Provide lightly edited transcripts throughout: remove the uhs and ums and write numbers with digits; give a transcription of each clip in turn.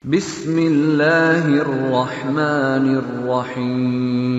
بسم الله الرحمن الرحيم.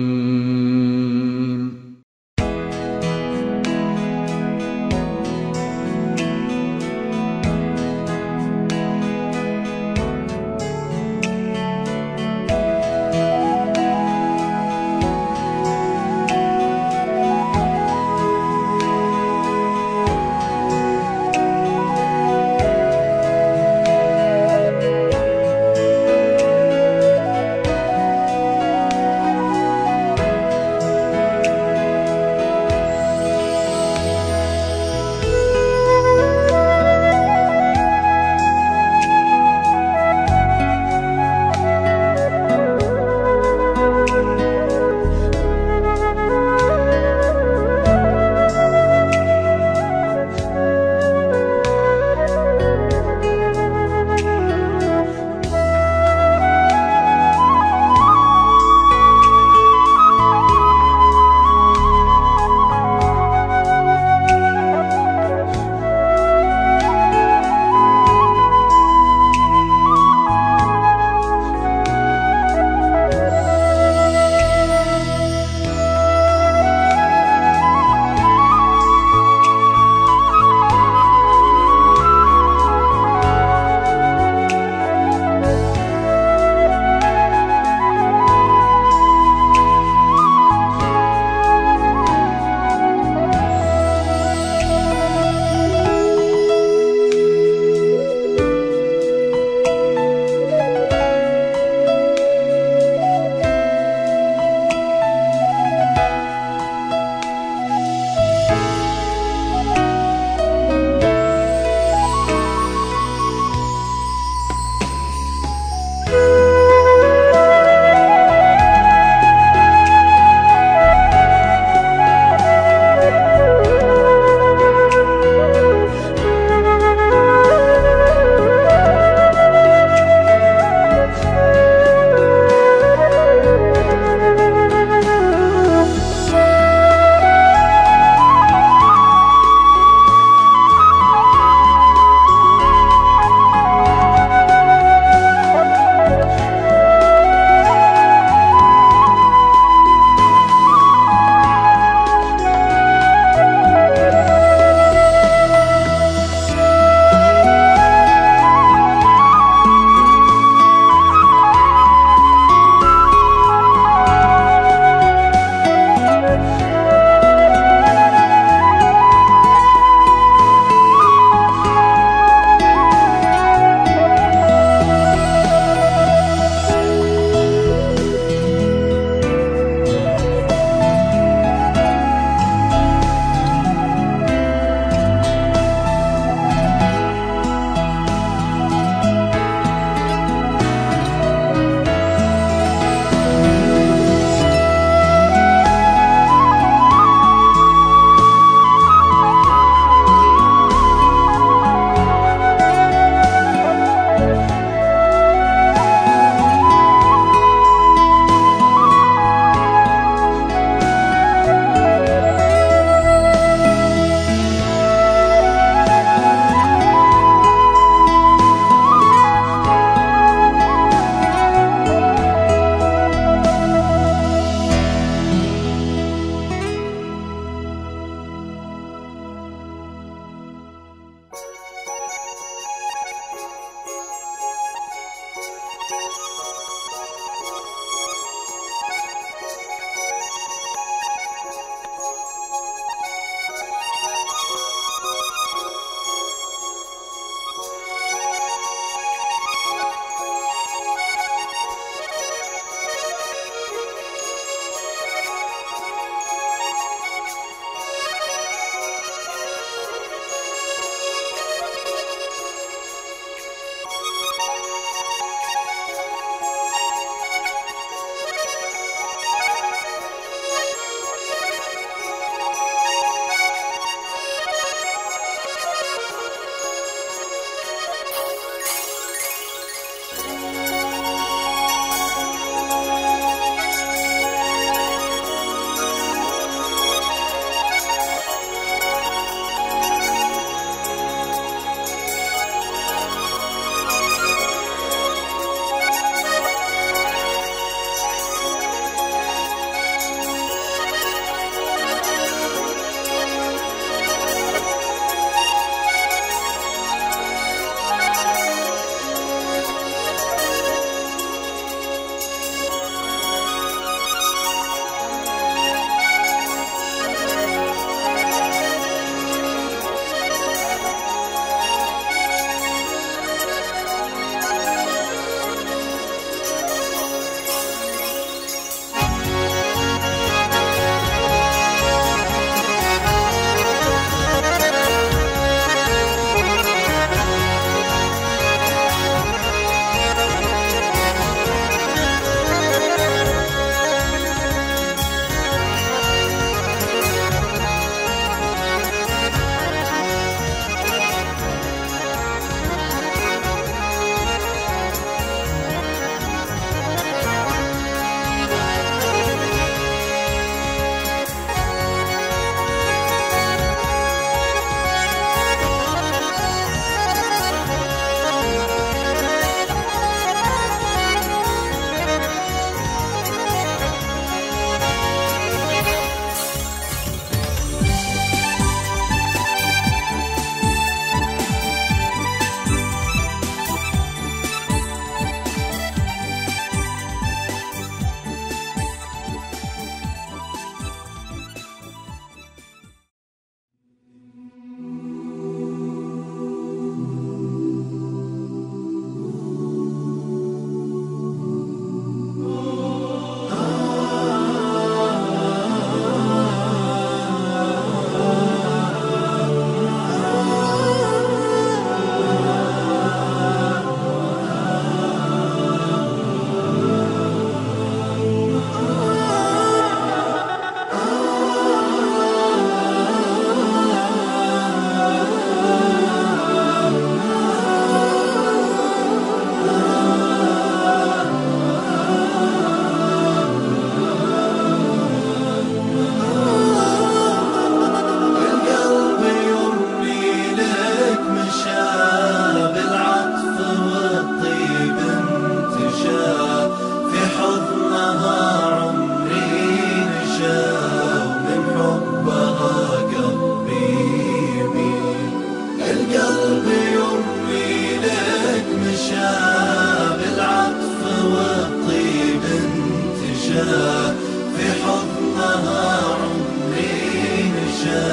مشى، في حضنها عمري مشى،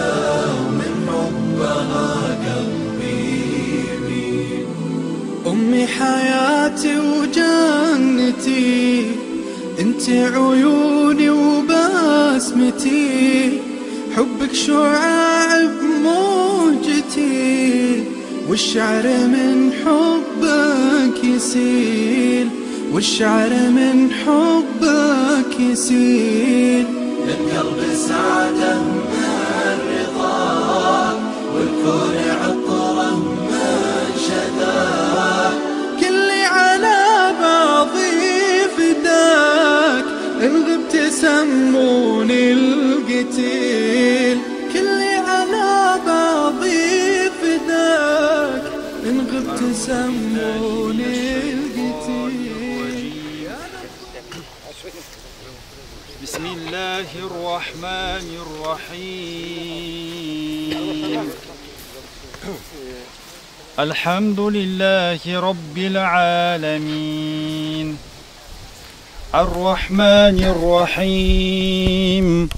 ومن حبها قلبي يميل. أمي حياتي وجنتي، انت عيوني وبسمتي، حبك شعاع بموجتي، والشعر من حبك يسيل، والشعر من حبك يسيل. القلب سعاده من رضاه، والكون عطره من شذاه، كلي على بعضي فداك، إن غبت سموني القتيل. كلي على بعضي فداك، إن غبت سموني القتيل. بسم الله الرحمن الرحيم. الحمد لله رب العالمين، الرحمن الرحيم،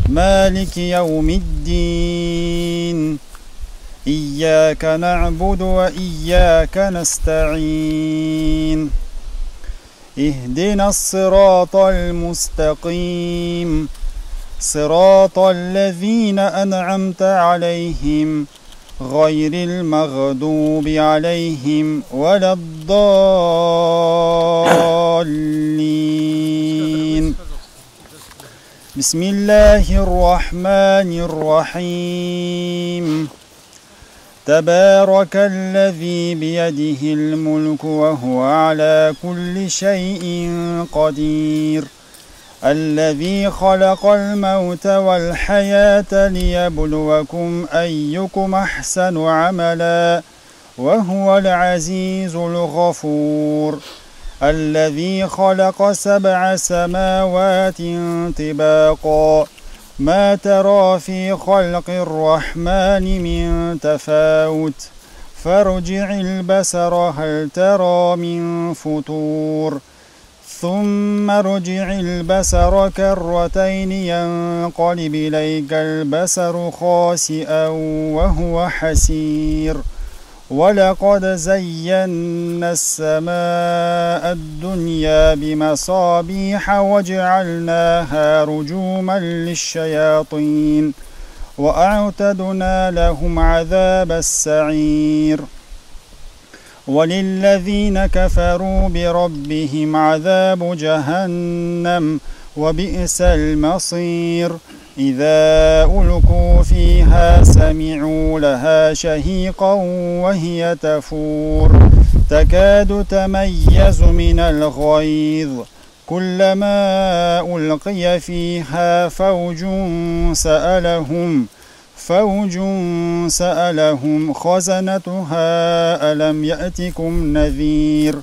مالك يوم الدين، إياك نعبد وإياك نستعين، اهدنا الصراط المستقيم، صراط الذين أنعمت عليهم، غير المغضوب عليهم ولا الضالين. بسم الله الرحمن الرحيم. تبارك الذي بيده الملك وهو على كل شيء قدير، الذي خلق الموت والحياة ليبلوكم أيكم أحسن عملا، وهو العزيز الغفور. الذي خلق 7 سماوات طباقا، ما ترى في خلق الرحمن من تفاوت، فارجع البصر هل ترى من فطور، ثم ارجع البصر كرتين ينقلب إليك البصر خاسئا وهو حسير. ولقد زينا السماء الدنيا بمصابيح وجعلناها رجوما للشياطين، وأعتدنا لهم عذاب السعير. وللذين كفروا بربهم عذاب جهنم وبئس المصير. إذا ألقوا فيها سمعوا لها شهيقا وهي تفور، تكاد تميز من الغيظ، كلما ألقي فيها فوج سألهم خزنتها ألم يأتكم نذير،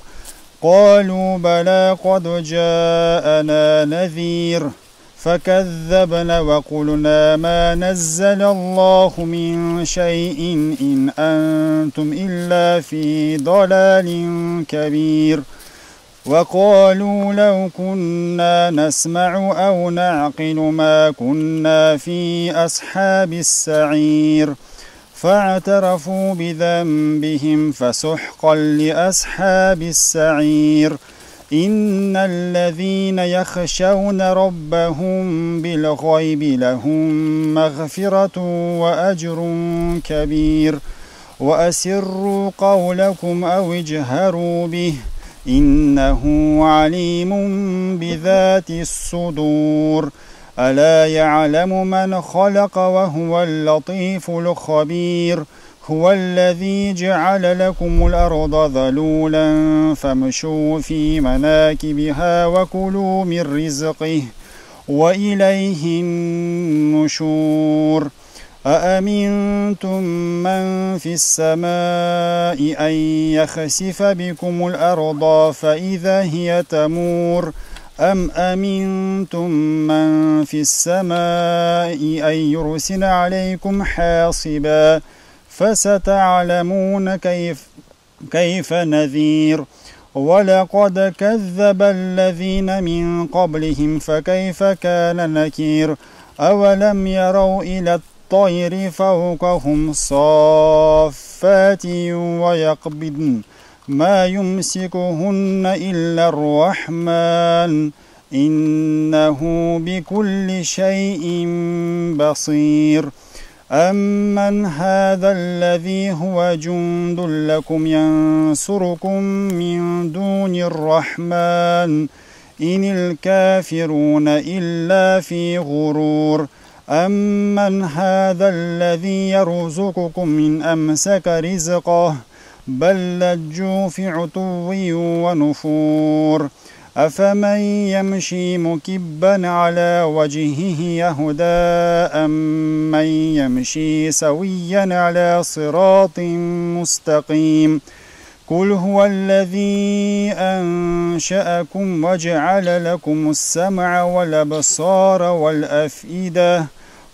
قالوا بلى قد جاءنا نذير، فكذبنا وقلنا ما نزل الله من شيء إن أنتم إلا في ضلال كبير. وقالوا لو كنا نسمع أو نعقل ما كنا في أصحاب السعير، فاعترفوا بذنبهم فسحقا لأصحاب السعير. إن الذين يخشون ربهم بالغيب لهم مغفرة وأجر كبير. وأسروا قولكم أو اجهروا به، إنه عليم بذات الصدور. ألا يعلم من خلق وهو اللطيف الخبير. هو الذي جعل لكم الأرض ذلولا فامشوا في مناكبها وكلوا من رزقه وإليه النشور. أأمنتم من في السماء أن يخسف بكم الأرض فإذا هي تمور؟ أم أمنتم من في السماء أن يرسل عليكم حاصبا فستعلمون كيف نذير. ولقد كذب الذين من قبلهم فكيف كان نكير أولم يروا إلى الطير فوقهم صافات ويقبضن ما يمسكهن إلا الرحمن إنه بكل شيء بصير أمن هذا الذي هو جند لكم ينصركم من دون الرحمن إن الكافرون إلا في غرور أمن هذا الذي يرزقكم من أمسك رزقه بل لجوا في عتو ونفور أفمن يمشي مكبا على وجهه يهدى أمن يمشي سويا على صراط مستقيم قل هو الذي أنشأكم وجعل لكم السمع والأبصار والأفئدة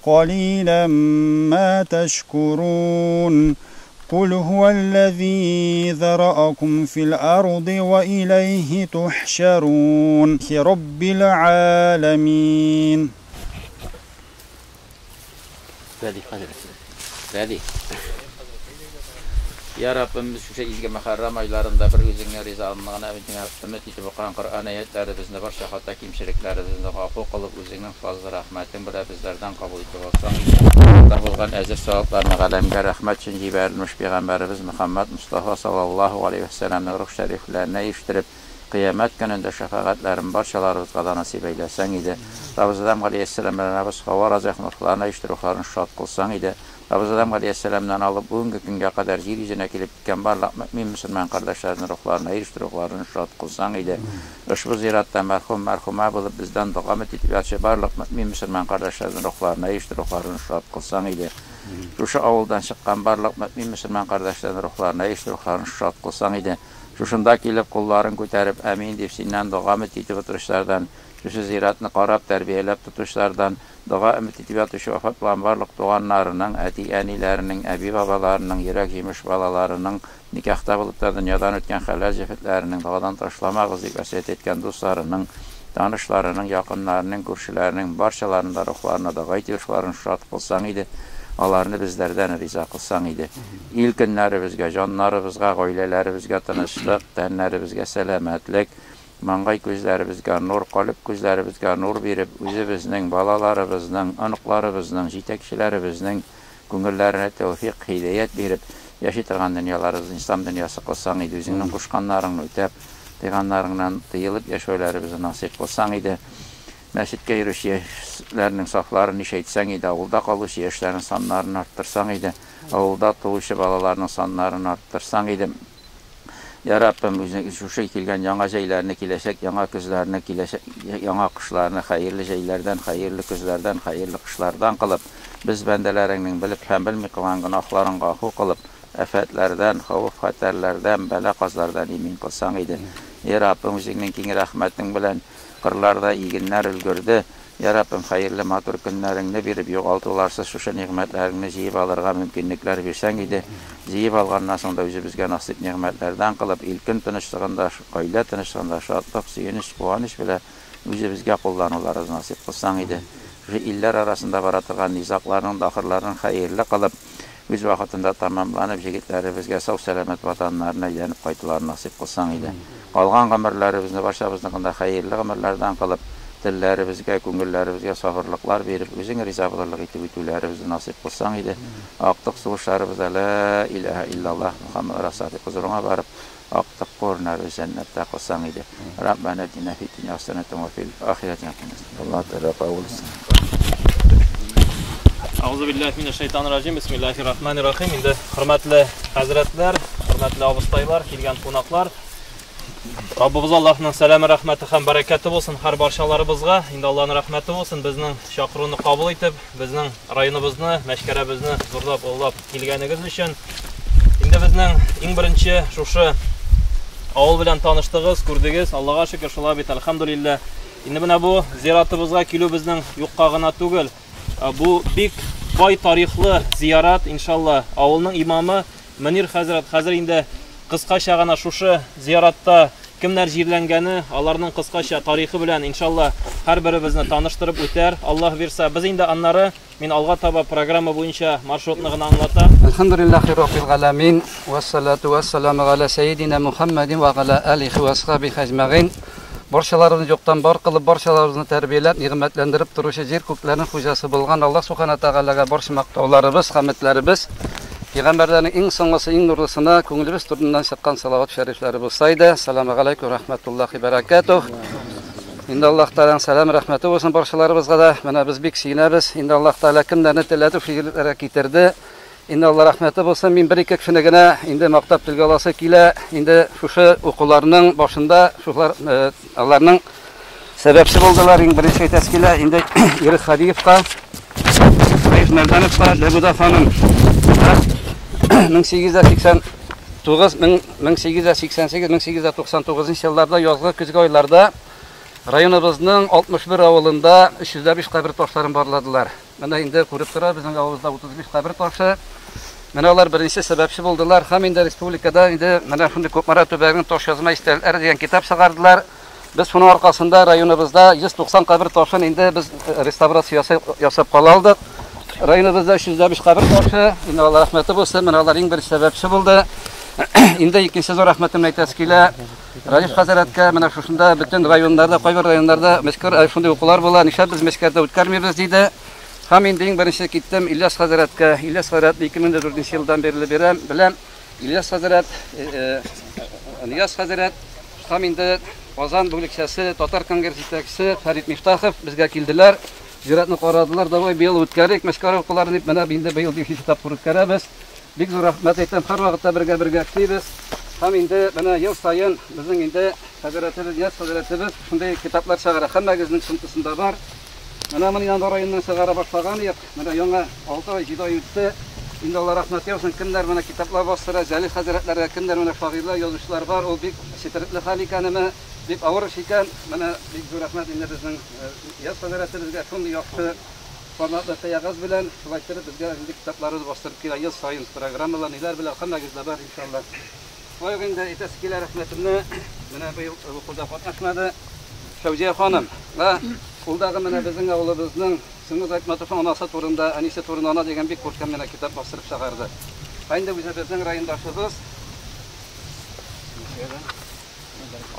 قليلا ما تشكرون قل هو الذي ذرأكم في الأرض وإليه تحشرون رب العالمين. Ya Rabbimiz şu izgi Muharram aylarında bir özüňe rizalygyna ümit etip okan Kur'an ayetlerimizni barça hata kemçiliklerimizni gafu kılıp özüňniň fazl rahmetin bilen bizlerden kabul etip alsaň. Bolgan ejir sawaplarını alemge rahmet için jiberilmiş Peygamberimiz Muhammed Mustafa sallallahu aleyhi ve sellem'nin ruh şeriflerine eriştirip kıyamet gününde şefaatlerin barçalarımızga da nasip eylesen idi. Rabbimiz Adem aleyhisselam'dan Rabbimiz Havva razıyallahu ruhlarına eriştirip ruhlarını şad kılsan idi. Rabbimiz Adem aleyhisselam'dan alıp bugünkü güngə kadar yer yüzüne kelip gitken barlıq mümin müsəlman kardeşlerinin ruhlarına eriştirip ruhlarını şad kılsan idi. Ushbu ziyaretdə merhum merhuma bulup bizden dua etip yatşı barlıq mümin müsəlman kardeşlerinin ruhlarına eriştirip ruhlarını şad kılsan idi. Şu avuldan çıkan barlıq mümin müsəlman kardeşlerinin ruhlarına eriştirip ruhlarını şad kılsan idi. Şuşunda kelip qolların götərib əmin deyib sindən dua etip oturuşlardan, şu ziyaretini qarab tərbiyələb tutuşlardan, dua ümit etip yatışı vafat bulan barlıq doğanlarının, əti-ənilərinin, əbi-babalarının, yürək yemiş balalarının, nikahda bulup da dünyadan ötken xəlal cəfətlərinin, duadan taşlamağız deyib vəsiyyət etken dostlarının, danışlarının, yaxınlarının, qurşilərinin, barçalarının da ruhlarına dua etip ruhlarını şad qılsan idi. Alarını bizlerden riza kılsan idi. İlk günlerimizge, canlarımızga, ailelerimizge tınışlık, tenlerimizge selametlik, mangay gözlerimizge nur, kalp gözlerimizge nur verip, özümüzün, balalarımızın, anıklarımızın, jetekçilerimizin gönüllerine tevfik, hidayet verip, yaşaytırgan dünyalarımızın İslam dünyası kılsan idi. Özünün kuşkanlarını ötep, tıganlarından tıyılıp yaşaylarımızı nasip kılsan idi. Məscidə yürüyüş yaşlarının saflarını iş etsən idi, avulda qalış yaşlarının sanlarını arttırsan idi, avulda doğuşu balalarının sanlarını arttırsan idi. Ya Rabbim, şu kelgan яңа җәйләрне, киләчәк яңа көзләрне, киләчәк яңа кышларны хәерле җәйләрдән, хәерле көзләрдән, хәерле кышлардан кылып, без бәндәләреңнең белеп һәм белми кылган гөнаһларын гафу кылып, афәтләрдән, хәвеф-хәтәрләрдән, бәла-казлардан имин кылсаң иде. Ya Rabbim, үзеңнең киң рәхмәтең белән qırlarda iginlər өлгерде. Ya Rabbim, xeyirli matur günlərini verib yoğaltılarsız şuşa niğmətlərini jiyib alırğa mümkünlüklər versən idi. Jiyib alğandan sonra da özümüzə nasib niğmətlərdən qılıb ilkin tınışlığında, ailə tınışlığında şadlıq, sevinç, quvanış belə özümüzə qullanılarız nasib qılsan idi. Şu illər arasında bara turğan nizaqların da axırlarının xeyirli qılıb öz vaxtında tamamlanıb jigitlərimizə sağ selamet vatanlarına aylanıb qaytılarını nasib qılsan idi. Qalğan qəmərlərimizni barçamıznıqında xeyirli qəmərlərdən qılıb dillərimizə, köngüllərimizə sabırlıqlar verib özün riza bulurluq etib ötülərimizi nasib qılsan idi. Aqtıq suvuşlarımıza la ilahe illallah Muhammed Rasulullah huzuruna varıb aqtıq qorunları cənnətdə qılsan idi. Rabbana atina fid dunya haseneten ve fil ahireti haseneten. Allah Teala qabul etsin. Auzu billahi mineşşeytanirracim. Bismillahirrahmanirrahim. İndi hörmətli həzrətlər, hörmətli abıstaylar, kelgan qonaqlar, Rabbimiz Allahның сәләме, рәхмәте һәм бәрәкәте булсын һәр барчаларыбызга. Инде Аллаһның рәхмәте булсын, безнең чакыруны кабул итеп, безнең районыбызны, мәшкәрәбезне зурлап, оллап килгәнегез өчен. Инде безнең иң беренче шушы авыл белән таныштыгыз, күрдегез. Аллаһга шөкер, шулай бит, әлхәмдүлилләһ. Инде менә бу зиратыбызга килү безнең юкка гына түгел. Бу бик бай тарихлы зиярат, иншалла. Авылның имамы Мөнир хәзрәт хәзер инде кыскача гына шушы зияратта Кемнәр җирләнгәне, аларның кыскача тарихы белән иншалла һәрберебезне таныштырып үтәр. Аллаһ бирсә, без инде аннары мин алга таба программа буенча маршрутны гына аңлатам. Әлхәмдүлилләһи раббил галәмин, вәссалату вәссәламу галә сәйидина Мухаммадин ва галә алихи ва асхабихи әҗмәгыйн. Барчаларыбызны юктан бар кылып, барчаларыбызны тәрбияләп, нигъмәтләндереп торучы җир күкләрнең хуҗасы булган Аллаһ субхана тәгаләгә барча мактауларыбыз, хәметләребез, пәйгамбәрләрнең иң соңгысы, иң нурлысына күңелебез турыннан чыккан салават шәрифләре булса иде. Ассаламу алейкум рахматуллахи баракатух. Инде Аллаһ Тәгаләнең сәлам рәхмәте булсын барчаларыбызга да. Менә без бик сөенәбез. Инде Аллаһ Тәгалә кемнәрне теләде, шул җирләргә китерде. Инде Алла рәхмәте булсын, мин бер-ике кешене генә инде мактап телгә аласы килә. Инде шушы укуларның башында шулар аларның сәбәпче булдылар. Иң беренче әйтәсе килә, инде Ирек Хадиевка, Раиф Мәрдәновка, Ләбүдә ханым 1889 1888 1899 елларда язгы көзге айларда районыбызның 61 авылында 305 кабер ташларын барладылар. Менә инде күреп тора, безнең авылыбызда 35 кабер ташы. Менә алар беренче сәбәпче булдылар. Һәм инде республикада инде менә шундый Кукмара төбәгенең таш язма истәлекләре дигән китап чыгардылар. Без шуның аркасында районыбызда 190 кабер ташын инде без реставрация ясап кала алдык. Районыбызда 305 кабер ташы. Инде Алла рәхмәте булсын, менә алар иң беренче сәбәпче булды. Инде икенче зур рәхмәтемне әйтәсе килә. Раиф хәзрәткә менә шушында бөтен районнарда, кайбер районнарда Мәскәү шундый укулар була, нишләп без Мәскәүдә үткәрмибез диде. Һәм инде иң беренче киттем Ильяс хәзрәткә. Ильяс хәзрәтне 2004 елдан бирле бирәм, беләм. Ильяс хәзрәт, Нияз хәзрәт һәм инде Казан бүлекчәсе татар конгресс җитәкчесе Фәрит Мифтахов безгә килделәр. Зиратны карадылар, давай быел үткәрик Мәскәү укуларын дип, менә инде быел 5 тапкыр үткәрәбез. Бик зур рәхмәт әйтәм, һәрвакытта бергә-бергә эшлибез. Һәм инде менә ел саен безнең инде хәзрәтебез, Нияз хәзрәтебез шундый китаплар чыгара. Һәммәгезнең сумтасында бар. Менә моны январь аеннан чыгара башлаган идек. Менә яңа 6 ай, 7 ай үтте. Инде Алла рәхмәт яусын, кемнәр менә китаплар бастыра, Җәлил хәзрәтләргә кемнәр менә шагыйрьләр, язучылар бар, ул бик четерекле хәл икәнеме, бик авыр эш икән. Менә бик зур рәхмәт инде безнең Нияз хәзрәтебезгә шундый яхшы форматлы кәгазь белән шулай иттереп безгә инде китапларыбыз бастырып килә ел саен программалар, ниләр белән һәммәгездә бар иншалла. Шулай ук инде әйтәсе килә рәхмәтемне, менә быел укуда катнашмады Фәүзия ханым. Ул дагы менә безнең авылыбызның Чыңгыз Айтматовның анасы турында, әнисе турында ана дигән бик күркәм менә китап бастырып чыгарды. Ә инде үзебезнең райондашыбыз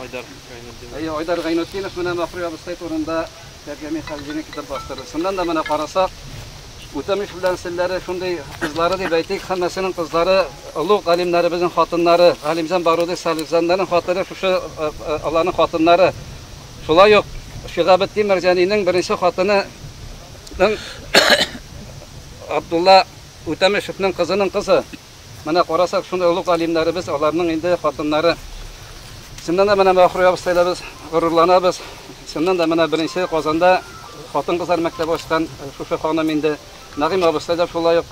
Айдар Гайнутдинов. Әйе, Айдар Гайнутдинов менә Мафруй абыстай турында Тәрҗемә хәл китап бастырды. Шуннан да менә карасак, Үтәмеш белән нәселләре шундый кызлары дип әйтик, һәммәсенең кызлары олуг галимнәребезнең хатыннары, Галимҗан Баруди Салихҗаннарның хатыны шушы аларның хатыннары. Шулай ук Шиһабетдин Мәрҗанинең беренче хатынының Абдулла Үтәмешевнең кызының кызы. Менә карасак, шундый олуг галимнәребез, аларның инде хатыннары. Чыннан да менә Мафруй абыстайла без горурланабыз. Чыннан да менә беренче Казанда хатын-кызлар мәктәбе ачкан шушы ханым инде. Нәгыйм абыстай да шулай ук.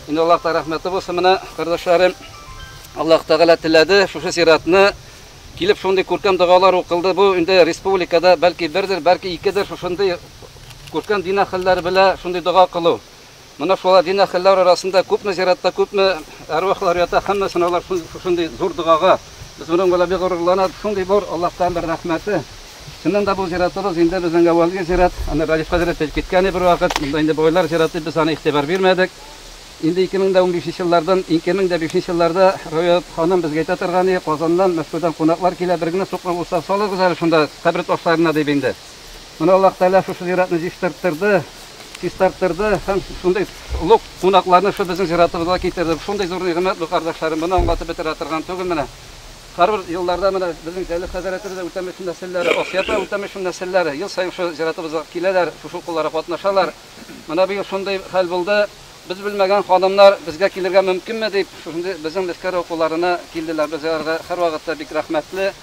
Инде Аллаһ та рәхмәте булсын менә, кардәшләрем. Аллаһ Тәгалә теләде шушы зиратны килеп шундый күркәм догалар укылды. Бу инде республикада бәлки бердер, бәлки икедер шушындый күркәм дин әһелләре белән шундый дога кылу. Менә шулар дин әһелләре арасында күпме зиратта күпме әрвахлар ята, һәммәсен алар шундый зур догага. Без моның белән бик горурланабыз. Шундый бер Аллаһтан бер рәхмәте. Чыннан да бу зиратыбыз инде безнең әүвәлге зират. Аны Рәдиф хәзрәт әйтеп киткән бер вакыт. Монда инде байлар зираты, без аны игътибар бирмәдек. Инде 2015 еллардан, 2005 елларда Рәвият ханым безгә әйтә торган иде, Казаннан, Мәскәүдән кунаклар килә, бер генә сукмак булса салыгыз әле шунда кабер ташларына дип инде. Менә Аллаһ Тәгалә шушы зиратны җыештырттырды, чистарттырды һәм шундый олуг кунакларны шу безнең зиратыбызга китерде. Шундый зур нигъмәт бу, кардәшләрем, моны аңлатып бетерә торган түгел менә. Һәрбер елларда менә безнең Җәлил хәзрәтебез дә Үтәмешев нәселләре, Асия апа Үтәмешев нәселләре ел саен шу зиратыбызга киләләр, шушы укуларга катнашалар. Менә быел шундый хәл булды. Без белмәгән ханымнар безгә килергә мөмкинме дип, шушындый безнең Мәскәү укуларына килделәр. Без аларга һәрвакытта бик рәхмәтле.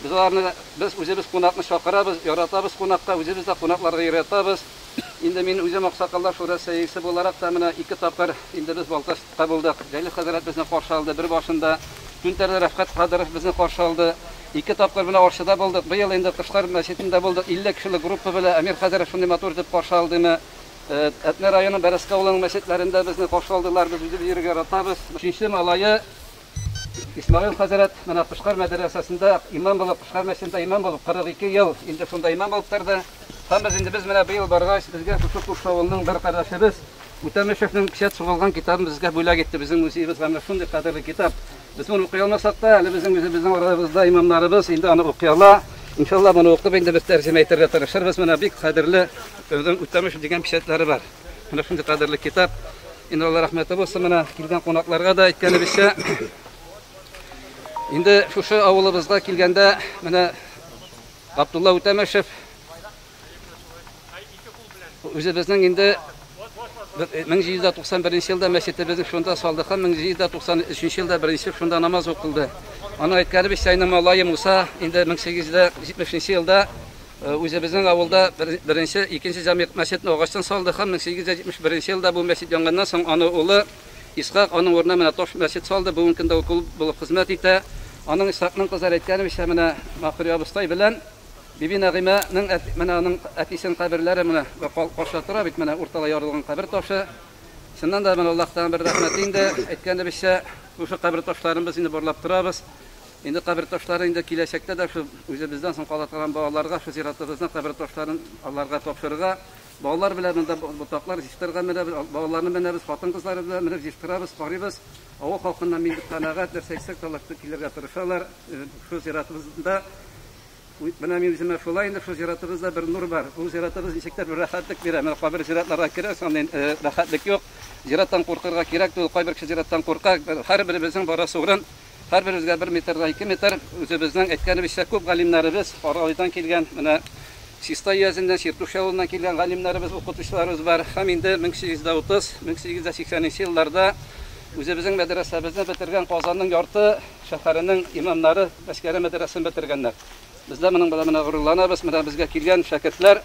Без аларны, без үзебез кунакны чакырабыз, яратабыз кунакка, үзебез дә кунакларга яратабыз. Инде мин үзем Аксакаллар шурасы рәисе буларак та менә ике тапкыр инде без Балтачта булдык. Җәлил хәзрәт безне каршы алды бер башында. Түнтәрдә Рәфкать Кадыров безне каршы алды. Ике тапкыр менә Арчада булдык. Быел инде Кышлар мәчетендә булдык. 50 кешелек группа белән Әмир хәзрәт шундый матур итеп каршы алдымы. Әтнә районы Бәрәскә авылының мәчетләрендә безне каршы алдылар. Без үзебез йөрергә яратабыз. Өченче малае Исмаил хәзрәт менә Кышкар мәдрәсәсендә имам булып, Кышкар мәчетендә имам булып 42 ел инде шунда имам булып торды. Һәм без инде без менә быел баргач, безгә шушы Кукша авылының бер кардәшебез Үтәмешевнең печать сугылган китабын безгә бүләк итте. Безнең музеебызга менә шундый кадерле китап. Без моны укый алмасак та, әле безнең үзебезнең арабызда имамнарыбыз инде аны укый ала. Иншалла моны укып инде без тәрҗемә итәргә тырышырбыз. Менә бик кадерле безнең Үтәмешев дигән печатьләре бар. Менә шундый кадерле китап. Инде Алла рәхмәте булсын, менә килгән кунакларга да әйткәнебезчә, инде шушы авылыбызга килгәндә, менә Габдулла Үтәмешев үзебезнең инде 1791 елда мәчетебезне шунда салдык һәм 1793 елда беренче шунда намаз укылды. Аны әйткәнебезчә, инде малае Муса инде 1870 елда үзебезнең авылда беренче, икенче җәмигъ мәчетне агачтан салды һәм 1871 елда бу мәчет янганнан соң аны улы Исхак аның урынына менә таш мәчет салды. Бүгенге көндә ул клуб булып хезмәт итә. Аның Исхакның кызлары әйткәнебезчә, менә Мәгъфүрә абыстай белән Биби Нәгыймәнең менә аның әтисенең каберләре менә каршыда тора бит, менә урталай ярылган кабер ташы. Чыннан да менә Аллаһтан бер рәхмәте инде, әйткәнебезчә, шушы кабер ташларын без инде барлап торабыз. Инде кабер ташлары инде киләчәктә дә шул үзебездән соң кала торган балаларга шул зиратыбызның кабер ташларын аларга тапшырырга. Балалар белән монда ботаклар җыштырырга менәбез, балаларны менәбез, хатын-кызлары белән менеп җыштырабыз, карыйбыз. Авыл халкыннан мин бик канәгать, нәрсә әйтсәк тә алар килергә тырышалар. Шул зиратыбызда менә мин үземә шулай инде, шул зиратыбызда бер нур бар. Бу зиратыбыз ничектер бер рәхәтлек бирә. Менә кайбер зиратларга керәсең, андый рәхәтлек юк. Зираттан куркырга кирәк түгел, кайбер кеше зираттан курка. Һәрберебезнең барасы урын. Һәрберебезгә бер метрга ике метр. Үзебезнең әйткәнебезчә, күп галимнәребез Каргалыйдан килгән, менә Чистай өязеннән, Чиртуш авылыннан килгән галимнәребез, укытучыларыбыз бар. Һәм инде 1830, 1880 елларда үзебезнең мәдрәсәбезне бетергән Казанның ярты шәһәренең имамнары Мәскәрә мәдрәсәсен бетергәннәр. Без дә моның белән менә горурланабыз. Менә безгә килгән шәкертләр,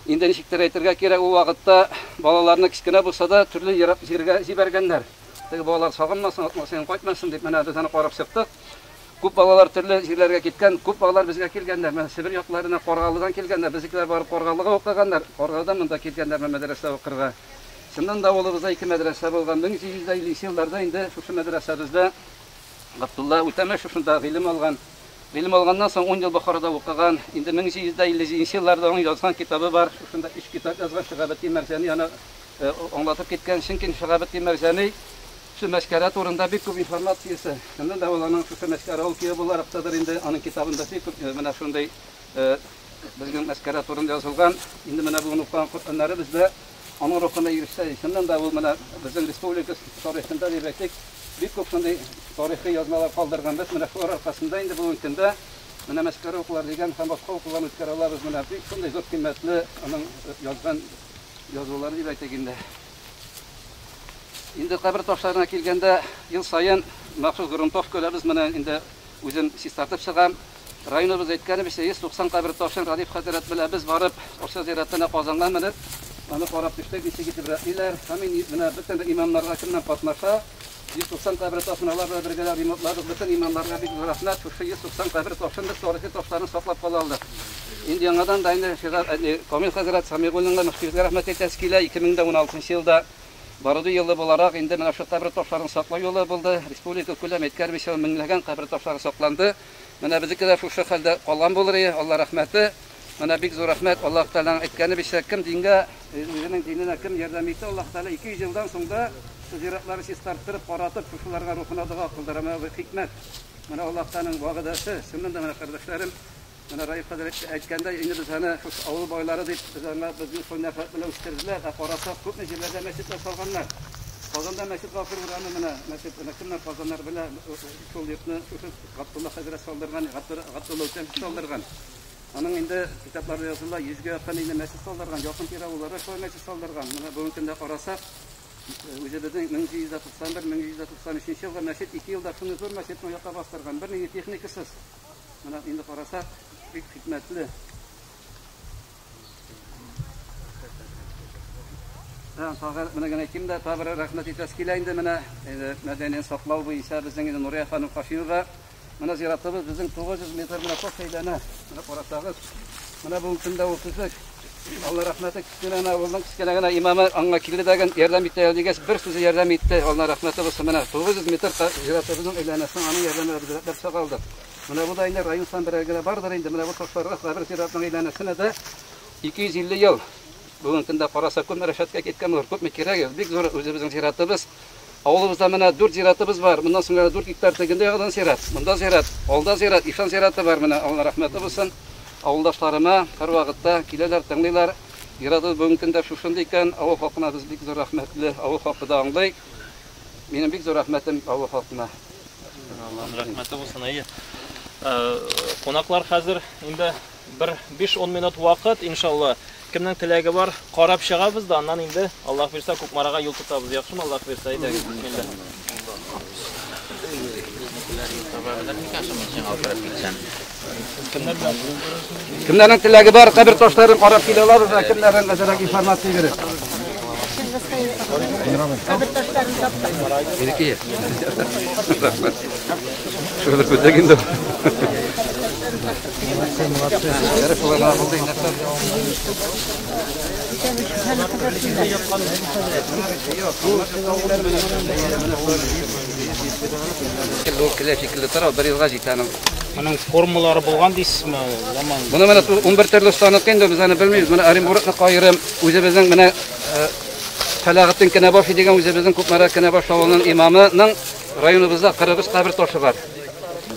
инде ничектер әйтергә кирәк, ул вакытта балаларны кечкенә булса да төрле ерак җиргә җибәргәннәр. Теге балалар сагынмасын, атна саен кайтмасын дип, менә без аны карап чыктык. Күп балалар төрле җирләргә киткән, күп балалар безгә килгәннәр. Менә Себер якларына, Каргалыдан килгәннәр. Безнекеләр барып Каргалыга укыганнар. Каргалыдан монда килгәннәр менә мәдрәсә укырга. Чыннан да авылыбызда ике мәдрәсә булган. 1750 елларда инде шушы мәдрәсәбездә Габдулла Үтәмешев шунда гыйлем алган. Гыйлем алганнан соң 10 ел Бохарада укыган. Инде 1757 елларда аның язган китабы бар. Шушында өч китап язган Шиһабетдин Мәрҗани аны аңлатып киткән. Чөнки Шиһабетдин Мәрҗани шул Мәскәрә турында бик күп информациясе. Чыннан да ул аның шушы Мәскәрә ул кияү буларак тадыр инде аның китабында бик күп менә шундый безнең Мәскәрә турында язылган. Инде менә бүген укыган Коръәннәребез дә аның рухына ирешсә. Чыннан да ул менә безнең республика тарихында дип әйтик, бик күп шундый тарихи язмалар калдырган. Без менә шулар аркасында инде бүгенге көндә менә Мәскәрә укулары дигән һәм башка укуларны үткәрә алабыз. Менә бик шундый зур кыйммәтле аның язган язулары дип әйтик инде. Инде кабер ташларына килгәндә, ел саен махсус грунтовка өләбез. Менә инде үзем чистартып чыгам. Районыбыз әйткәнебезчә, 190 кабер ташын Радиф хәзрәт белән без барып, Арча зиратына Казанга менеп, аны карап төштек, ничек итеп рәтлиләр. Һәм инде менә бөтен имамнарга кемнән катнаша, 190 кабер ташын алар белән бергәләп ремонтладык. Бөтен имамнарга бик зур рәхмәт. Шушы 190 кабер ташын без тарихи ташларны саклап кала алдык. Инде яңадан да инде Камил хәзрәт Самигуллинга мөфтиебезгә рәхмәт әйтәсе килә. 2016 елда Баруды елы буларак инде менә шул кабер ташларын саклау елы булды. Республика күләм әйткәнебезчә, меңләгән кабер ташлары сакланды. Менә безнеке дә шушы хәлдә калган булыр иде, Алла рәхмәте. Менә бик зур рәхмәт, Аллаһ Тәгаләнең әйткәнебезчә, кем дингә, үзенең диненә кем ярдәм итә, Аллаһ Тәгалә 200 елдан соң да шул зиратларны чистарттырып, каратып, шушыларга рухына дога кылдыра. Менә бу хикмәт. Менә Аллаһ Тәгаләнең вәгъдәсе. Чыннан да менә кардәшләрем, менә Раиф хәзрәт әйткәндәй, инде без аны шушы авыл байлары дип, без аны безне шул нәфрәт белән үстерделәр. Ә карасак, күпме җирләрдә мәчетләр салганнар. Казанда мәчет Гафур урамы менә мәчет, менә кемнәр Казаннар белә, шул йортны шушы Габдулла хәзрәт салдырган, Габдулла Үтәмшев салдырган. Аның инде китапларда языла, 100гә якын инде мәчет салдырган, якын тирә авылларда шулай мәчет салдырган. Менә бүгенге көндә карасак, үзебезнең 1791-1793 елгы мәчет 2 елда шундый зур мәчетне аякка бастырган, бернинди техникасыз. Менә инде карасак, бик хикмәтле. Тагы менә генә әйтим дә, тагы бер рәхмәт итәсе килә инде менә мәдәният саклау буенча безнең инде Нурия ханым Хашимова. Менә зиратыбыз безнең 900 метр менә таш әйләнә. Менә карасагыз, менә бүгенге көндә ул төзек. Алла рәхмәте, кечкенә генә авылның кечкенә генә имамы аңа килде дә ярдәм итте дигәч, бер сүзе ярдәм итте. Алла рәхмәте булсын. Менә 900 метр зиратыбызның әйләнәсен аның ярдәме белән без рәтләп чыга алдык. Менә бу да инде район сан берәр бардыр инде. Менә бу ташларга кабер зиратының әйләнәсенә дә 250 ел. Бүгенге көндә караса күпме рәшәткә киткән булыр, күпме кирәк. Бик зур үзебезнең зиратыбыз. Авылыбызда менә 4 зиратыбыз бар. Моннан соң 4 гектар тегендә ягыдан зират, монда зират, алда зират, ишан зираты бар. Менә Алла рәхмәте булсын. Авылдашларыма һәр вакытта киләләр, тыңлыйлар. Зиратыбыз бүгенге көндә шушындый икән. Авыл халкына без бик зур рәхмәтле. Авыл халкы да аңлый. Минем бик зур рәхмәтем авыл халкына. Аллаһның рәхмәте булсын. Әйе. Кунаклар хәзер инде бер 5-10 минут вакыт, иншалла. Кемнең теләге бар, карап чыгабыз да, аннан инде Аллаһ бирсә Кукмарага юл тотабыз. Яхшымы, Аллаһ бирсә, әйдәгез, бисмилла. Кемнәрнең теләге бар, кабер ташларын карап килә алабыз, ә кемнәрнең әзерәк информация бирер. Кабер ташларын таптык. Минеке. Рәхмәт. Шулай күтәк инде. Ул килә шикелле тора, бер елга җитә аның. Моның формалары булган дисезме? Заман. Моны менә 11 төрле останыкы инде, без аны белмибез. Менә Оренбургны кайырым, үзебезнең менә Сәлахетдин Кенәбаши дигән үзебезнең Кукмара Кенәбаш авылының имамының районыбызда 43 кабер ташы бар.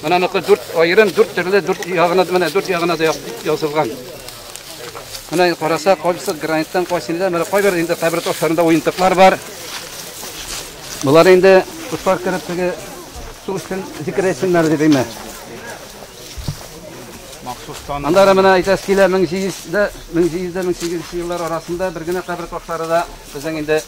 Менә аныкы 4 аерым, 4 төрле, 4 ягына, менә 4 ягына да язылган. Менә караса, кайсы граниттан, кайсы нидән, менә кайбер инде кабер ташларында уентыклар бар. Болар инде кошлар кереп теге су өстен зикер әйтсеннәр дип әйме. Махсустан. Аннары менә әйтәсе килә, 1700-1800 еллар арасында бер генә кабер ташлары да безнең инде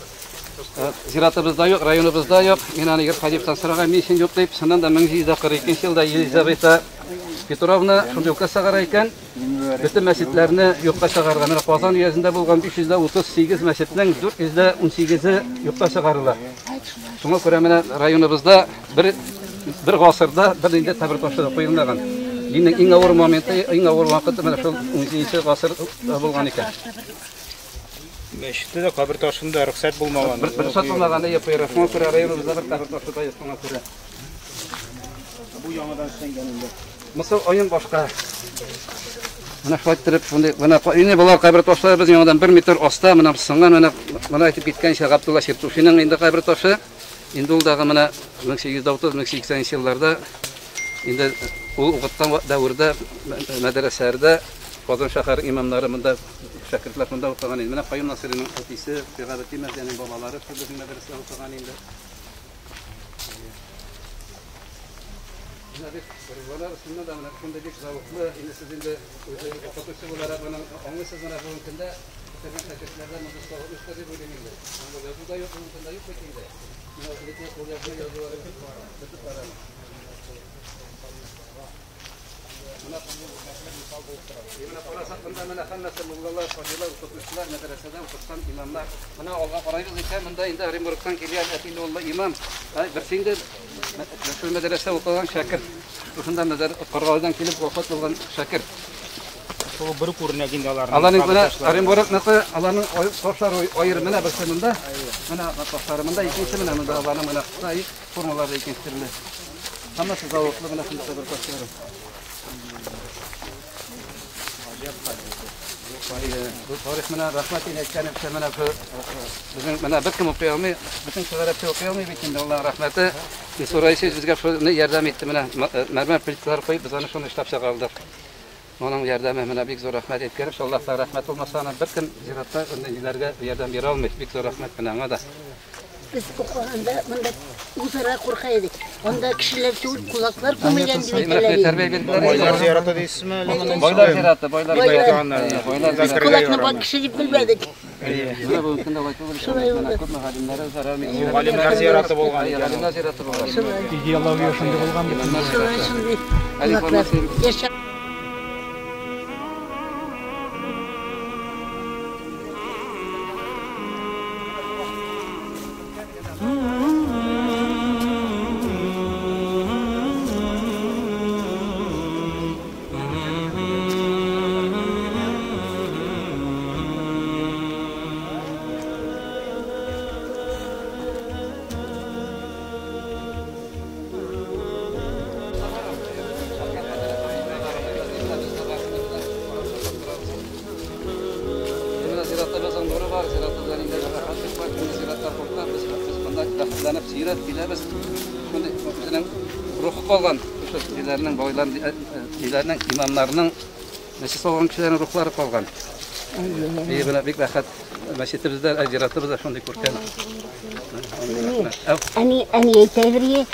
зиратыбызда юк, районыбызда юк. Мин аны Игорь Хадиевтан сораган, ни өчен юк дип. Чыннан да 1742 елда Елизавета Петровна шундый указ чыгара икән. Бөтен мәчетләрне юкка чыгарган. Менә Казан өязендә булган 538 мәчетнең 418-е юкка чыгарыла. Шуңа күрә менә районыбызда бер гасырда бер инде кабер ташы да куелмаган. Диннең иң авыр моменты, иң авыр вакыты менә шул 17 гасыр булган икән. Мәчеттә дә кабер ташында рөхсәт булмаган. Бер рөхсәт булмаган, әйе, куйрак. Шуңа күрә районыбызда бер кабер ташы да юк, шуңа күрә. Бу яңадан эшләнгән инде. Мисал аен башка. Менә шулай иттереп, шундый, менә инде болар кабер ташлары без яңадан 1 метр аста, менә сынган, менә менә әйтеп киткәнчә Габдулла Чертушинның инде кабер ташы. Инде ул дагы менә 1830-1880 елларда инде ул укыткан дәвердә мәдрәсәләрдә Казан шәһәр имамнары монда шәкертләр монда укыган инде. Менә Каюм Насыйриның әтисе, Шиһабетдин Мәрдәнең бабалары шул безнең мәдрәсәдә укыган инде. Менә бик горурланабыз, шуннан да менә шундый бик зәвыклы, инде сез инде үзегез укытучы буларак моны аңлыйсыз менә бүгенге көндә бетергән шәкертләрдә мондый зәвык юктыр дип уйлыйм инде. Анда язу да юк, бүгенге көндә юк бит инде. Менә элекке кулъязма язулары бетеп бара. Менә карасак, монда менә һәммәсе муллалар, хаҗилар, укытучылар, мәдрәсәдә укыткан имамнар. Менә алга карайбыз икән, монда инде Оренбургтан килгән әтиле уллы имам. Берсе инде шул мәдрәсә укыган шәкерт. Шушында Каргалыдан килеп вафат булган шәкерт. Шул бер күренә инде аларның. Аларның менә Оренбургныкы, аларның ташлары аерым менә берсе монда. Менә ташлары монда, икенче менә монда аларның менә формалары икенче төрле. Һәммәсе зәвыклы менә шундый бер ташлары. Бу тарих менә рәхмәт инде әйткәнемчә менә бу безнең менә беркем укый алмый, бөтен гарәпчә укый алмый бит инде, Аллаһ рәхмәте. Илсур Раисович безгә шуны ярдәм итте, менә мәрмәр плиткалар куеп, без аны шуны эшләп чыгардык. Моның ярдәме менә бик зур рәхмәт әйткәнемчә, Аллаһ рәхмәт булмаса, аны беркем зиратта ниләргә ярдәм бирә алмый. Бик зур рәхмәт менә аңа да. Без укыганда монда үзара курка идек. Анда кешеләр түгел, кулаклар күмелгән дип әйтәләр. Тәрбия бирделәр. Байлар зираты дисезме? Байлар зираты, байлар зираты. Байлар Без кулакны бар кеше дип белмәдек. Менә бүгенге көндә алай түгел. Менә күпме галимнәр үзара. Галимнәр зираты булган. Галимнәр зираты булган. Идеология шундый булган бит. Шулай шундый. Кулаклар. Яшә. зират киләбез. Шундый үзенең рухы калган, шушы өйләрнең, байлар, өйләрнең, имамнарының мәчет салган кешеләрнең рухлары калган. И менә бик рәхәт мәчетебездә, зиратыбыз да шундый күркәм. Әни, әни әйтә бергә,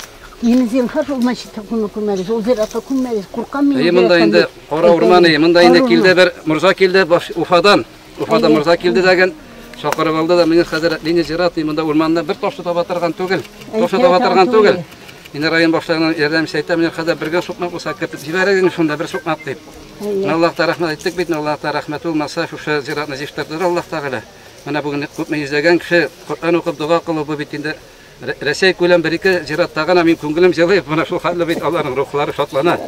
мине зинһар шул мәчеттә күммәгез, ул зиратка күммәгез, куркам мин. Әйе, монда инде кара урман, монда инде килде бер морза килде баш Уфадан. Уфадан морза килде дәген чакырып алды да, мине хәзер линия зират, монда урманда бер ташны таба торган түгел. Ташны таба торган түгел. Инде район башлыгының ярдәмчесе әйтә, мине хәзер бергә сукмак булса кертеп җибәрегез шунда бер сукмак дип. Аллаһ та рәхмәт әйттек бит, Аллаһ та рәхмәт булмаса, шушы зиратны җыештырды Аллаһ Тәгалә. Менә бүген күпме йөзләгән кеше Коръән укып дога кылу бу бит инде Рәсәй күләм бер-ике зиратта гына мин күңелем җылый, менә шул хәтле бит аларның рухлары шатлана.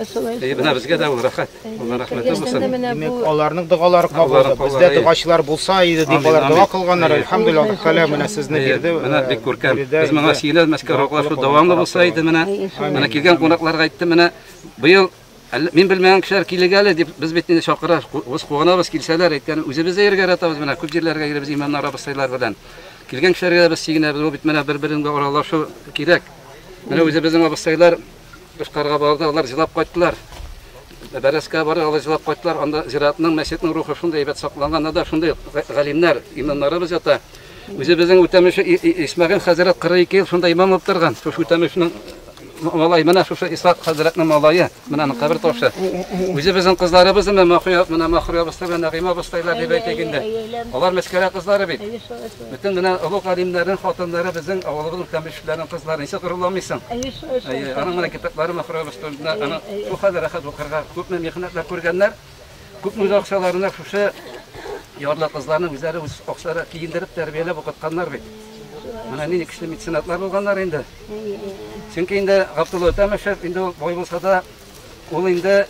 И менә безгә дә ул рәхәт. Алла рәхмәте булсын. Димәк, аларның догалары кабул булды. Бездә догачылар булса иде дип алар дога кылганнар. Әлхәмдүлилләһ, Аллаһ Тәгалә менә сезне бирде. Менә бик күркәм. Без моңа сөенәбез, Мәскәү рухлары шул дәвамлы булса иде менә. Менә килгән кунакларга әйттем, менә быел Әллә мин белмәгән кешеләр килик әле дип, без бит инде чакыра, без куанабыз килсәләр, әйткән, үзебез дә йөрергә яратабыз менә, күп җирләргә йөрибез имамнар, абыстайлар белән. Килгән кешеләргә дә без сөенәбез, ул бит менә бер-береңгә аралашу кирәк. Менә үзебезнең абыстайлар Кышкарга барды, алар җылап кайттылар. Бәрәскә барды, алар җылап кайттылар. Анда зиратның, мәчетнең рухы шундый әйбәт сакланган, анда шундый галимнәр, имамнарыбыз ята. Үзебезнең Үтәмеш Исмәгыйль хәзрәт 42 ел шунда имам булып торган. Шушы Үтәмешнең малай, менә шушы Исхак хәзрәтнең малае, менә аның кабер ташы. Үзебезнең кызларыбыз менә Махуя, менә Махруя абыстай белән Нәгыймә абыстайлар дип әйтик инде. Алар Мәскәүдә кызлары бит. Бөтен менә олуг галимнәрнең хатыннары безнең авылыбыз Үтәмешләрнең кызлары. Ничек горурланмыйсың? Әйе, аның менә китаплары Махруя абыстай, аның шул хәлдә рәхәт укырга күпме михнәтләр күргәннәр. Күпме үз акчаларына шушы ярлы кызларны үзләре үз акчалары киендереп, тәрбияләп укытканнар бит. Менә нинди көчле меценатлар булганнар инде. Чөнки инде Габдулла Үтәмешев инде ул бай булса да, ул инде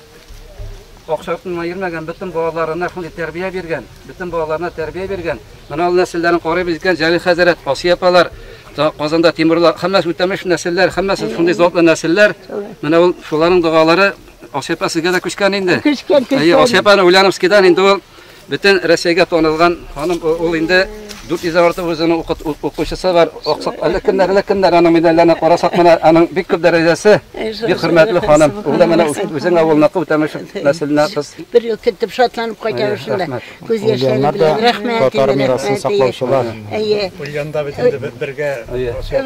акча артыннан йөрмәгән, бөтен балаларына шундый тәрбия биргән, бөтен балаларына тәрбия биргән. Менә ул нәселләрен карыйбыз икән, Җәлил хәзрәт, Асия апалар, Казанда Тимурлар, һәммәсе Үтәмешев нәселләр, һәммәсе шундый затлы нәселләр. Менә ул шуларның догалары Асия апа сезгә дә күчкән инде. Күчкән, күчкән. Әйе, Асия апаны Ульяновскидан инде ул бөтен Рәсәйгә танылган ханым, ул инде 400 артык үзенең укучысы бар. Аксак, әллә кемнәр, әллә кемнәр аның медальләренә карасак, менә аның бик күп дәрәҗәсе, бик хөрмәтле ханым. Ул да менә үзең авылыныкы Үтәмешев нәселенә кыз. Бер ел көтеп шатланып кайтабыз шунда. Күз яшьләре белән. Рәхмәт. Татар мирасын саклаучылар. Әйе. Ульянда бит инде бергә.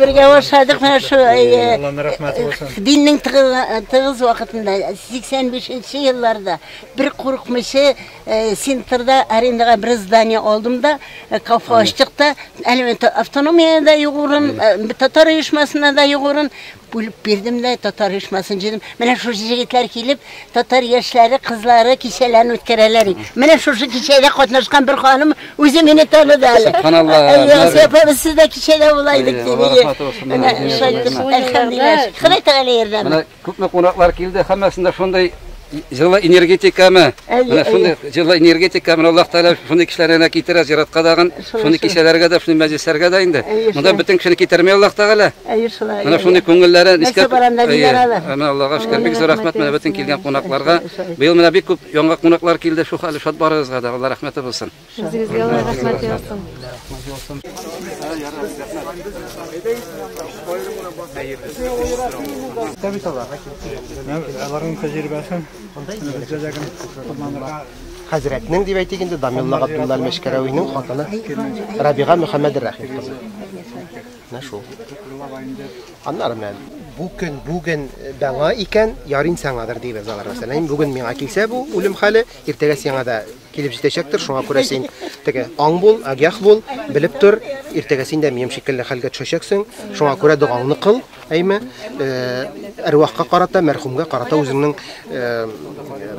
Бергә ашадык менә шу. Әйе. Алланың рәхмәте булсын. Диннең тыгыз вакытында 85 елларда бер курыкмыйча центрда арендага бер здание алдым да, кафе ачтык та, әле автономиядә юк урын, татар оешмасында да юк урын. Бүлеп бирдем дә, татар оешмасын җыйдым. Менә шушы җегетләр килеп, татар яшьләре, кызлары кичәләрен үткәрәләр. Менә шушы кичәдә катнашкан бер ханым үзе мине таныды әле. Субханалла. Әйе, апа, без сездә кичәдә булайдык дип. Менә әлхәмдүлилләһ. Ходай Тәгалә ярдәме. Менә күпме кунаклар килде, һәммәсендә шундый җылы энергетикамы? Менә шундый җылы энергетика, менә Аллаһ Тәгалә шундый кешеләрне китерә зиратка дагын, шундый кичәләргә дә, шундый мәҗлесләргә дә инде. Монда бөтен кешене китерми Аллаһ Тәгалә. Менә шундый күңелләре нечкә. Менә Аллаһка шөкер, бик зур рәхмәт менә бөтен килгән кунакларга. Быел менә бик күп яңа кунаклар килде, шул хәле шат барыгызга да, Алла рәхмәте булсын. Үзегезгә Алла рәхмәт яусын. Аларның тәҗрибәсен бездә дә кулланырга. Хәзрәтнең дип әйтик инде, Дамилла Габдулла Мәшкәрәвинең хатыны Рабига Мөхәммәдеррәхим кызы. Менә шул. Аннары менә бу көн бүген бәңа икән, ярин саңадыр дип язалар. Мәсәлән, бүген миңа килсә бу үлем хәле, иртәгә сиңа да килеп җитәчәктер. Шуңа күрә син теге аң бул, агях бул, белеп тор, иртәгә син дә минем шикелле хәлгә төшәчәксең. Шуңа күрә догаңны кыл, әйме, әрвахка карата, мәрхүмгә карата үзеңнең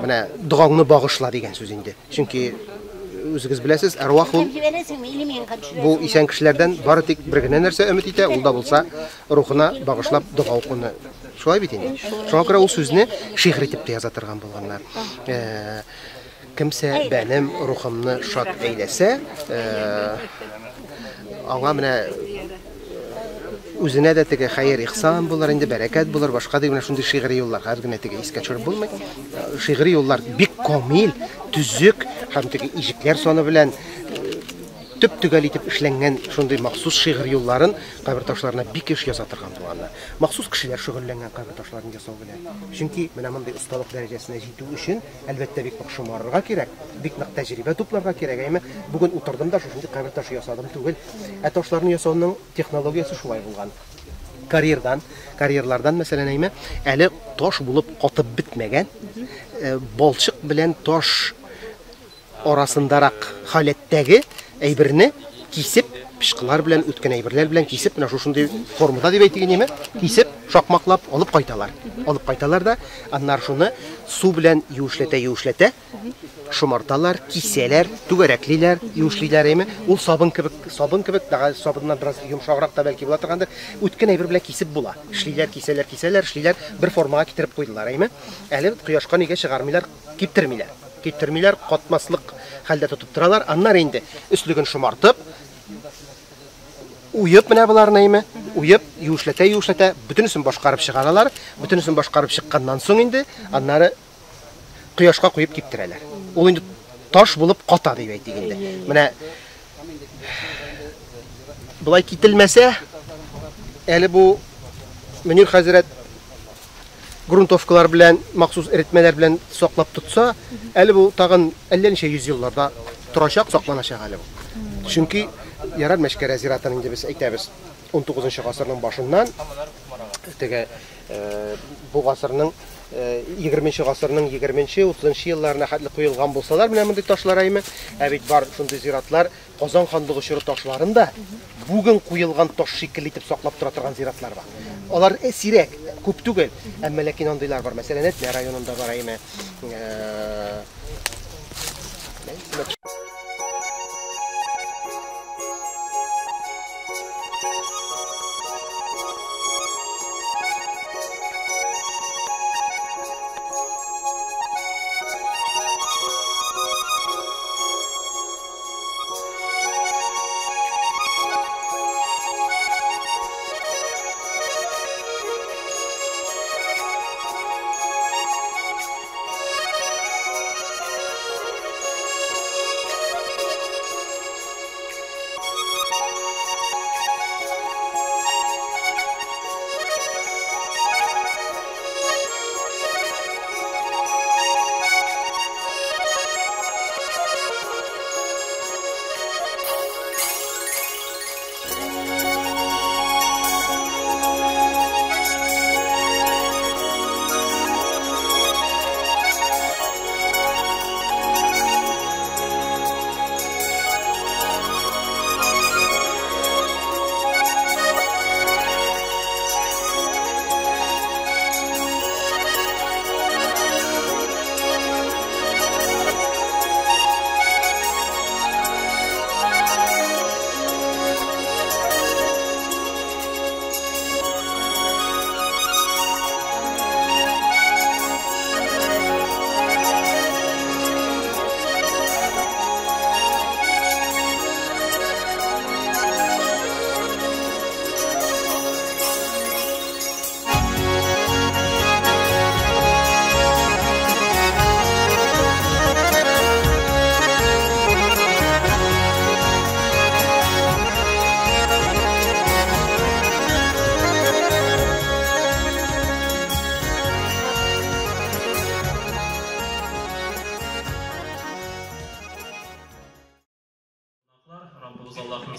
менә догаңны багышла дигән сүз инде. Чөнки үзегез беләсез, әрвах ул бу исән кешеләрдән бары тик бер генә нәрсә өмет итә, ул да булса рухына багышлап дога укуны. Шулай бит инде. Шуңа күрә ул сүзне шигырь итеп тә яза торган булганнар. Кемсә бәнем рухымны шат әйләсә, аңа менә үзенә дә теге хәер ихсан булыр инде, бәрәкәт булыр, башка дип менә шундый шигъри юллар. Хәзер генә теге искә төшереп булмый. Шигъри юллар бик камил, төзек һәм теге иҗекләр саны белән Төп-төгәл итеп эшләнгән шундый махсус шигырь юлларын кабер ташларына бик еш яза торган булганнар. Махсус кешеләр шөгыльләнгән кабер ташларын ясау белән. Чөнки менә мондый осталык дәрәҗәсенә җитү өчен, әлбәттә, бик нык шомарырга кирәк, бик нык тәҗрибә тупларга кирәк. Әйме, бүген утырдым да шушындый кабер ташы ясадым түгел. Ә ташларны ясауның технологиясе шулай булган. Карьердан, карьерлардан, мәсәлән, әйме, әле таш булып катып бетмәгән, балчык белән таш арасындарак халәттәге әйберне кисеп, пычкылар белән, үткән әйберләр белән кисеп, менә шушындый формада дип әйтик инде, кисеп, шакмаклап алып кайталар. Алып кайталар да, аннары шуны су белән юешләтә-юешләтә, шомарталар, кисәләр, түгәрәклиләр, юешлиләр, әйме. Ул сабын кебек, сабын кебек, тагы сабыннан бераз йомшаграк та бәлки була торгандыр. Үткән әйбер белән кисеп була. Эшлиләр, кисәләр, кисәләр, эшлиләр, бер формага китереп куйдылар, әйме. Әле кояшка нигә чыгармыйлар, киптермиләр. Киптермиләр, катмаслык хәлдә тотып торалар. Аннары инде өслеген шомартып, уеп менә боларны, әйме, уеп, юешләтә, юешләтә, бөтенесен башкарып чыгаралар. Бөтенесен башкарып чыкканнан соң инде аннары кояшка куеп киптерәләр. Ул инде таш булып ката дип әйтик инде. Менә болай кителмәсә, әле бу Мөнир хәзрәт грунтовкалар белән, махсус эретмәләр белән саклап тотса, әле бу тагын әллә ничә йөз елларда торачак, сакланачак әле бу. Чөнки ярар Мәчкәрә зиратын инде без әйтәбез 19 гасырның башыннан, теге бу гасырның 20 гасырның 20-30 елларына хәтле куелган булсалар, менә мондый ташлар әйме, ә бит бар шундый зиратлар Казан ханлыгы чоры ташларында бүген куелган таш шикелле итеп саклап тора торган зиратлар бар. Алар сирәк, күп түгел, әмма ләкин андыйлар бар. Мәсәлән, Әтнә районында бар әйме.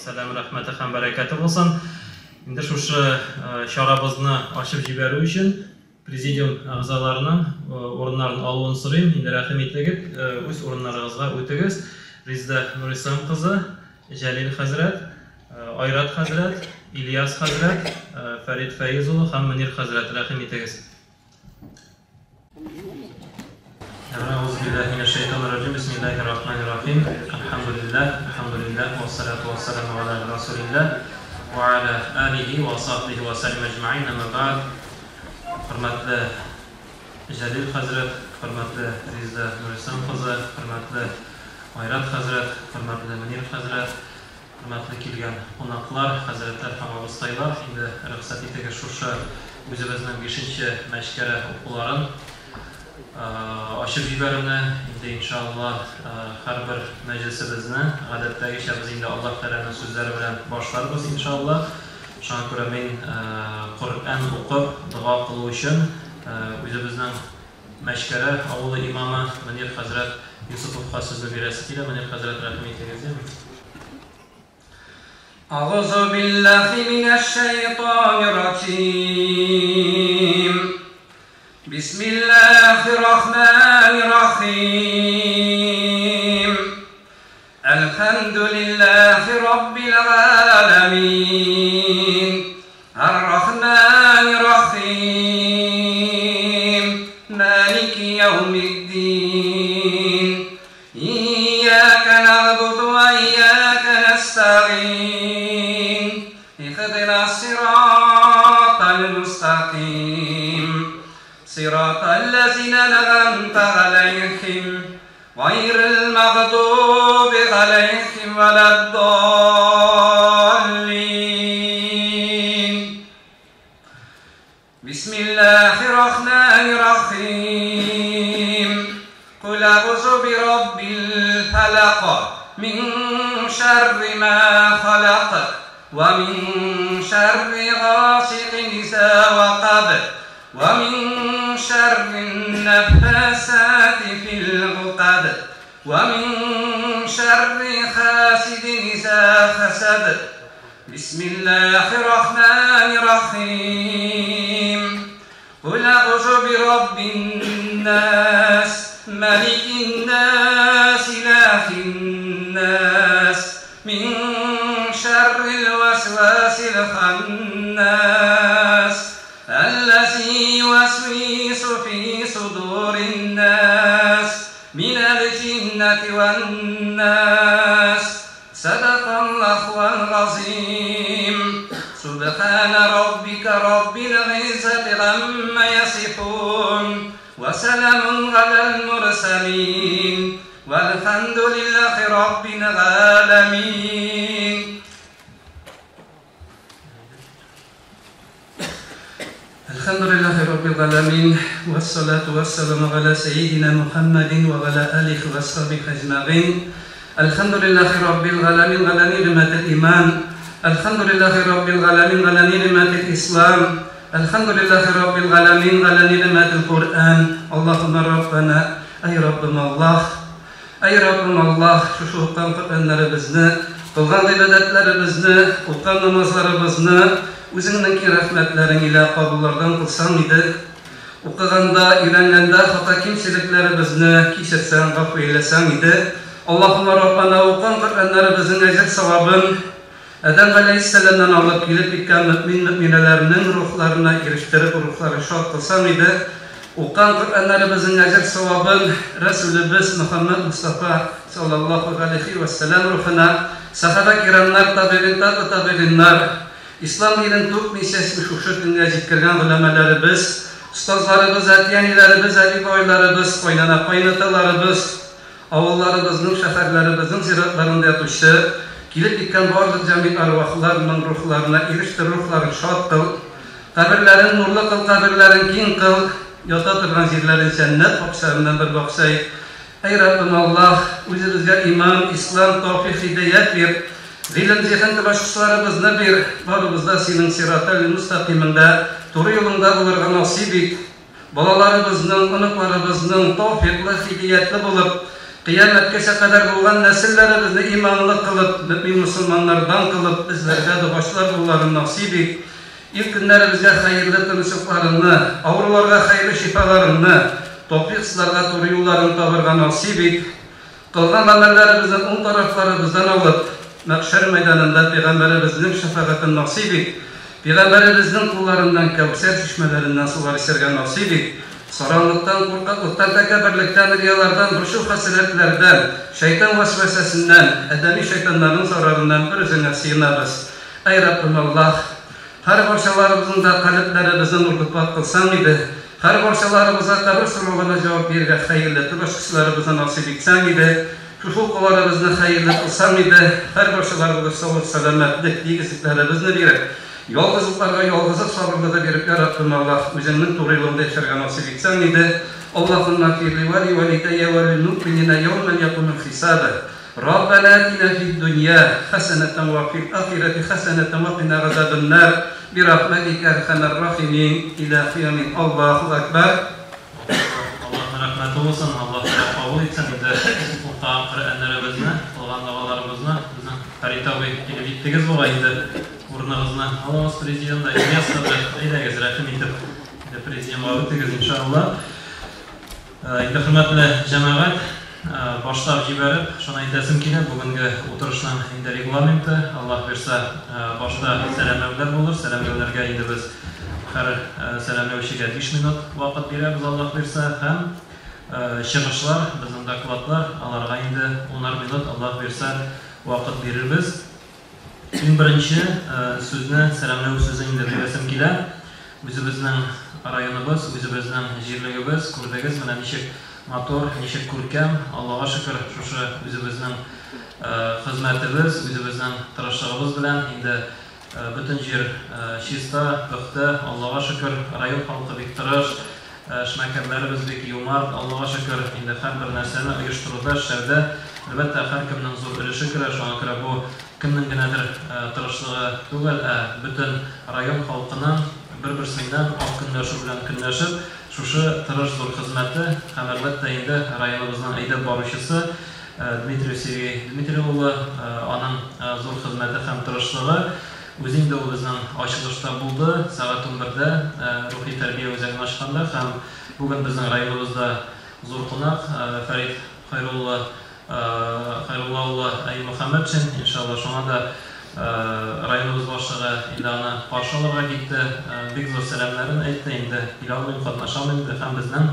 Сәлам, рәхмәте һәм бәрәкәте булсын. Инде шушы чарабызны ачып җибәрү өчен президиум әгъзаларының урыннарын алуын сорыйм. Инде рәхим итегез, үз урыннарыгызга үтегез. Резеда Нурислам кызы, Җәлил хәзрәт, Айрат хәзрәт, Ильяс хәзрәт, Фәрид Фәиз улы һәм Мөнир хәзрәт, рәхим итегез. Әгъузу биллаһи минәш шайтанир раҗим. Бисмиллаһир рахманир рахим. Әлхәмдүлилләһ, әлхәмдүлилләһ, вассалату вассаламу аля расулилләһ ва аля алихи ва сахбихи ва саллим әҗмәгыйн. Әмма бәгъд. Хөрмәтле Җәлил хәзрәт, хөрмәтле Резеда Нурислам кызы, хөрмәтле Айрат хәзрәт, хөрмәтле Мөнир хәзрәт, хөрмәтле килгән кунаклар, хәзрәтләр һәм абыстайлар, инде рөхсәт итегез шушы үзебезнең 5нче Мәчкәрә укуларын ачып җибәрүне. Инде иншалла һәрбер мәҗлесебезне гадәттәгечә без инде Аллаһ Тәгаләнең сүзләре белән башларбыз иншалла. Шуңа күрә мин Коръән укып дога кылу өчен үзебезнең Мәчкәрә авылы имамы Мөнир хәзрәт Юсуповка сүзне бирәсе килә. Мөнир хәзрәт, рәхим итегез, яме. أعوذ بالله من الشيطان الرجيم بسم الله الرحمن الرحيم الحمد لله رب العالمين الرحمن الرحيم مالك يوم الدين إياك نعبد وإياك نستعين اهدنا الصراط المستقيم صراط الذين أنعمت عليهم غير المغضوب عليهم ولا الضالين بسم الله الرحمن الرحيم قل أعوذ برب الفلق من شر ما خلق ومن شر غاسق إذا وقب ومن شر النفاثات في العقد ومن شر حاسد إذا حسد بسم الله الرحمن الرحيم قل أعوذ برب الناس ملك الناس إله الناس من شر الوسواس الخناس الذي يوسوس في صدور الناس من الجنة والناس صدق الله العظيم سبحان ربك رب العزة عما يصفون وسلام على المرسلين والحمد لله رب العالمين الحمد لله رب العالمين والصلاة والسلام على سيدنا محمد وعلى آله وصحبه أجمعين الحمد لله رب العالمين على نعمة الإيمان الحمد لله رب العالمين على نعمة الإسلام الحمد لله رب العالمين على نعمة القرآن اللهم ربنا أي ربنا الله أي ربنا الله шушы укыган Коръәннәребезне, кылган гыйбадәтләребезне, укыган намазларыбызны үзеңнең киң рәхмәтләрең илә кабуллардан кылсаң иде. Укыганда, өйрәнгәндә хата кимчелекләребезне кичерсәң, гафу әйләсәң иде. Аллаһумма Раббана укыган Коръәннәребезнең әҗер савабын Адәм галәйһиссәламнән алып килеп киткән мөэмин-мөэминәләрнең рухларына ирештереп, рухларын шат кылсаң иде. Укыган Коръәннәребезнең әҗер савабын Рәсүлебез Мөхәммәд Мостафа саллаллаһу галәйһи вә сәлләм рухына, сәхабә кирамнар, табигыйн, табы табигыйннар, ислам динен түкми-чәчми шушы көнгә җиткергән голәмәләребез, остазларыбыз, әти-әниләребез, әби-бабайларыбыз, кайнана-кайнаталарыбыз, авылларыбызның, шәһәрләребезнең зиратларында ятучы, килеп киткән барлык җәмигъ әрвахларның рухларына ирештер, рухларын шат кыл, каберләрен нурлы кыл, каберләрен киң кыл, ята торган җирләрен җәннәт бакчаларыннан бер бакча ит. Әй Раббым Аллаһ, үзебезгә иман, ислам, тәүфыйк, һидаять бир, гыйлем, зиһен ачкычларыбызны бир, барыбыз да синең сиратәл-мөстәкыймеңдә, туры юлыңда булырга насыйп ит. Балаларыбызның, оныкларыбызның тәүфыйклы, һидаятлы булып, кыямәткәчә кадәр булган нәселләребезне иманлы кылып, мөэмин мөселманнардан кылып, безләргә догачлар булуларын насыйп ит. Ил көннәребезгә хәерле тынычлыкларыңны, авыруларга хәерле шифаларыңны, тәүфыйксызларга туры юлларын табырга насыйп ит. Кылган гамәлләребезне уң тарафларыбыздан алып, мәхшәр мәйданында пәйгамбәребезнең шәфәгатен насыйп ит. Пәйгамбәребезнең кулларыннан Кәүсәр чишмәләреннән сулар эчәргә насыйп ит. Саранлыктан, куркаклыктан, тәкәбберлектән, риялардан, борчу-хәсрәтләрдән, шайтан вәсвәсәсеннән, адәми шайтаннарның зарарыннан бер үзеңә сыенабыз. Әй Раббым Аллаһ, һәр барчаларыбызның да калебләребезне нурлы пакь кылсаң иде, һәр барчаларыбызга кабер сорауларына җавап бирергә хәерле тел ачкычларыбызны насыйп итсәң иде, шушы укуларыбызны хәерле кылсаң иде, һәр барчаларыбызга саулык-сәламәтлек, тигезлекләребезне биреп, ялгызлыкларга ялгызлык сабырлыгы биреп, я Раббым Аллаһ, үзеңнең туры юлыңда яшәргә насыйп итсәң иде. اللهم اغفر لي ولوالدي وللمؤمنين يوم يقوم الحساب. ربنا آتنا في الدنيا حسنة وفي الآخرة حسنة وقنا عذاب النار برحمتك أرحم الراحمين. إلى قيام الله أكبر. Аллаһның рәхмәте булсын, Аллаһ Тәгалә кабул итсен инде укыган Коръәннәребезне, кылган догаларыбызны. Безнең Фәрит абый килеп җиттегез бугай инде урыныгызны алыгыз президиумда. Ильяс хәзрәт, әйдәгез, рәхим итеп инде президиумга үтегез, иншалла. Инде хөрмәтле җәмәгать, башлап җибәреп, шуны әйтәсем килә, бүгенге утырышның инде регламенты, Аллаһ бирса, башта сәламләүләр булыр, сәламләүләргә инде без һәр сәламләүчегә 5 минут вакыт бирәбез, Аллаһ бирса, һәм чыгышлар, безнең докладлар, аларга инде 10 минут, Аллаһ бирса, вакыт бирербез. Иң беренче сүзне, сәламләү сүзе инде бирәсем килә. Үзебезнең районыбыз, үзебезнең җирлегебез, күрдегез, менә ничек матур, ничек күркәм, Аллага шөкер, шушы үзебезнең хезмәтебез, үзебезнең тырышлыгыбыз белән инде бөтен җир чиста, пөхтә, Аллага шөкер, район халкы бик тырыш, эшмәкәрләребез бик юмарт, Аллага шөкер, инде һәрбер нәрсәне оештыруда, эшләүдә, әлбәттә, һәркемнең зур өлеше керә, шуңа күрә бу кемнең генәдер тырышлыгы түгел, ә бөтен район халкының бер-берсеннән ак көнләшү белән көнләшеп, шушы тырыш зур хезмәте һәм әлбәттә инде районыбызның әйдәп баручысы Дмитриев Сергей Дмитрий улы, аның зур хезмәте һәм тырышлыгы. Үзе инде ул безнең ачылышта булды, сәгать 11-дә рухи тәрбия үзәген ачканда һәм бүген безнең районыбызда зур кунак Фәрит Хайрулла Хайрулла улы Аймөхәммәтшин, иншалла, шуңа да районыбыз башлыгы инде аны каршы алырга китте, бик зур сәламнәрен әйтте, инде килә алмыйм, катнаша алмыйм диде һәм безнең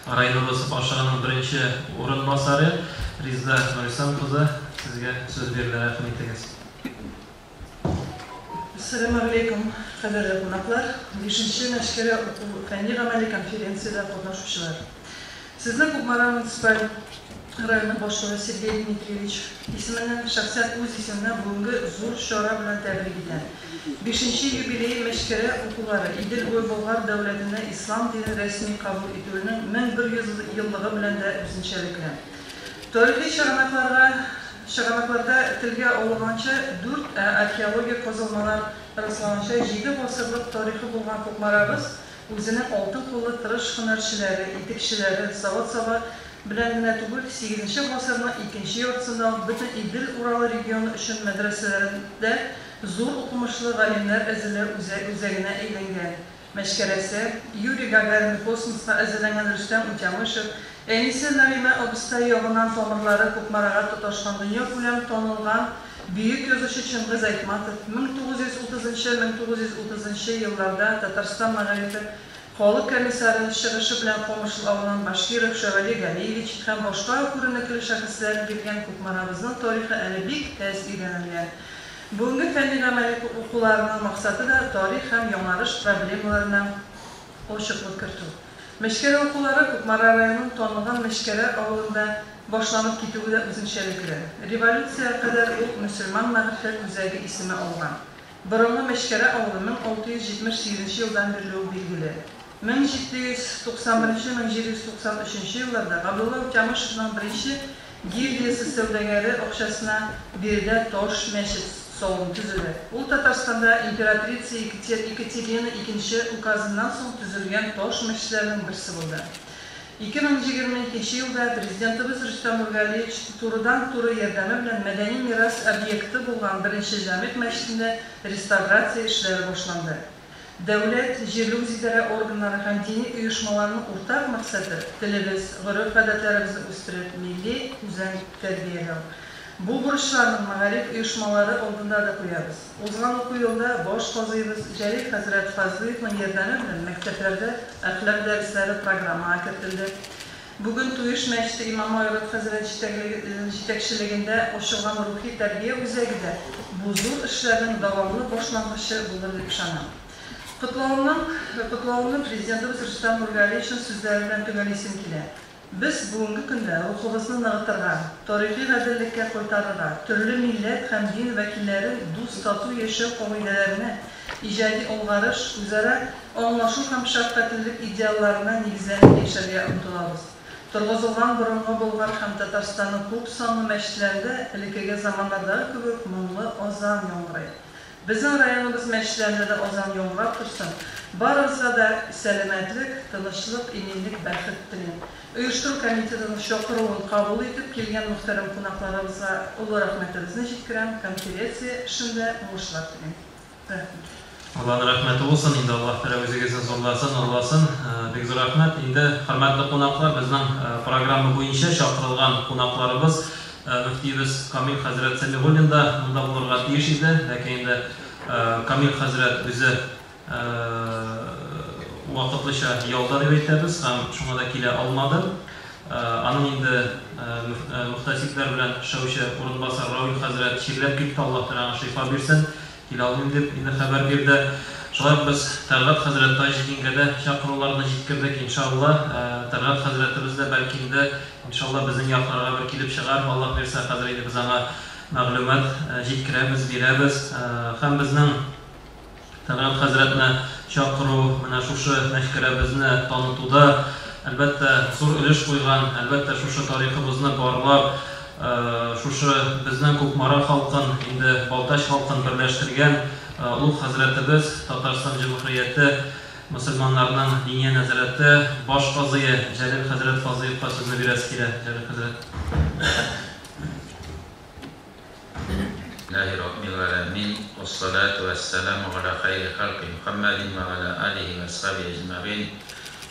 районыбыз башлыгының беренче урынбасары Ризда Нурислам кызы сезгә сүз бирелә, рәхим итегез. Ассаламу алейкум, кадерле кунаклар, 5нче Мәчкәрә уку фәнни-гамәли конференциядә катнашучылар. Сезне Кукмара муниципаль районы башлыгы Сергей Дмитриевич исеменнән, шәхсән үз исемемнән бүгенге зур чара белән тәбрик итәм. 5нче юбилей Мәчкәрә укулары Идел буе Болгар дәүләтенә ислам динен рәсми кабул итүенең 1100 еллыгы белән дә үзенчәлекле. Тарихи чыганакларга чыганакларда телгә алынганча, дүрт, ә археологик казылмалар раслаганча, җиде гасырлык тарихы булган Кукмарабыз үзенең алтын куллы тырыш һөнәрчеләре, итекчеләре, савыт-саба белән генә түгел, сигезенче гасырның икенче яртысында ук бөтен Идел-Урал регионы өчен мәдрәсәләрендә зур укымышлы галимнәр әзерләү үзәгенә әйләнгән. Мәчкәрәсе, Юрий Гагарин космоска әзерләнгән Рөстәм Утямышев, әнисе Нәгыймә абыстай ягыннан тамырлары Кукмарага тоташкан дөньякүләм танылган бөек язучы Чыңгыз Айтматов, 1930 нчы 1930 нчы елларда Татарстан мәгарифе халык комиссары, чыгышы белән Камышлы авылыннан Башкиров Шәвәли Галиевич һәм башка күренекле шәхесләр биргән Кукмарабызның тарихы әле бик әз өйрәнелгән. Бүгенге фәнни-гамәли укуларының максаты да тарих һәм яңарыш проблемаларына ачыклык кертү. Мәчкәрә укулары Кукмара районының танылган Мәчкәрә авылында башланып китүе дә үзенчәлекле. Революциягә кадәр ул мөселман мәгърифәт үзәге исеме алган. Борынгы Мәчкәрә авылы 1678 елдан бирле үк билгеле. 1791-1793 елларда Габдулла Утямышевның беренче гильдиясе сәүдәгәре акчасына биредә таш мәчет салын төзелә. Ул Татарстанда императрица Екатерина II указыннан соң төзелгән таш мәчетләрнең берсе булды. 2022 елда Президентыбыз Рөстәм Нургалиевич турыдан-туры ярдәме белән мәдәни мирас объекты булган беренче Җәмигъ мәчетендә реставрация эшләре башланды. Дәүләт, җирле үзидарә органнары һәм дини оешмаларның уртак максаты, телебез, гореф-гадәтләребезне үстереп, милли үзаң тәрбияләү. Бу бурычларны мәгариф оешмалары алдында да куябыз. Узган уку елында баш казыебыз Җәлил хәзрәт Фазлыевның ярдәме белән мәктәпләрдә әхлак дәресләре программага кертелде. Бүген Туеш мәчете имамы Айрат хәзрәт җитәкчелегендә ачылган рухи тәрбия үзәге дә бу зур эшләрнең дәвамлы башлангычы булыр дип ышанам. Котлавымның котлавымны Президентыбыз Рөстәм Нургалиевичның сүзләре белән төгәллисем килә. Без бүгенге көндә рухыбызны ныгытырга, тарихи гаделлеккә кайтарырга, төрле милләт һәм дин вәкилләрен дус-тату яшәү кагыйдәләренә иҗади алгарыш, үзара аңлашу һәм шәфкатьлелек идеалларына нигезләнеп яшәргә омтылабыз. Торгызылган борынгы Болгар һәм Татарстанның күп санлы мәчетләрендә элеккеге заманнардагы кебек моңлы азан яңгырый. Безнең районыбыз мәчетләрендә дә азан яңгырап торсын. Барыгызга да сәламәтлек, тынычлык, иминлек, бәхет телим. Оештыру комитетының чакыруын кабул итеп килгән мөхтәрәм кунакларыбызга олы рәхмәтебезне җиткерәм, конфереция эшендә уңышлар телим. Рәхмәт. Алланың рәхмәте булсын, инде Аллаһ Тәгалә үзегезне зурласын, олыласын. Бик зур рәхмәт. Инде, хөрмәтле кунаклар, безнең программа буенча чакырылган кунакларыбыз, мөфтиебез Камил хәзрәт Сәмигуллин да монда булырга тиеш иде, ләкин инде Камил хәзрәт үзе вакытлыча ялда дип әйтәбез һәм шуңа да килә алмады. Аның инде мөхтәсибләр белән эшләүче урынбасар Равил хәзрәт чирләп китте, Аллаһ Тәгалә аңа шифа бирсен, килә алмыйм дип инде хәбәр бирде. Шулай ук без Тәлгать хәзрәт Таҗетдингә дә чакыруларны җиткердек, иншалла, Тәлгать хәзрәтебез дә бәлки инде, иншалла, безнең якларга бер килеп чыгар, Аллаһ бирсә, хәзер инде без аңа мәгълүмат җиткерәбез, бирәбез. Һәм безнең Тәлгать хәзрәтне чакыру, менә шушы мәфкәрәбезне танытуда, әлбәттә, зур өлеш куйган, әлбәттә, шушы тарихыбызны барлап, шушы безнең Кукмара халкын, инде Балтач халкын берләштергән олуг хәзрәтебез, Татарстан Җөмһүрияте мөселманнарының Диния нәзарәте баш казые Җәлил хәзрәт Фазыевка сүзне бирәсе килә. Җәлил хәзрәт. Лаһи Раббил галәмин, вассалату вассәламу галя хайри халки Мухаммадин ва галя алихи ва асхабихи әҗмәгыйн.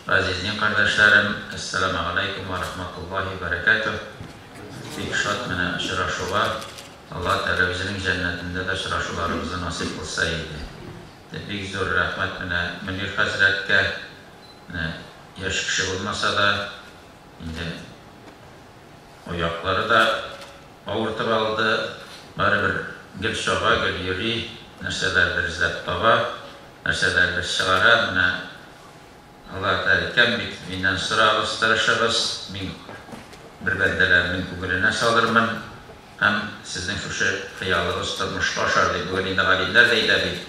Газиз дин кардәшләрем, әссәламегаләйкүм ва рахматуллаһи ва бәрәкәтүһ. Бик шат менә очрашуга. Аллаһ Тәгалә үзенең җәннәтендә дә очрашуларыбызны насыйп кылса иде. Бик зур рәхмәт менә Мөнир хәзрәткә. Менә яшь кеше булмаса да, инде Аяклары да авыртып алды. Барыбер гел чаба, гел йөри, нәрсәләрдер эзләп таба, нәрсәләрдер чыгара. Менә Аллаһ Тәгалә әйткән бит, Миннән сорагыз, тырышыгыз, Мин бер бәндәләрнең күңеленә салырмын һәм сезнең шушы хыялыгыз тормышка ашар, дип. Бүген инде галимнәр дә әйтә бит,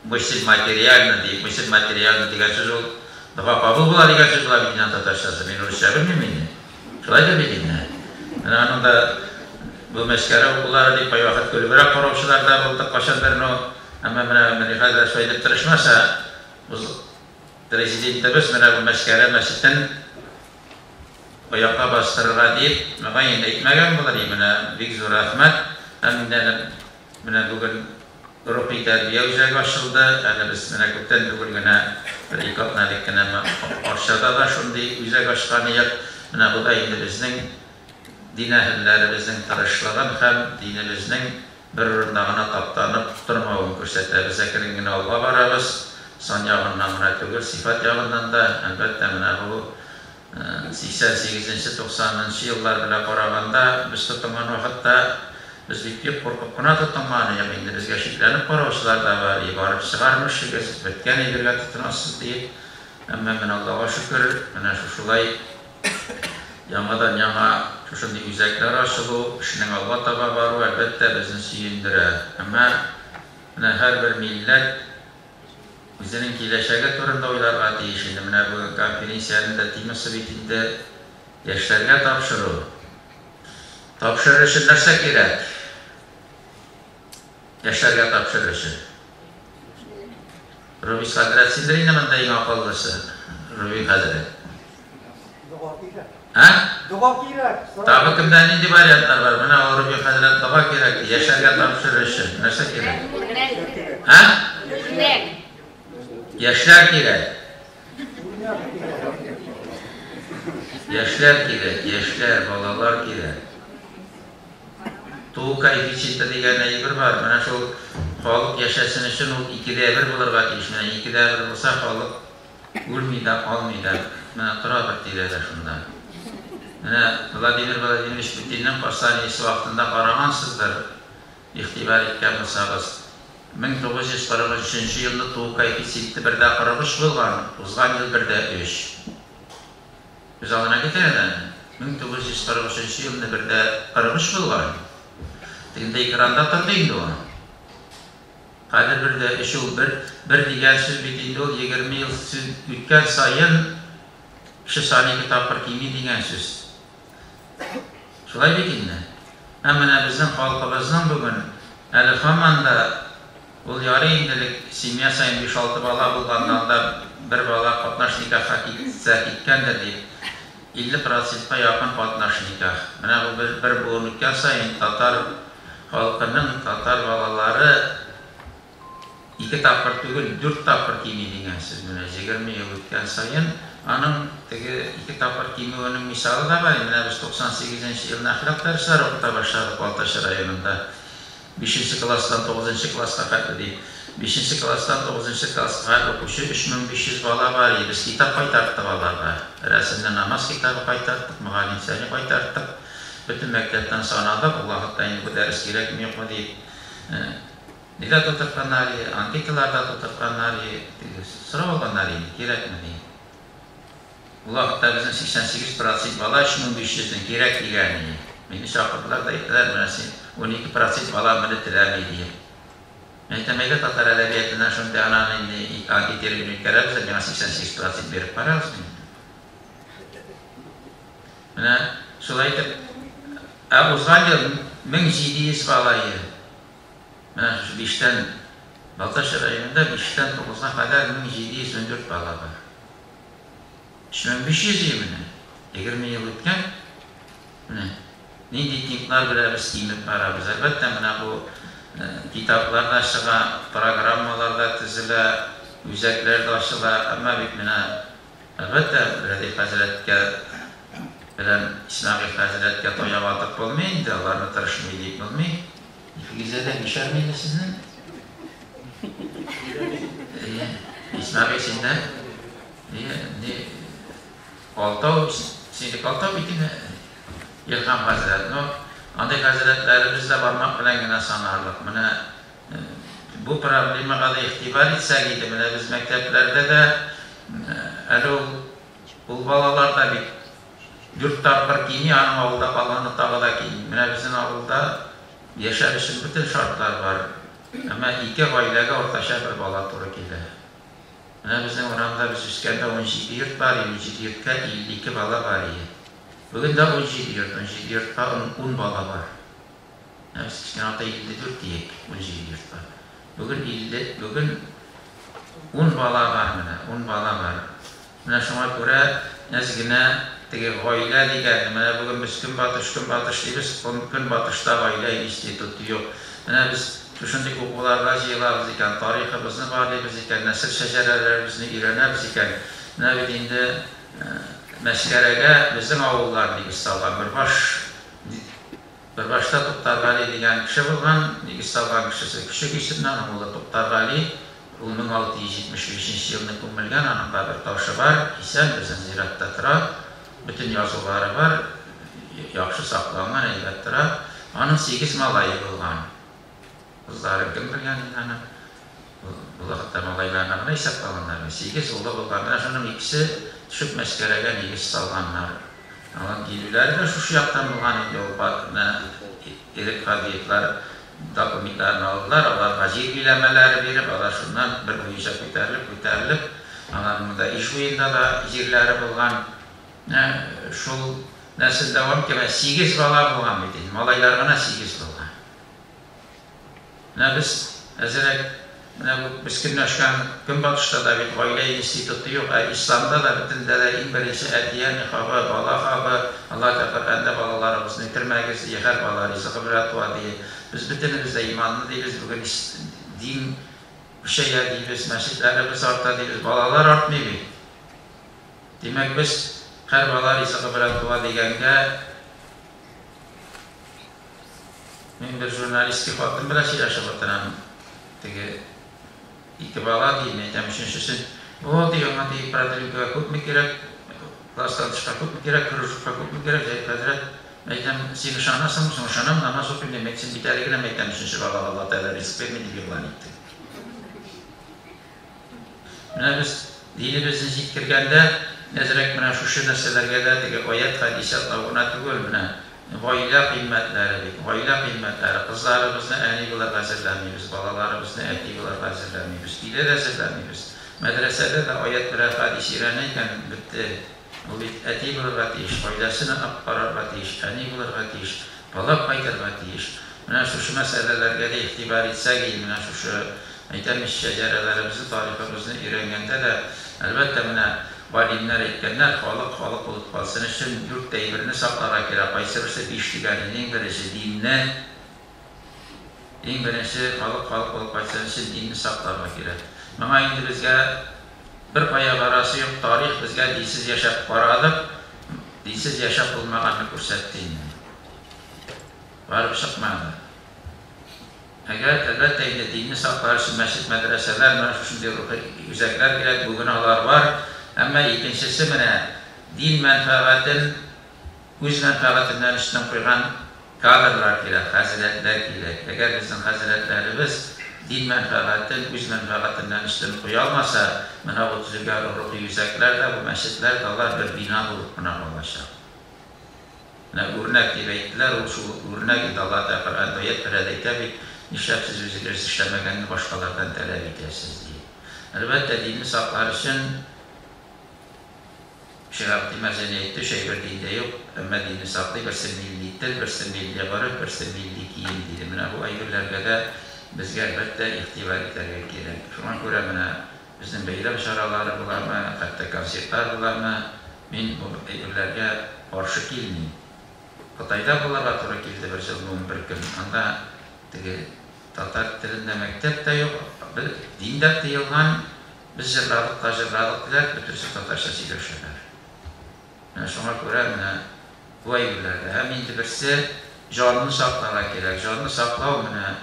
Мысль материальна диеп, мысль материальна дигән сүз ул дога кабул була дигән сүз була бит инде татарчасы. Мин урысча белмим инде. Шулайдыр бит инде. Менә аның да бу мәскәрә укулары дип кайвакыт көлебрәк караучылар да булды кайчандыр, но әмма менә Мөнир хәзрәт шулай итеп тырышмаса, уз президентыбыз менә бу Мәскәрә мәчетен аякка бастырырга диеп, мөгаен, әйтмәгән булыр и. Менә бик зур рәхмәт. Һәм инде әле менә бүген Рухи тәрбия үзәге ачылды. Әле без менә күптән түгел генә, бер-ике атна элек кенә Арчада да шундый үзәк ачкан идек. Менә бу да инде безнең дин әһелләребезнең тырышлыгын һәм динебезнең бер урында гына таптанып тормавын күрсәтә. Без әкрен генә алга барабыз. Сан ягыннан гына түгел, сыйфат ягыннан да. Әлбәттә, менә бу 88 нче, 90 нчы еллар белән караганда, без тотынган вакытта, без бит бик куркып кына тотынган идек, инде безгә шикләнеп караучылар да бар, и барып чыгармышыгыз, беткән әйбергә тотынасыз диеп. Әмма менә Аллага шөкер, менә шушылай яңадан-яңа шушындый үзәкләр ачылу, эшнең алга таба баруы, әлбәттә, безне сөендерә. Әмма менә һәрбер милләт Үзенең киләчәге турында уйларга тиеш инде. Менә бүген конференциянең дә темасы бит инде яшьләргә тапшыру. Тапшырыр өчен нәрсә кирәк? Яшьләргә тапшырыр өчен. Рубис хәзрәт, синдер инде монда иң акыллысы, Рубин хәзрәт. Дога кирәк. Ә? Дога кирәк. Тагы кемдә нинди вариантлар бар? Менә ул Рубин хәзрәт дога кирәк ди, яшәргә тапшырыр өчен. Нәрсә кирәк? Үрнәк кирәк. Ә? Үрнәк. Яшьләр кирәк. Яшьләр кирәк, яшьләр, балалар кирәк. Туу коэффициенты дигән әйбер бар. Менә шул халык яшәсен өчен ул 2,1 булырга тиеш. Менә 2,1 булса, халык Үлми дә, калмый да, менә тора бер тирәдә шунда. Менә Владимир Владимирович Путинның посланиесе вакытында карагансыздыр, игътибар иткән булсагыз, 1943 нче елны туу коэффициенты 1,43 булган, узган ел 1,3. Күз алдына китерегез әле, 1943 нче елны 1,43 булган. Тегендә экранда торды инде ул. Хәзер бер дә өч ул бер, бер дигән сүз бит инде ул 20 ел сүз үткән саен кеше саны ике тапкыр кими дигән сүз. Шулай бит инде. Һәм менә безнең халкыбызның бүген әле һаман да ул ярый инде элек семья саен биш-алты бала булганнан да бер бала катнаш никахка китсә киткәндер дип, 50 процентка якын катнаш никах. Менә бу бер, бер буын үткән саен татар халкының татар балалары ике тапкыр түгел, дүрт тапкыр кими дигән сүз. Менә 20 ел үткән саен аның теге ике тапкыр кимүенең мисалы да бар. Менә без 98 нче елны әхлак дәресләре укыта башладык Балтач районында. Бишенче класстан тугызынчы класска хәтле дип. Бишенче класстан тугызынчы класска хәтле укучы 3500 бала бар иде. Без китап кайтарттык аларга. Рәсемле намаз китабы кайтарттык, Мөгаллим Сәни кайтарттык. Бөтен мәктәптән санадык, ул вакытта инде бу дәрес кирәкме, юкмы дип. Ни дә тутыртканнар иде, анкеталар да тутыртканнар иде, теге сорап алганнар инде, кирәкме дип. Ул вакытта безнең 88 процент бала 3500 нең кирәк дигән иде. Мине чакырдылар да әйттеләр, менә син 12 процент бала моны теләми диеп. Мин әйтәм, әйдә татар әдәбиятыннан шундый ананы инде анкетирование үткәрәбез дә, миңа 88 процент биреп карагыз инде. Менә шулай итеп, ә узган ел 1700 бала иде. Менә шушы биштән Балтач районында биштән тугызга кадәр 1714 бала бар. 3500 ие менә. 20 ел үткән. Менә нинди темплар белән без кимеп барабыз. Әлбәттә, менә бу китаплар да чыга, программалар да төзелә, үзәкләр дә ачыла. Әмма бит менә, әлбәттә, Рәдиф хәзрәткә белән Исмәгыйль хәзрәткә таяк атып булмый инде, аларны тырышмый дип булмый. Икегездә дә ничәр инде сезнең? Әйе, Исмәгыйль синдә? Әйе, ни алтау, синеке алтау бит инде, Илһам хәзрәт. Ну, андый хәзрәтләребез дә бармак белән генә санарлык. Менә бу проблемага да игътибар итсәк иде, менә без мәктәпләрдә дә әле ул ул балалар да бит дүрт тапкыр кими, аның авылда калганы тагы да кими. Менә безнең авылда яшәр өчен бөтен шартлар бар. Әмма ике гаиләгә уртача бер бала туры килә. Менә безнең урамда без үскәндә 17 йорт бар иде, 17 йортка 52 бала бар иде. Бүген дә 17 йорт, 17 йортка ун бала бар. Менә без кечкенә вакытта 54 диек, 17 йортка. Бүген 50, бүген ун бала бар менә, ун бала бар. Менә шуңа күрә әз генә теге гаилә дигәнне, менә бүген без Көнбатыш, Көнбатыш дибез, Көнбатышта гаилә институты юк. Менә без шушындый укуларга җыелабыз икән, тарихыбызны барлыйбыз икән, нәсел шәҗәрәләребезне өйрәнәбез икән, менә бит инде Мәчкәрәгә безнең авыллар нигез салган Бөрбаш Бөрбашта Туктаргали дигән кеше булган, нигез салган кешесе Көчек исемле, аның улы Туктаргали, ул 1675 нче елны күмелгән, аның кабер ташы бар, исән, безнең зиратта тора, бөтен язулары бар, яхшы сакланган, әйбәт тора. Аның сигез малае булган. Кызларын кем белгән инде аның. Ул вакытта малайларны гына исәпкә алганнар бит. Сигез улы булган. Менә шуның икесе төшеп Мәчкәрәгә нигез салганнар. Алар килүләре дә шушы яктан булган инде ул менә Ирек Һадиевлар документларын алдылар, аларга җир биләмәләре биреп, алар шуннан бер буенча күтәрелеп, күтәрелеп, аларның монда Иж буенда да җирләре булган. Менә шул нәсел дәвам итә. Менә сигез бала булган бит инде, малайлар гына сигез булган. Менә без әзрәк, менә бу без көнләшкән Көнбатышта да бит гаилә институты юк, ә исламда да бөтендә дә иң беренче әти-әни хагы, бала хагы, Аллаһ Тәгалә Коръәндә балаларыгызны үтермәгез ди, һәр бала ризыгы белән туа ди. Без бөтенебез дә иманлы дибез, бүген дин көчәя дибез, мәчетләребез арта дибез, балалар артмый бит. Димәк, без һәр бала ризыгы белән туа дигәнгә, Мин бер журналистский хатын белән сөйләшеп утырам. Теге ике бала ди, мин әйтәм, өченчесен. О, ди, аңа ди, продленкага күпме кирәк, класстан тышка күпме кирәк, кружокка күпме кирәк, Җәвит хәзрәт. Мин әйтәм, син ышанасыңмы соң? Ышанам, намаз укыйм дим. Әйт, син бит әле генә, мин әйтәм, өченче балага Алла Тәгалә ризык бирми дип игълан иттең. Менә без динебезне җиткергәндә, әзрәк менә шушы нәрсәләргә дә, теге аять, хәдис ятлау гына түгел, менә. гаилә кыйммәтләре бит, гаилә кыйммәтләре. Кызларыбызны әни булырга әзерләмибез, балаларыбызны әти булырга әзерләмибез, өйдә дә әзерләмибез. Мәдрәсәдә дә аять белән хәдис өйрәнә икән, бетте. Ул бит әти булырга тиеш, гаиләсен алып карарга тиеш, әни булырга тиеш, бала кайтырга тиеш. Менә шушы мәсьәләләргә дә игътибар итсәк иде, менә шушы, әйтәм ич, шәҗәрәләребезне, тарихыбызны өйрәнгәндә дә, әлбәттә, менә галимнәр әйткәннәр, халык халык булып калсын өчен дүрт әйберне сакларга кирәк, кайсы берсе биш дигән иде, иң беренче, динне, иң беренче, халык халык булып кайтсын өчен динне сакларга кирәк. Моңа инде безгә беркая барасы юк, тарих безгә динсез яшәп карадык, динсез яшәп булмаганны күрсәтте инде. Барып чыкмады. Әгәр, әлбәттә инде, динне саклар өчен мәчет-мәдрәсәләр, менә шушындый рухи үзәкләр кирәк, бүген алар бар. Әмма икенчесе менә дин мәнфәгатен үз мәнфәгатеннән өстен куйган кадрлар кирәк, хәзрәтләр кирәк. Әгәр безнең хәзрәтләребез дин мәнфәгатен үз мәнфәгатеннән өстен куя алмаса, менә бу төзелгән рухи үзәкләр дә, бу мәчетләр дә алар бер бина булып кына калачак. Менә үрнәк дип әйттеләр, ул шул үрнәк инде, Аллаһ Тәгалә Коръәндә аять белән дә әйтә бит, нишләп сез үзегез эшләмәгәнне башкалардан таләп итәсез, ди. Әлбәттә, динне саклар өчен Шиһабетдин Мәрҗани әйтте, өч әйбер диндә юк, әмма динне саклый, берсе милли тел, берсе милли гореф, берсе милли кием, диде. Менә бу әйберләргә дә безгә, әлбәттә, игътибар итәргә кирәк. Шуңа күрә менә Безнең бәйрәм чаралары буламы, хәтта концертлар буламы, мин бу әйберләргә каршы килмим. Кытайда булырга туры килде бер җылны 11 көн. Анда теге татар телендә мәктәп тә юк, дин дә тыелган. Без җырладык та җырладык диләр, бөтенесе татарча сөйләшәләр. Менә шуңа күрә менә бу әйберләрдә. Һәм инде берсе җанны сакларга кирәк. Җанны саклау менә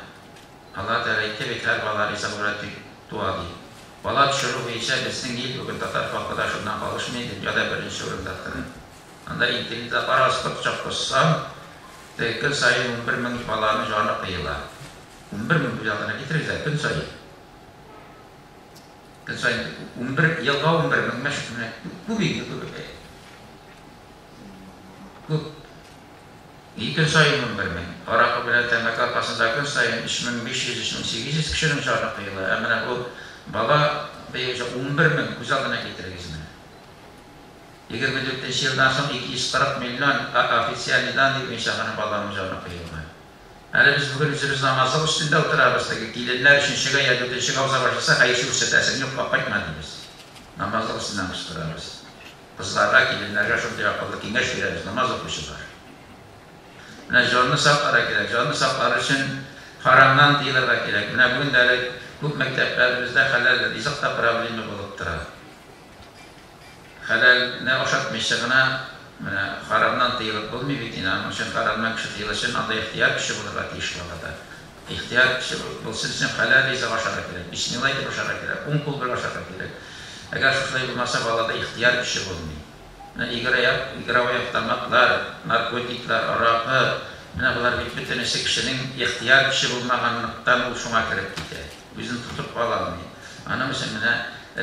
Аллаһ Тәгалә әйтте бит, һәр бала ризык белән туа дип. Бала төшерү буенча безнең ил бүген татар халкы да шуннан калышмый, дөньяда беренче урында тора. Анда интернетта карагыз, кот чаккызсаң, теге көн саен 11 мең баланың җаны кыела. 11 мең күз алдына китерегез әле, көн саен. Көн саен 11 елга 11 мең менә күп инде, күп. Күп. И көн саен 11 мең. Аракы белән тәмәке аркасында көн саен 3500, 3800 кешенең җаны кыела. Ә менә бу бала буенча 11 мең, күз алдына китерегез менә. 24 нче елдан соң 240 миллион официальный данный буенча гына баланың җаны кыелган. Әле без бүген үзебез намазлык өстендә утырабыз, теге киленнәр өченчегә я дүртенчегә уза башласа, хәерче күрсәтәсең юк, кайтма дибез. Намазлык өстеннән кычкырабыз. Кызларга, киленнәргә шундый акыллы киңәш бирәбез, намаз укучылар. Менә җанны сакларга кирәк. Җанны саклар өчен харамнан тыелырга кирәк. Менә бүген дә әле күп мәктәпләребездә хәләл ризык та проблема булып тора. Хәләлне ашатмыйча гына менә харамнан тыелып булмый бит инде. Аның өчен харамнан кеше тыелыр өчен анда ихтыяр көче булырга тиеш балада. Ихтыяр көче булсын өчен хәләл ризык ашарга кирәк, бисмилла әйтеп ашарга кирәк, уң кул белән ашарга кирәк. Әгәр шушылай булмаса, балада ихтыяр көче булмый. Менә игровой автоматлар, наркотиклар, аракы, менә болар бит бөтенесе кешенең ихтыяр көче булмаганлыктан ул шуңа кереп китә, үзен тотып кала алмый. Аның өчен менә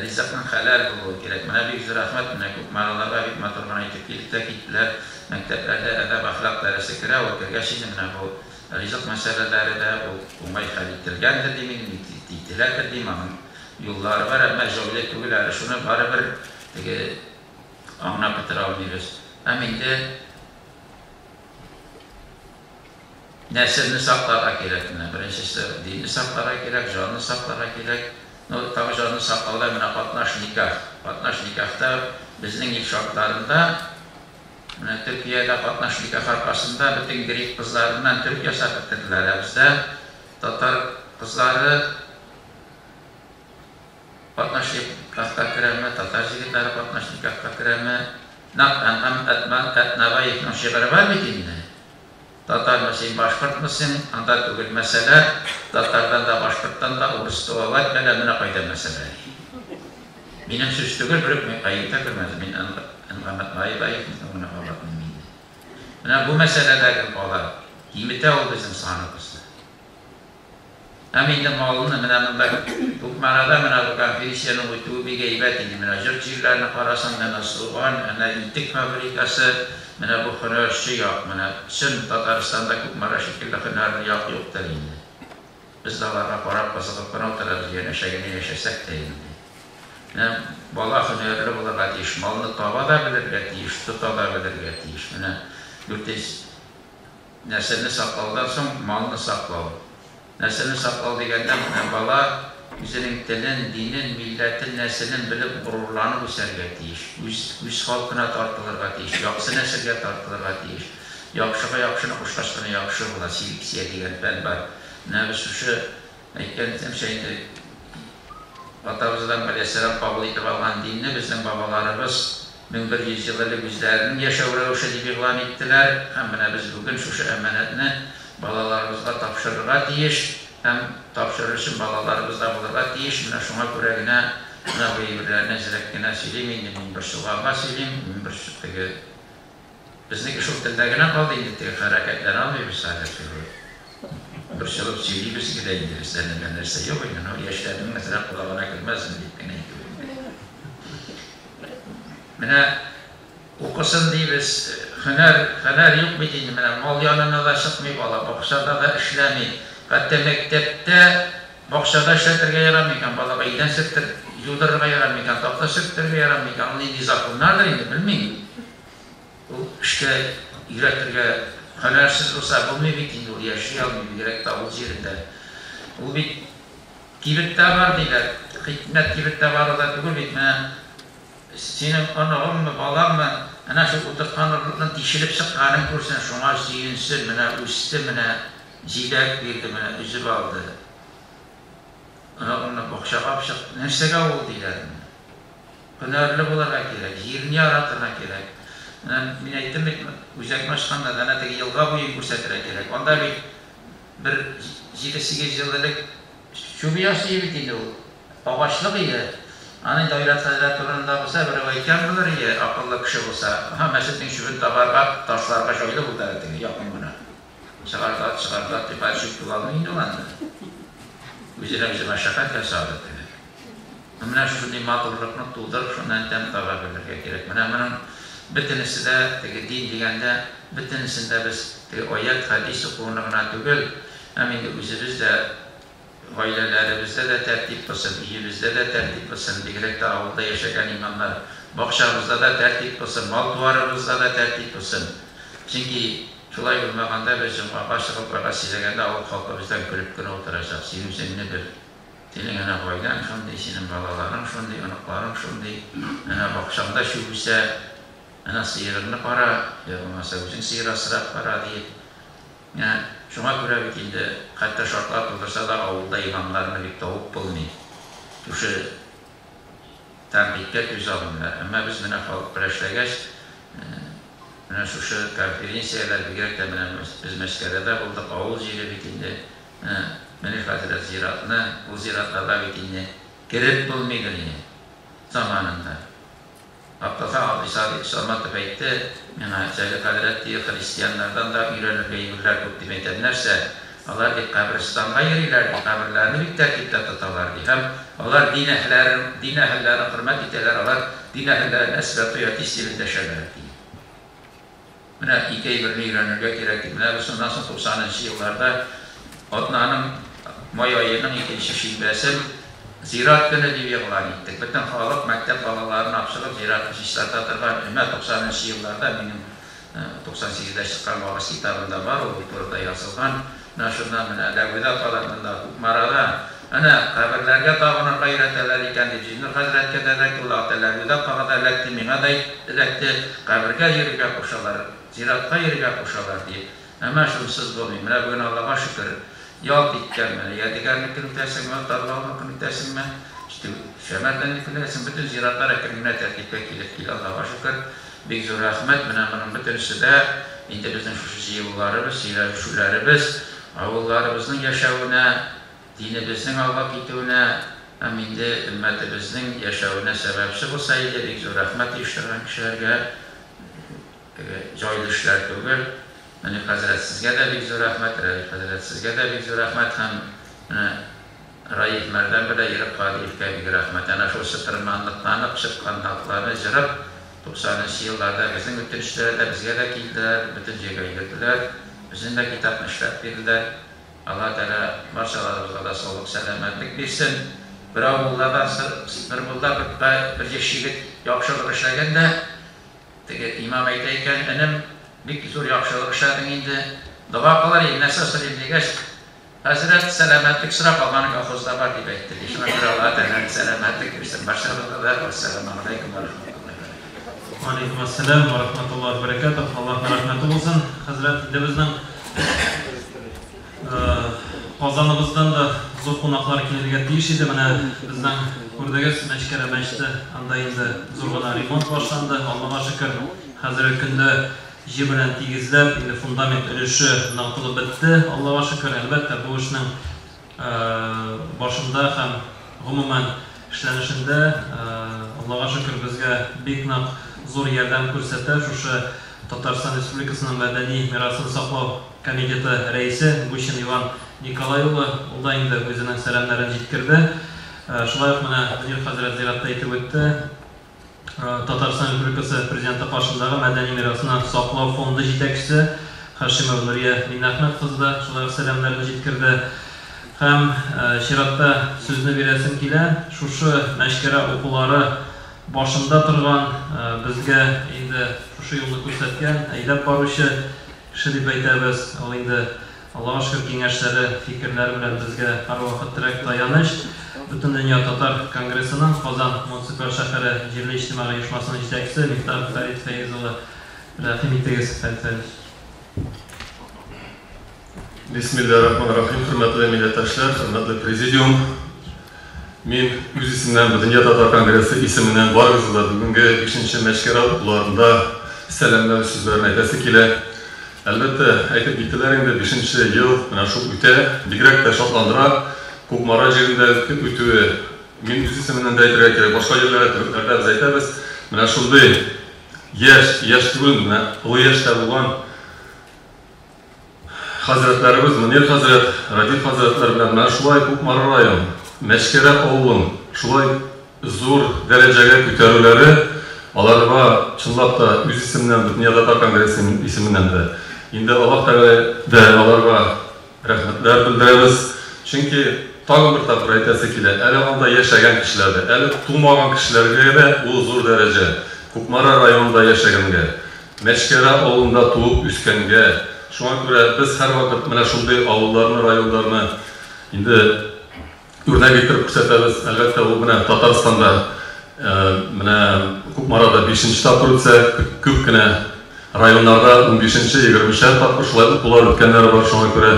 ризыкның хәләл булуы кирәк. Менә бик зур рәхмәт, менә Кукмараларга бик матур гына итеп килеп тә киттеләр. Мәктәпләрдә әдәп-әхлак дәресе керә, ул кергәч инде менә бу Ризык мәсьәләләре дә ул уңай хәл ителгәндер дим инде, ителәдер дим, аның юллары бар, әмма җайлы түгел әле, шуны барыбер теге аңлап бетерә алмыйбыз. Һәм инде нәселне сакларга кирәк менә, беренчесе динне сакларга кирәк, җанны сакларга кирәк. Ну, тагы җанны саклауда менә катнаш никах. Катнаш никахта безнең ил шартларында Менә Төркиядә катнаш никах аркасында бөтен грек кызларыннан төрек ясап бетерделәр, ә бездә татар кызлары катнаш никахка керәме, татар җегетләре катнаш никахка керәме? Нәкъ Әнгам Әтнабаевның шигыре бар бит инде. Татармы син, башкортмы син, анда түгел мәсьәлә, татардан да, башкорттан да урыс туа, вәт бәла, менә кайда мәсьәлә. Минем сүз түгел, берүк мин гаеп тә күрмәдем, мин Әнгам Атнаевныкын гына кабатлыйм инде. Менә бу мәсьәләдә гел кала, киметә ул безнең саныбызны. Һәм инде малны менә монда Кукмарада менә бу конференциянең үтүе бик әйбәт инде. Менә җорт-җирләрне карасаң, әнә суган, әнә итек фабрикасы, менә бу һөнәрче як. Менә чын Татарстанда Кукмара шикелле һөнәрле як юктыр инде. Без дә аларга карап кызыгып кына утырабыз, янәшә генә яшәсәк тә инде. Менә бала һөнәрле булырга тиеш, малны таба да белергә тиеш, тота да белергә тиеш. Менә 400 Нәселне саклаудан соң малны саклау. Нәселне саклау дигәндә, менә бала үзенең телен, динен, милләтен, нәселен белеп, горурланып үсәргә тиеш. Үз, үз халкына тартылырга тиеш, яксы нәселгә тартылырга тиеш. Яхшыга яхшыны кушкач кына яхшы була, селекция дигән фән бар. Менә без шушы, әйткәнемчә инде, атабыз Адам галәйһиссәлам кабул итеп алган динне безнең бабаларыбыз 1100 ел элек үзләренең яшәү рәвеше дип игълан иттеләр һәм менә без бүген шушы әманәтне балаларыбызга тапшырырга тиеш һәм тапшырыр өчен балаларыбыз да булырга тиеш. Менә шуңа күрә генә менә бу әйберләрне әзрәк кенә сөйлим инде, мин борчылганга сөйлим, мин борч теге безнеке шул телдә генә калды инде, теге хәрәкәтләнә алмыйбыз хәзер теге борчылып сөйлибез генә инде, бездә әллә нәрсә юк инде, но яшьләрнең әзрәк колагына кермәсен дип кенә әйтү инде. Менә укысын дибез, һөнәр, һөнәр юк бит инде, менә мал янына да чыкмый бала, бакчада да эшләми. Хәтта мәктәптә бакчада эшләтергә ярамый икән балага, идән сөртер, юдырырга ярамый икән, такта сөртергә ярамый икән, ул нинди законнардыр инде, белмим. Ул эшкә өйрәтергә, һөнәрсез булса булмый бит инде, ул яши алмый, бигрәк тә авыл җирендә. Ул бит Кибеттә бар, диләр. Хикмәт кибеттә баруда түгел бит, менә синең оныгыңмы, балаңмы, әнә шул утырткан орлыкның тишелеп чыкканын күрсен, шуңа сөенсен, менә үсте, менә җиләк бирде, менә өзеп алды. Оныгыңны бакчага алып чык, нәрсәгә ул, диләр менә. Һөнәрле булырга кирәк, җирне яратырга кирәк. Менә мин әйттем бит, үзәкне ачканда да әнә теге елга буен күрсәтергә кирәк. Анда бит Бер җиде-сигез ел элек чүп ясый бит инде ул. Агачлык иде. Аны инде Айрат хәзрәт урынында булса, берәү әйткән булыр иде, акыллы кеше булса. Аһа, мәчетнең чүбен табарга, ташларга җайлы булды әле теге, якын гына. Чыгар да ат, чыгар да ат дип, хәзер чүп тула алмый инде ул анда. Үзенә үзе мәшәкать ясады теге. Менә шушындый матурлыкны тудырып, шуннан тәм таба белергә кирәк. Менә моның бөтенесе дә, теге дин дигәндә, бөтенесен дә без теге аять, хәдис укуны гына түгел, һәм инде үзебез дә гаиләләребездә дә тәртип булсын, өебездә дә тәртип булсын, бигрәк тә авылда яшәгән имамнар, бакчабызда да тәртип булсын, мал-туарыбызда да тәртип булсын. Чөнки шулай булмаганда без җомгага чыгып вәгазь сөйләгәндә авыл халкы бездән көлеп кенә утырачак, син үзеңне бел. Синең әнә гаиләң шундый, синең балаларың шундый, оныкларың шундый, әнә бакчаңда чүп үсә, әнә сыерыңны кара, йә булмаса үзең сыер асрап кара, диеп. Менә шуңа күрә бит инде, хәтта шартлар тудырса да, авылда имамнарны бик табып булмый. Шушы тәнкыйтькә түзә алмыйлар. Әмма без менә халык белән эшләгәч, менә шушы конференцияләр, бигрәк тә менә без Мәчкәрәдә булдык, авыл җире бит инде, Менә Мөнир хәзрәт зиратны, ул зиратларга бит инде кереп булмыйдыр иде заманында. Габделхак абый Саматов әйтте миңа, Җәлил хәзрәт, ди, христианнардан да өйрәнергә әйберләр күп, дип әйтәм. Нәрсә? Алар, ди, каберстанга йөриләр, ди, каберләрне бик тәртиптә тоталар, ди, һәм алар дин әһләрен, дин әһелләрен хөрмәт итәләр, алар дин әһелләренә святой отец дип эндәшәләр, ди. Менә ике әйберне өйрәнергә кирәк дип. Менә без шуннан соң туксанынчы елларда атнаның май аеның икенче шимбәсен Зират көне дип игълан иттек. Бөтен халык, мәктәп балаларын алып чыгып, зиратны чистарта торган өмә туксанынчы елларда, минем 98 дә чыккан Вагыз китабында бар ул, ул турыда язылган. Менә шуннан менә Ләвидә апалар монда Кукмарада, әнә, каберләргә табынырга өйрәтәләр икән, дип Зиннур хәзрәткә дә эләкте, ул вакытта Ләвидә апага да эләкте, миңа да эләкте, кабергә йөрергә кушалар, зиратка йөрергә кушалар, диеп. Әмма шунсыз булмый. Менә бүген Аллага шөкер, ялт иткән менә Ядегәрнекен үтәсеңме, Тарлауныкын үтәсеңме, Шәмәрдәннекен үтәсең, бөтен зиратлар әкрен генә тәртипкә килеп килә, Аллага шөкер. Бик зур рәхмәт, менә моның бөтенесе дә инде безнең шушы җыелуларыбыз, сөйләшүләребез авылларыбызның яшәвенә, динебезнең алга китүенә һәм инде өммәтебезнең яшәвенә сәбәпче булса иде. Бик зур рәхмәт оештырган кешеләргә. Теге җайлы эшләр түгел. Мөнир хәзрәт, сезгә дә бик зур рәхмәт, Рәдиф хәзрәт, сезгә дә бик зур рәхмәт һәм. Менә Раиф Мәрдән белән Ирек Кадыевка бик рәхмәт. Әнә шул чытырманлыктан ук чыккан хатларны җырып, 90 нчы елларда безнең үтенечләргә дә, безгә дә килделәр, бөтен җиргә йөрделәр. Безнең дә китапны эшләп бирделәр. Аллаһ Тәгалә барчаларыбызга да саулык, сәламәтлек бирсен. Берәү мулла бар, бер мулла бер бер яшь егет яхшылык эшләгән дә, теге имам әйтә икән, энем, бик зур яхшылык эшләдең инде, дога кылыр идем, нәрсә сорыйм дигәч, хәзрәт, сәламәтлек сора, калганы колхозда бар, дип әйтте, ди. Шуңа күрә Аллаһ Тәгалә сәламәтлек бирсен барчабызга да. Вәссәламегаләйкүм вә рахматуллаһи вә бәрәкәтүһ. Вәгаләйкүм әссәлам вә рахматуллаһи вә бәрәкәтүһ. Аллаһның рәхмәте булсын. Хәзрәт, инде безнең Казаныбыздан да зур кунаклар килергә тиеш иде. Менә безнең күрдегез, Мәчкәрә мәчете, анда инде зур гына ремонт башланды. Аллага шөкер, хәзерге көндә җир белән тигезләп, инде фундамент өлеше ныгытылып бетте, Аллага шөкер. Әлбәттә, бу эшнең башында һәм, гомумән, эшләнешендә, Аллага шөкер, безгә бик нык зур ярдәм күрсәтә шушы Татарстан Республикасының мәдәни мирасын саклау комитеты рәисе Гущин Иван Николай улы. Ул да инде үзенең сәламнәрен җиткерде. Шулай ук менә Мөнир хәзрәт зиратта әйтеп үтте, Татарстан Республикасы Президенты каршындагы мәдәни мирасны саклау фонды җитәкчесе Хашимова Нурия Миннәхмәт кызы да шулай ук сәламнәрен җиткерде. Һәм чиратта сүзне бирәсем килә, шушы Мәчкәрә укулары башында торган, безгә инде шушы юлны күрсәткән, әйдәп баручы кеше дип әйтәбез, ул инде Аллага шөкер, киңәшләре, фикерләре белән безгә һәрвакыт терәк, таяныч. Бөтендөнья татар конгрессының Казан муниципаль шәһәре җирле иҗтимагый оешмасының җитәкчесе Мифтахов Фәрит Фәез улы. Рәхим итегез, Фәрит Фәизович. Бисмилла рахман рахим, хөрмәтле милләттәшләр, хөрмәтле президиум. Мин үз исемнән Бөтендөнья татар конгрессы исеменнән барыгызны да бүгенге бишенче Мәчкәрә укуларында сәламләү сүзләрен әйтәсе килә. Әлбәттә, әйтеп киттеләр инде, бишенче ел менә шул үтә, бигрәк тә шатландыра Кукмара җирендә үтүе. Мин үз исеменнән дә әйтергә кирәк, башка җирләрдә, төбәкләрдә без әйтәбез, менә шундый яшь, яшь түгел, менә олы яшьтә булган Хәзрәтләребез Мөнир хәзрәт, Радиф хәзрәтләр белән менә шулай Кукмара район, Мәчкәрә авылын шулай зур дәрәҗәгә күтәрүләре аларга чынлап та үз исемнән, Бөтендөнья татар конгрессы исеменнән дә инде Аллаһ Тәгалә дә аларга рәхмәтләр белдерәбез. Чөнки тагын бер тапкыр әйтәсе килә, әле анда яшәгән кешеләр дә, әле тумаган кешеләргә дә ул зур дәрәҗә. Кукмара районында яшәгәнгә. Мәчкәрә авылында туып үскәнгә, шуңа күрә без һәрвакыт менә шундый авылларны, районнарны инде үрнәк иттереп күрсәтәбез. Әлбәттә, ул менә Татарстанда, менә Кукмарада бишенче тапкыр үтсә, күп кенә районнарда унбишенче, егермешәр тапкыр шулай укулар үткәннәре бар. Шуңа күрә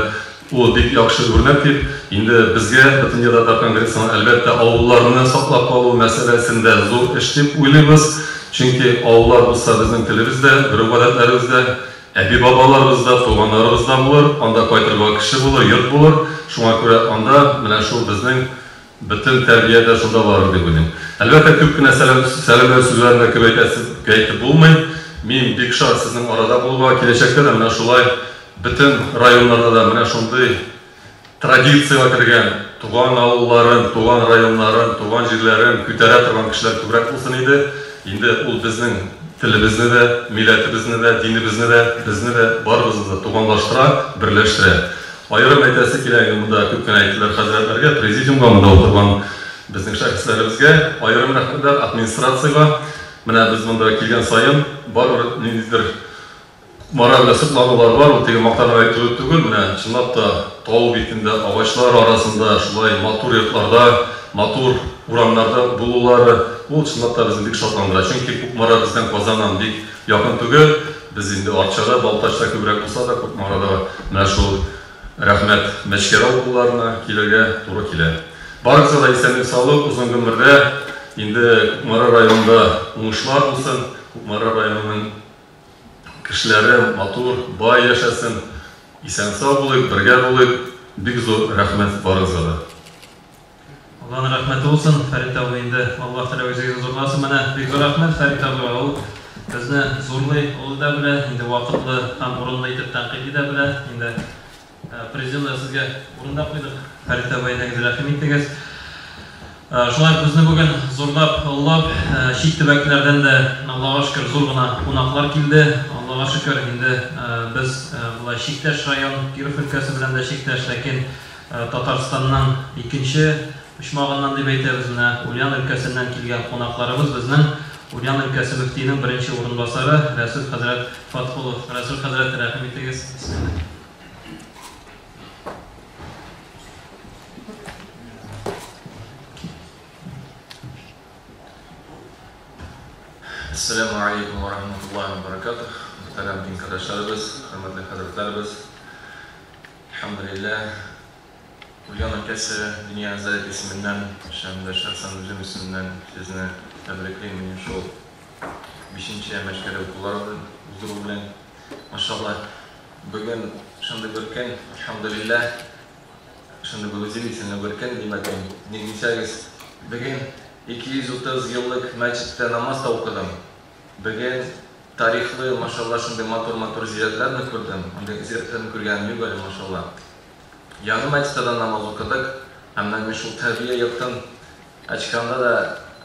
ул бик яхшы үрнәк дип, инде безгә, Бөтендөнья татар конгрессына, әлбәттә, авылларны саклап калу мәсьәләсендә зур эш дип уйлыйбыз. Чөнки авыллар булса, безнең телебез дә, гореф-гадәтләребез дә, әби-бабаларыбыз да, туганнарыбыз да булыр, анда кайтырга кеше булыр, йорт булыр. Шуңа күрә анда менә шул безнең бөтен тәрбия дә шунда барыр дип уйлыйм. Әлбәттә, күп кенә сәлам, сәламләү сүзләрен дә күп әйтәсе, әйтеп булмый. Мин бик шат сезнең арада булуга. Киләчәктә дә менә шулай Бөтен районнарда да менә шундый традициягә кергән, туган авылларын, туган районнарын, туган җирләрен күтәрә торган кешеләр күбрәк булсын иде. Инде ул безнең телебезне дә, милләтебезне дә, динебезне дә, безне дә, барыбызны да туганлаштыра, берләштерә. Аерым әйтәсе килә, инде монда күп кенә әйттеләр хәзрәтләргә, президиумга, монда утырган безнең шәхесләребезгә аерым рәхмәтләр, администрациягә. Менә без монда килгән саен барыбер ниндидер Кукмара белән сокланулар бар, ул теге мактанып әйтүе түгел, менә чынлап та тау битендә, агачлар арасында шулай матур йортларда, матур урамнарда булулары, ул чынлап та безне бик шатландыра. Чөнки Кукмара бездән Казаннан бик якын түгел, без инде Арчада, Балтачта күбрәк булса да, Кукмарада менә шул рәхмәт Мәчкәрә укуларына килергә туры килә. Барыгызга да исәнлек-саулык, озын гомердә, инде Кукмара районында уңышлар булсын, Кукмара районының Кешеләре матур, бай яшәсен, исән-сау булыйк, бергә булыйк, бик зур рәхмәт барыгызга да. Алланың рәхмәте булсын, Фәрит абый, инде Аллаһ Тәгалә үзегезне зурласын. Менә бик зур рәхмәт Фәрит абыйга, ул безне зурлый, ул да белә, инде вакытлы һәм урынлы итеп тәнкыйтьли дә белә. Инде президиумда сезгә урын да куйдык. Фәрит абый, әйдәгез, рәхим итегез. Шулай ук безне бүген зурлап, олылап, чит төбәкләрдән дә, Аллага шөкер, зур гына кунаклар килде. Аллага шөкер, инде без болай чиктәш район, Киров өлкәсе белән дә чиктәш, ләкин Татарстанның икенче почмагыннан дип әйтәбез, менә Ульян өлкәсеннән килгән кунакларыбыз безнең Ульян өлкәсе мөфтиенең беренче урынбасары Рәсүл хәзрәт Фаткулов. Рәсүл хәзрәт, рәхим итегез. Бисмилла. Әссәләмү алейкум вә рахматуллаһи вә баракатуһ. Мөхтәрәм дин кардәшләребез, хөрмәтле хәзрәтләребез. Әлхәмдүлилләһ, Ульян өлкәсе Диния нәзарәте исеменнән һәм дә шәхсән үзем исеменнән сезне тәбриклим менә шул бишенче мәшгалә укулары уздыру белән. Машаллаһ, бүген шундый бер көн, әлхәмдүлилләһ, шундый бер удивительный бер көн дип әйтим. Ник дисәгез, бүген 230 еллык мәчеттә намаз да укыдым. Бүген тарихлы, машалла, шундый матур-матур зиратларны күрдем. Андый зиратларны күргәнем юк әле, машалла. Яңа мәчеттә дә намаз укыдык. Һәм менә мин шул тәрбия йортын ачканда да,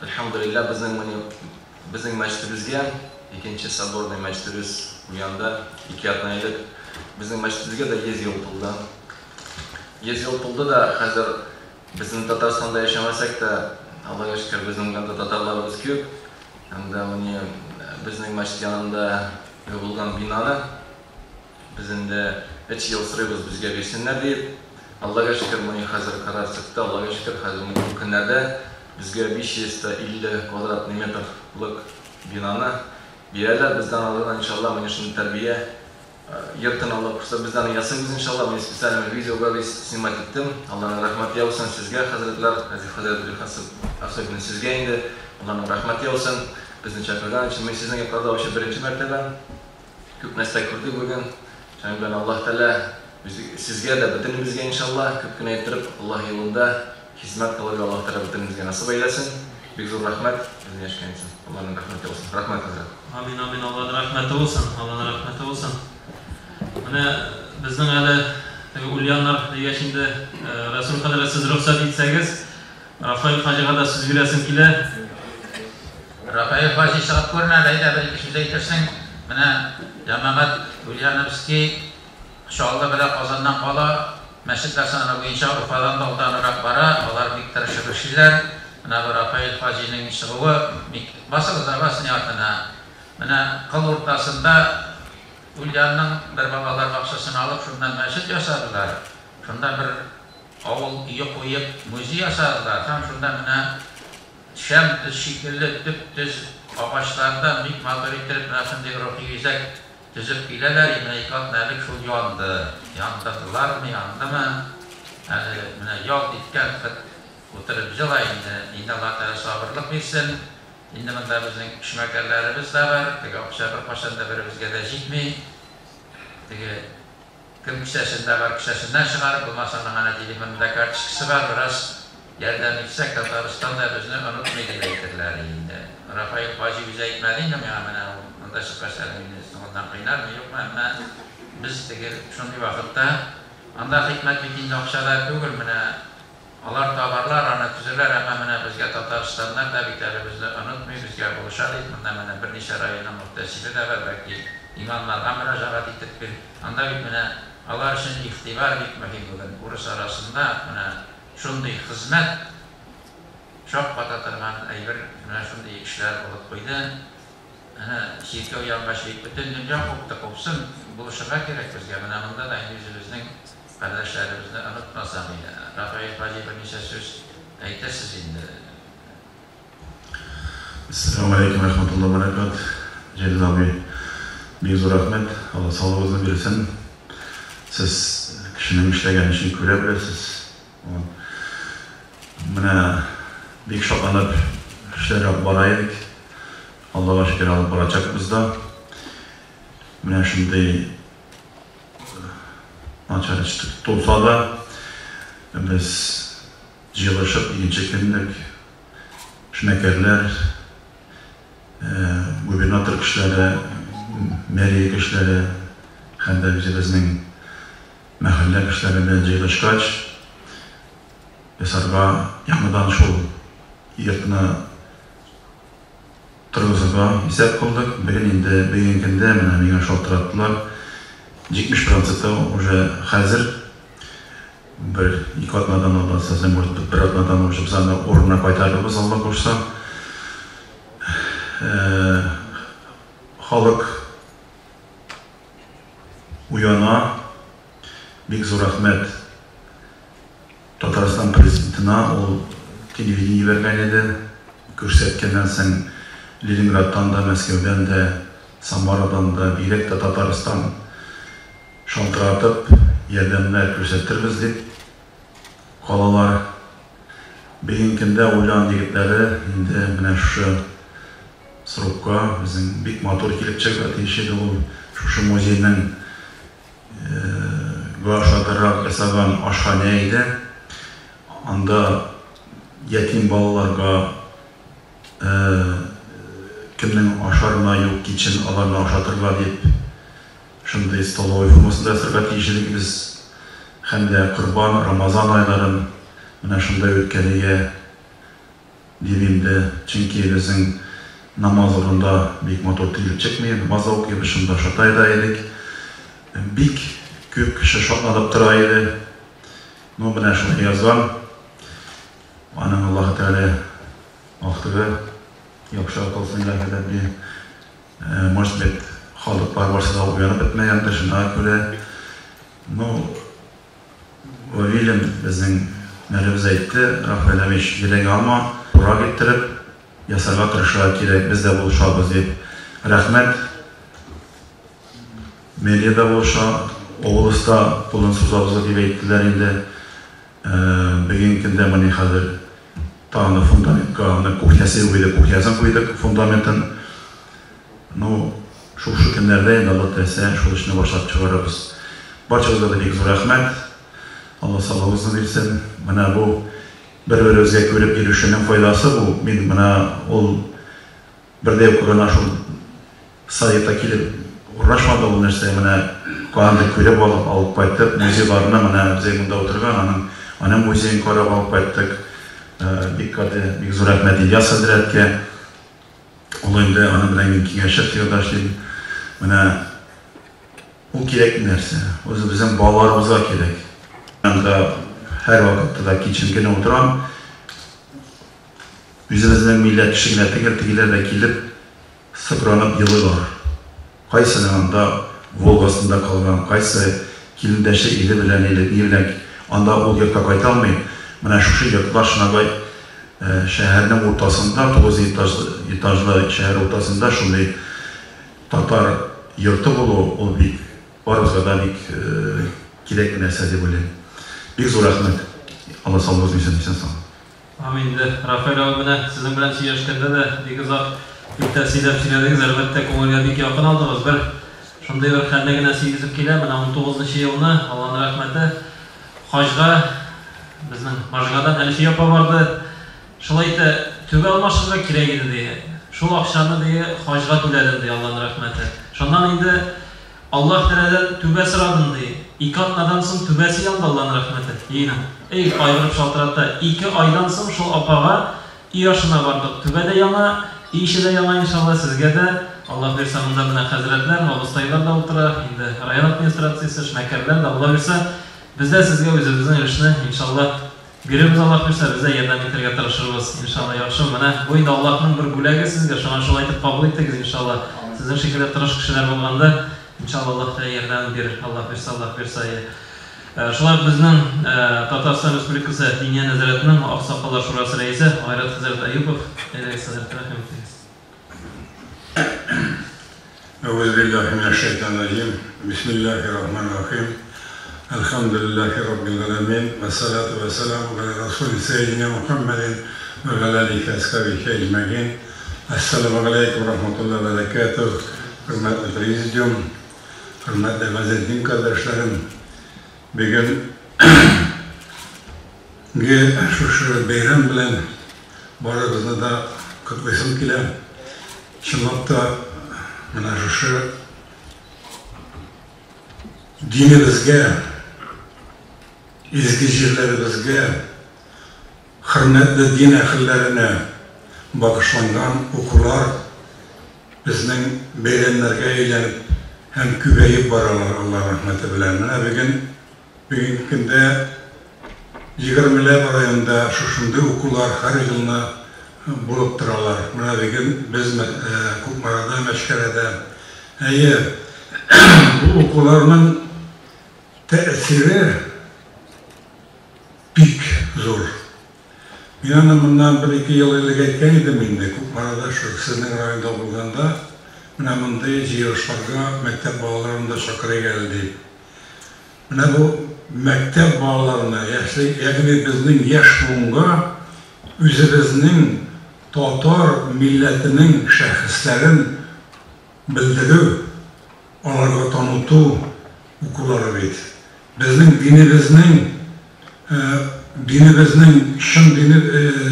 әлхәмдүлилләһ, безнең моны безнең мәчетебезгә, икенче соборный мәчетебез Ульянда, ике атна элек, безнең мәчетебезгә дә 100 ел тулды. 100 ел тулды да, хәзер безнең Татарстанда яшәмәсәк тә, Аллага шөкер, безнең Ульянда татарларыбыз күп. Һәм дә менә безнең мәчет янында булган бинаны без инде өч ел сорыйбыз, безгә бирсеннәр диеп. Аллага шөкер, менә хәзер карар чыкты, Аллага шөкер, хәзер бу көннәрдә безгә 550 квадратный метрлык бинаны бирәләр. Бездән алардан, иншалла, менә шундый тәрбия йортын алып, без аны ясыйбыз, иншалла. Мин специально видеога весь снимать иттем. Алланың рәхмәте яусын сезгә, хәзрәтләр, Разиф хәзрәт, особенно сезгә инде. Алланың рәхмәте яусын. Безне чакырган өчен. Мин сезнең якларда вообще беренче мәртәбә. Күп нәрсә күрдек бүген. Шуның белән Аллаһ Тәгалә сезгә дә, бөтенебезгә иншалла, күп кенә иттереп Аллаһ юлында хезмәт кылырга Аллаһ Тәгалә бөтенебезгә насыйп әйләсен. Бик зур рәхмәт безне яшькән өчен. Аллаһның рәхмәте булсын. Рәхмәт, хәзрәт. Амин, амин, Алланың рәхмәте булсын, Алланың рәхмәте булсын. Менә безнең әле теге Ульяннар дигәч инде, Рәсүл хәзрәт, сез рөхсәт итсәгез, Рафаэль хаҗига да сүз бирәсем килә. Рафаэль хаҗи чыгып күренә, әйдә бер-ике сүз әйтерсең. Менә җәмәгать Ульяновский Чаллы белән Казаннан кала, мәчетләр саны буенча Уфадан да алданрак бара, алар бик тырышып эшлиләр. Менә бу Рафаэль хаҗиның чыгуы бик. Басыгыз да, бас ни артына. Менә кыл уртасында Ульянның бер балалар бакчасын алып, шуннан мәчет ясадылар. Шунда бер авыл өе куеп, музей ясадылар һәм шунда менә шәм төз шикелле төп-төз агачлардан бик матур иттереп менә шундый рухи үзәк төзеп киләләр, и менә ике атна элек шул янды. Яндырдылармы, яндымы, әле менә ялт иткән хет утырып җыла инде. Инде Алла Тәгалә сабырлык бирсен. Инде монда безнең эшмәкәрләребез дә бар. Теге акча беркайчан да беребезгә дә җитми. Теге кем кесәсендә бар, кесәсеннән чыгарып, булмаса аның әнә телефонында карточкасы бар, бераз ярдәм итсәк, Татарстан да безне онытмый дип әйтерләр инде. Рафаил хаҗи үзе әйтмәде инде миңа, менә ул монда чыккач әле мине соңыннан кыйнармы, юкмы, әмма без теге шундый вакытта, анда хикмәт бит инде акчада түгел, менә Алар табарлар, аны төзерләр, әмма менә безгә татарстаннар да бит әле безне онытмый, безгә булыша дип, монда менә берничә районның мөхтәсибе дә бар, бәлки имамнарга мөрәҗәгать итеп бир. Анда бит менә алар өчен игътибар бик мөһим бүген. Урыс арасында менә шундый хезмәт, шакката торган әйбер, менә шундый эшләр булып куйды. Әнә, чиркәү янгач бит бөтен дөнья купты, купсын, булышырга кирәк безгә. Менә монда да инде үзебезнең кардәшләребезне онытмасак иде. Рафаэль хаҗи, берничә сүз әйтерсез инде. Әссәламү галәйкүм вә рәхмәтуллаһи вә бәрәкәтүһ. Җәлил абый, бик зур рәхмәт, Алла саулыгыгызны бирсен. Сез кешенең эшләгән эшен күрә беләсез. Менә бик шатланып эшләр алып бара идек. Аллага шөкер, алып барачакбыз да. Менә шундый начар эш тулса да, без җыелышып икенче көнлек эшмәкәрләр, губернатор кешеләре, мэрия кешеләре һәм дә үзебезнең мәхәллә кешеләре белән җыелышкач, ясарга, яңадан шул йортны торгызырга исәп кылдык. Бүген инде, бүгенге көндә менә миңа шалтыраттылар. 70 проценты уже хәзер. Бер ике атнадан алла сезнең, может быть, бер атнадан уже без аны урынына кайтарырбыз, Алла кушса. Халык уяна. Бик зур рәхмәт Татарстан президентына, ул телевидение җибәргән иде. Күрсәткәннән соң Ленинградтан да, Мәскәүдән дә, Самарадан да, бигрәк тә Татарстан шалтыратып, ярдәмнәр күрсәтербез дип калалар. Бүгенге көндә Ульян егетләре инде менә шушы срокка безнең бик матур килеп чыгарга тиеш иде ул. Шушы музейның га ошатырак ясаган ашханә иде. Анда ятим балаларга кемнең ашарына юк, кичен аларны ашатырга дип шундый столовый формасында ясарга тиеш идек без. Һәм дә Корбан, Рамазан айларын менә шунда үткәрергә дип инде. Чөнки безнең намаз урында бик матур килеп чыкмый. Намаз да укыйбыз, шунда ашата да идек. Бик күп кеше шатланып тора иде. Ну, менә шулай язган. Аның Аллаһы Тәгалә актыгы яхшы кылсын, илаһи Рабби. Может быть, халыклар барсы да уянып бетмәгәндер, шуңа күрә. Ну, Вавилин безнең мэрыбыз әйтте, Рафаэль Амич, йөрәгеңә алма, урак иттереп ясарга тырышырга кирәк, без дә булышабыз дип. Рәхмәт. Мэрия дә булыша, область та кулын сузабыз дип әйттеләр инде. Бүгенге көндә менә хәзер тагын да фундаментка, аны кухнясы юк иде, кухнясын куйдык, фундаментын. Ну, шушы көннәрдә инде Алла теләсә, шул эшне башлап чыгарырбыз. Барчагызга да бик зур рәхмәт. Алла саулыгыгызны бирсен. Менә бу бер-беребезгә күреп йөрүшенең файдасы бу. Мин менә ул бер дә укыгана шул сайтта килеп урнашмады ул нәрсә. Менә каяндыр күреп алып, алып кайтып, музейларны менә безгә монда утырган, аның аның музеен карап алып кайттык. Бик каты, бик зур рәхмәт Ильяс хәзрәткә. Ул инде аның белән мин киңәшеп всегда эшлим. Менә ул кирәк нәрсә. Үзебезнең балаларыбызга кирәк. Анда һәрвакытта да кичен генә утырам. Үзебезнең милләт кеше генә түгел, тегеләр дә килеп сыкранып елыйлар. Кайсының анда Волгасында калган, кайсы килендәше ире белән или ни белән анда ул йортка кайта алмый. Менә шушы йортлар шунагай шәһәрнең уртасында, 9 этажлы шәһәр уртасында шундый татар йорты булу, ул бик барыбызга да бик кирәкле нәрсә дип уйлыйм. Бик зур рәхмәт. Алла саулыгыгызны бирсен, исән сау. Амин. Инде, Рафаэль абый, менә сезнең белән сөйләшкәндә дә бик озак, бик тәфсилләп сөйләдегез. Әлбәттә, күңелгә бик якын алдыгыз. Бер шундый бер хәлне генә сөйлисем килә. Менә 19 нчы елны, Алланың рәхмәте, хаҗга безнең Можгадан Әлфия апа барды. Шулай итә, түбә алмашырга кирәк иде, ди. Шул акчаны, ди, хаҗга түләдем, ди, Алланың рәхмәте. Шуннан инде Аллаһ Тәгаләдән түбә сорадым, ди. Ике атнадан соң түбәсе янды, Алланың рәхмәте. Өенең. Эй, кайгырып шалтырата. Ике айдан соң шул апага өй ашына бардык. Түбә дә яңа, өй эче дә яңа, иншалла, сезгә дә. Аллаһ бирсә, монда менә хәзрәтләр, абыстайлар да утыра, инде район администрациясе, эшмәкәрләр дә, Алла бирсә, без дә сезгә үзебезнең өлешне, иншалла, бирербез, Аллаһ бирсә, без дә ярдәм итәргә тырышырбыз, иншалла. Яхшы, менә бу инде Аллаһның бер бүләге сезгә, шуңа шулай итеп кабул итегез, иншалла. Сезнең шикелле тырыш кешеләр булганда, иншалла, Аллаһ Тәгалә ярдәмен бирер, Аллаһ бирсә, Аллаһ бирсә. Шулай ук безнең Татарстан Республикасы Диния нәзарәтенең Аксакаллар шурасы рәисе Айрат хәзрәт Әюпов. Әйдәгез, хәзрәт, рәхим итегез. Әгъүзу биллаһи минәш шәйтанир раҗим. Бисмиллаһир рахманир рахим. Әлхәмдүлиллаһи раббил галәмин. Вәссалату вәссәламу галә расули сәййидинә Мухәммәдин вә галә алихи вә асхабихи әҗмәгыйн. Әссәламү галәйкүм вә рахматуллаһи вә бәрәкәтүһ. Хөрмәтле президиум, хөрмәтле газиз дин кардәшләрем, бүген ге шушы бәйрәм белән барыгызны да котлыйсым килә. Чынлап та менә шушы динебезгә, изге җирләребезгә хөрмәтле дин әһелләренә багышланган укулар безнең бәйрәмнәргә әйләнеп һәм күбәеп баралар, Алла рәхмәте белән. Менә бүген, бүгенге көндә егермеләп районда шушындый укулар һәр елны булып торалар. Менә бүген без Кукмарада, Мәчкәрәдә. Әйе, бу укуларның тәэсире бик зур. Мин аны моннан бер-ике ел элек әйткән идем инде, Кукмарада шул сезнең районда булганда, менә мондый җыелышларга мәктәп балаларын да чакырыйк әле дип. Менә бу мәктәп балаларына, ягъни безнең яшь буынга үзебезнең татар милләтенең шәхесләрен белдерү, аларга таныту укулары бит. Безнең динебезнең динебезнең чын дине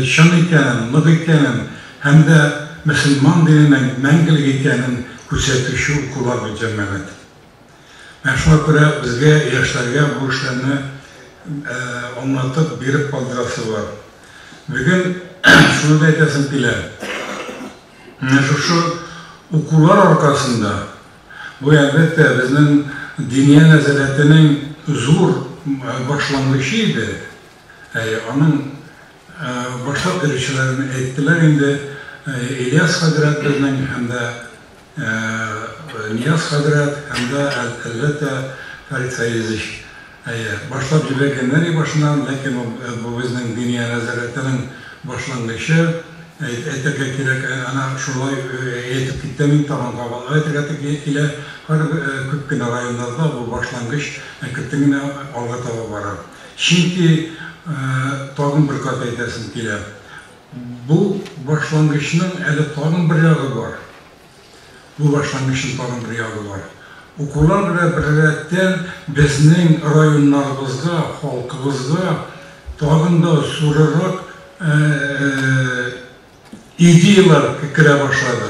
чын икәнен, нык икәнен һәм дә мөселман диненең мәңгелек икәнен күрсәтүче укулар бит, җәмәгать. Менә шуңа күрә безгә, яшьләргә бу эшләрне аңлатып, биреп калдырасы бар. Бүген шуны да әйтәсем килә. Менә шушы укулар аркасында, бу, әлбәттә, безнең Диния нәзарәтенең зур башлангычы иде. Әйе, аның башлап йөрүчеләрен әйттеләр инде, Ильяс хәзрәт безнең һәм дә Нияз хәзрәт һәм дә, әлбәттә, Фәрит Фәизович. Әйе, башлап җибәргәннәр и башыннан, ләкин ул бу безнең Диния нәзарәтенең башлангычы, әйтергә кирәк, әнә шулай әйтеп киттем инде, тагын кабатлап әйтергә килә, һәрбер күп кенә районнарда бу башлангыч әкертен генә алга таба бара. Чөнки, тагын бер кат әйтәсем килә, бу башлангычның әле тагын бер ягы бар. Бу башлангычның тагын бер ягы бар. Укулар белән беррәттән безнең районнарыбызга, халкыбызга тагын да зурырак идеяләр керә башлады.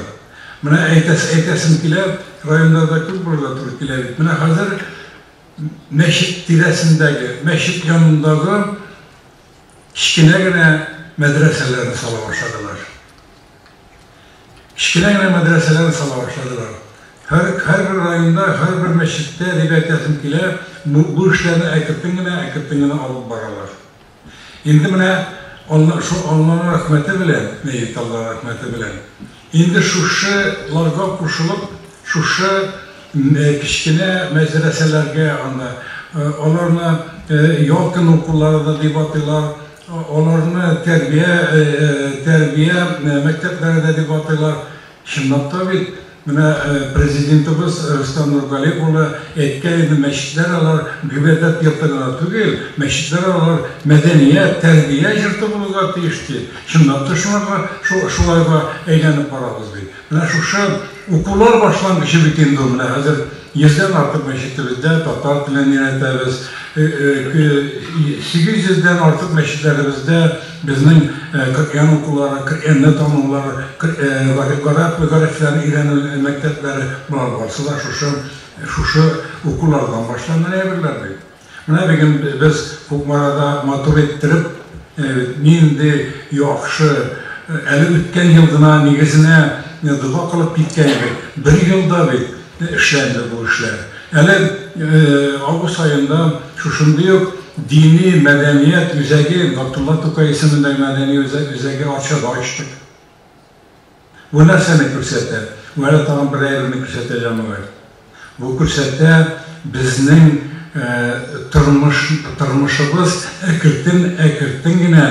Менә әйтәсем килә, районнарда күп булырга туры килә бит. Менә хәзер мәчет тирәсендәге, мәчет янындагы кечкенә генә мәдрәсәләрне сала башладылар. Кечкенә генә мәдрәсәләр сала башладылар. Һәр, һәрбер районда, һәрбер мәчеттә, дип әйтәсем килә, бу, бу эшләрне әкертен генә, әкертен генә алып баралар. Инде менә Алла, шул Алланың рәхмәте белән, әйе, Алла рәхмәте белән, инде шушы ларга кушылып, шушы кечкенә мәдрәсәләргә анда, аларны ялкын укулары да дип атыйлар, аларны тәрбия, тәрбия мәктәпләре дә дип атыйлар. Чынлап та бит, менә президентыбыз Рөстәм Нургали улы әйткән иде, мәчетләр алар гыйбадәт йорты гына түгел, мәчетләр алар мәдәният, тәрбия йорты булырга тиеш дип. Чынлап та шуңарга, шулайга әйләнеп барабыз бит. Менә шушы укулар башлангычы бит инде ул. Менә хәзер йөздән артык мәчетебездә татар телен өйрәтәбез. 800дән артык мәчетләребездә безнең Коръән укулары, Коръәнне танулары, гарәп гарәфләрен өйрәнү мәктәпләре, болар барысы да шушы шушы укулардан башланган әйберләр бит. Менә бүген без Кукмарада матур иттереп, нинди яхшы, әле үткән ел гына нигезенә дога кылып киткән идек. Бер елда бит эшләнде бу эшләр. Әле август аенда шушындый ук дини мәдәният үзәге, Габдулла Тукай исемендәге мәдәни үзәге Арчада ачтык. Бу нәрсәне күрсәтә? Бу әле тагын бер әйберне күрсәтә, җәмәгать. Бу күрсәтә безнең тормыш тормышыбыз әкертен әкертен генә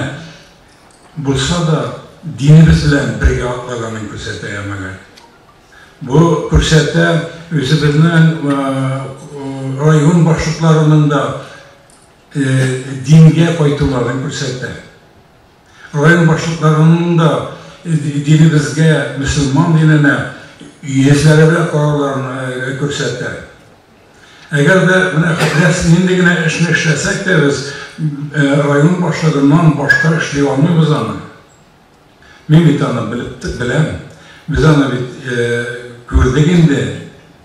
булса да динебез белән бергә атлаганын күрсәтә, җәмәгать. Бу күрсәтә үзебезнең район башлыкларының да дингә кайтуларын күрсәтә. Район башлыкларының да динебезгә, мөселман диненә йөзләре белән карауларын күрсәтә. Әгәр дә менә нинди генә эшне эшләсәк тә без район башлыгыннан башка эшли алмыйбыз аны. Мин бит аны белеп беләм. Без аны бит күрдек инде.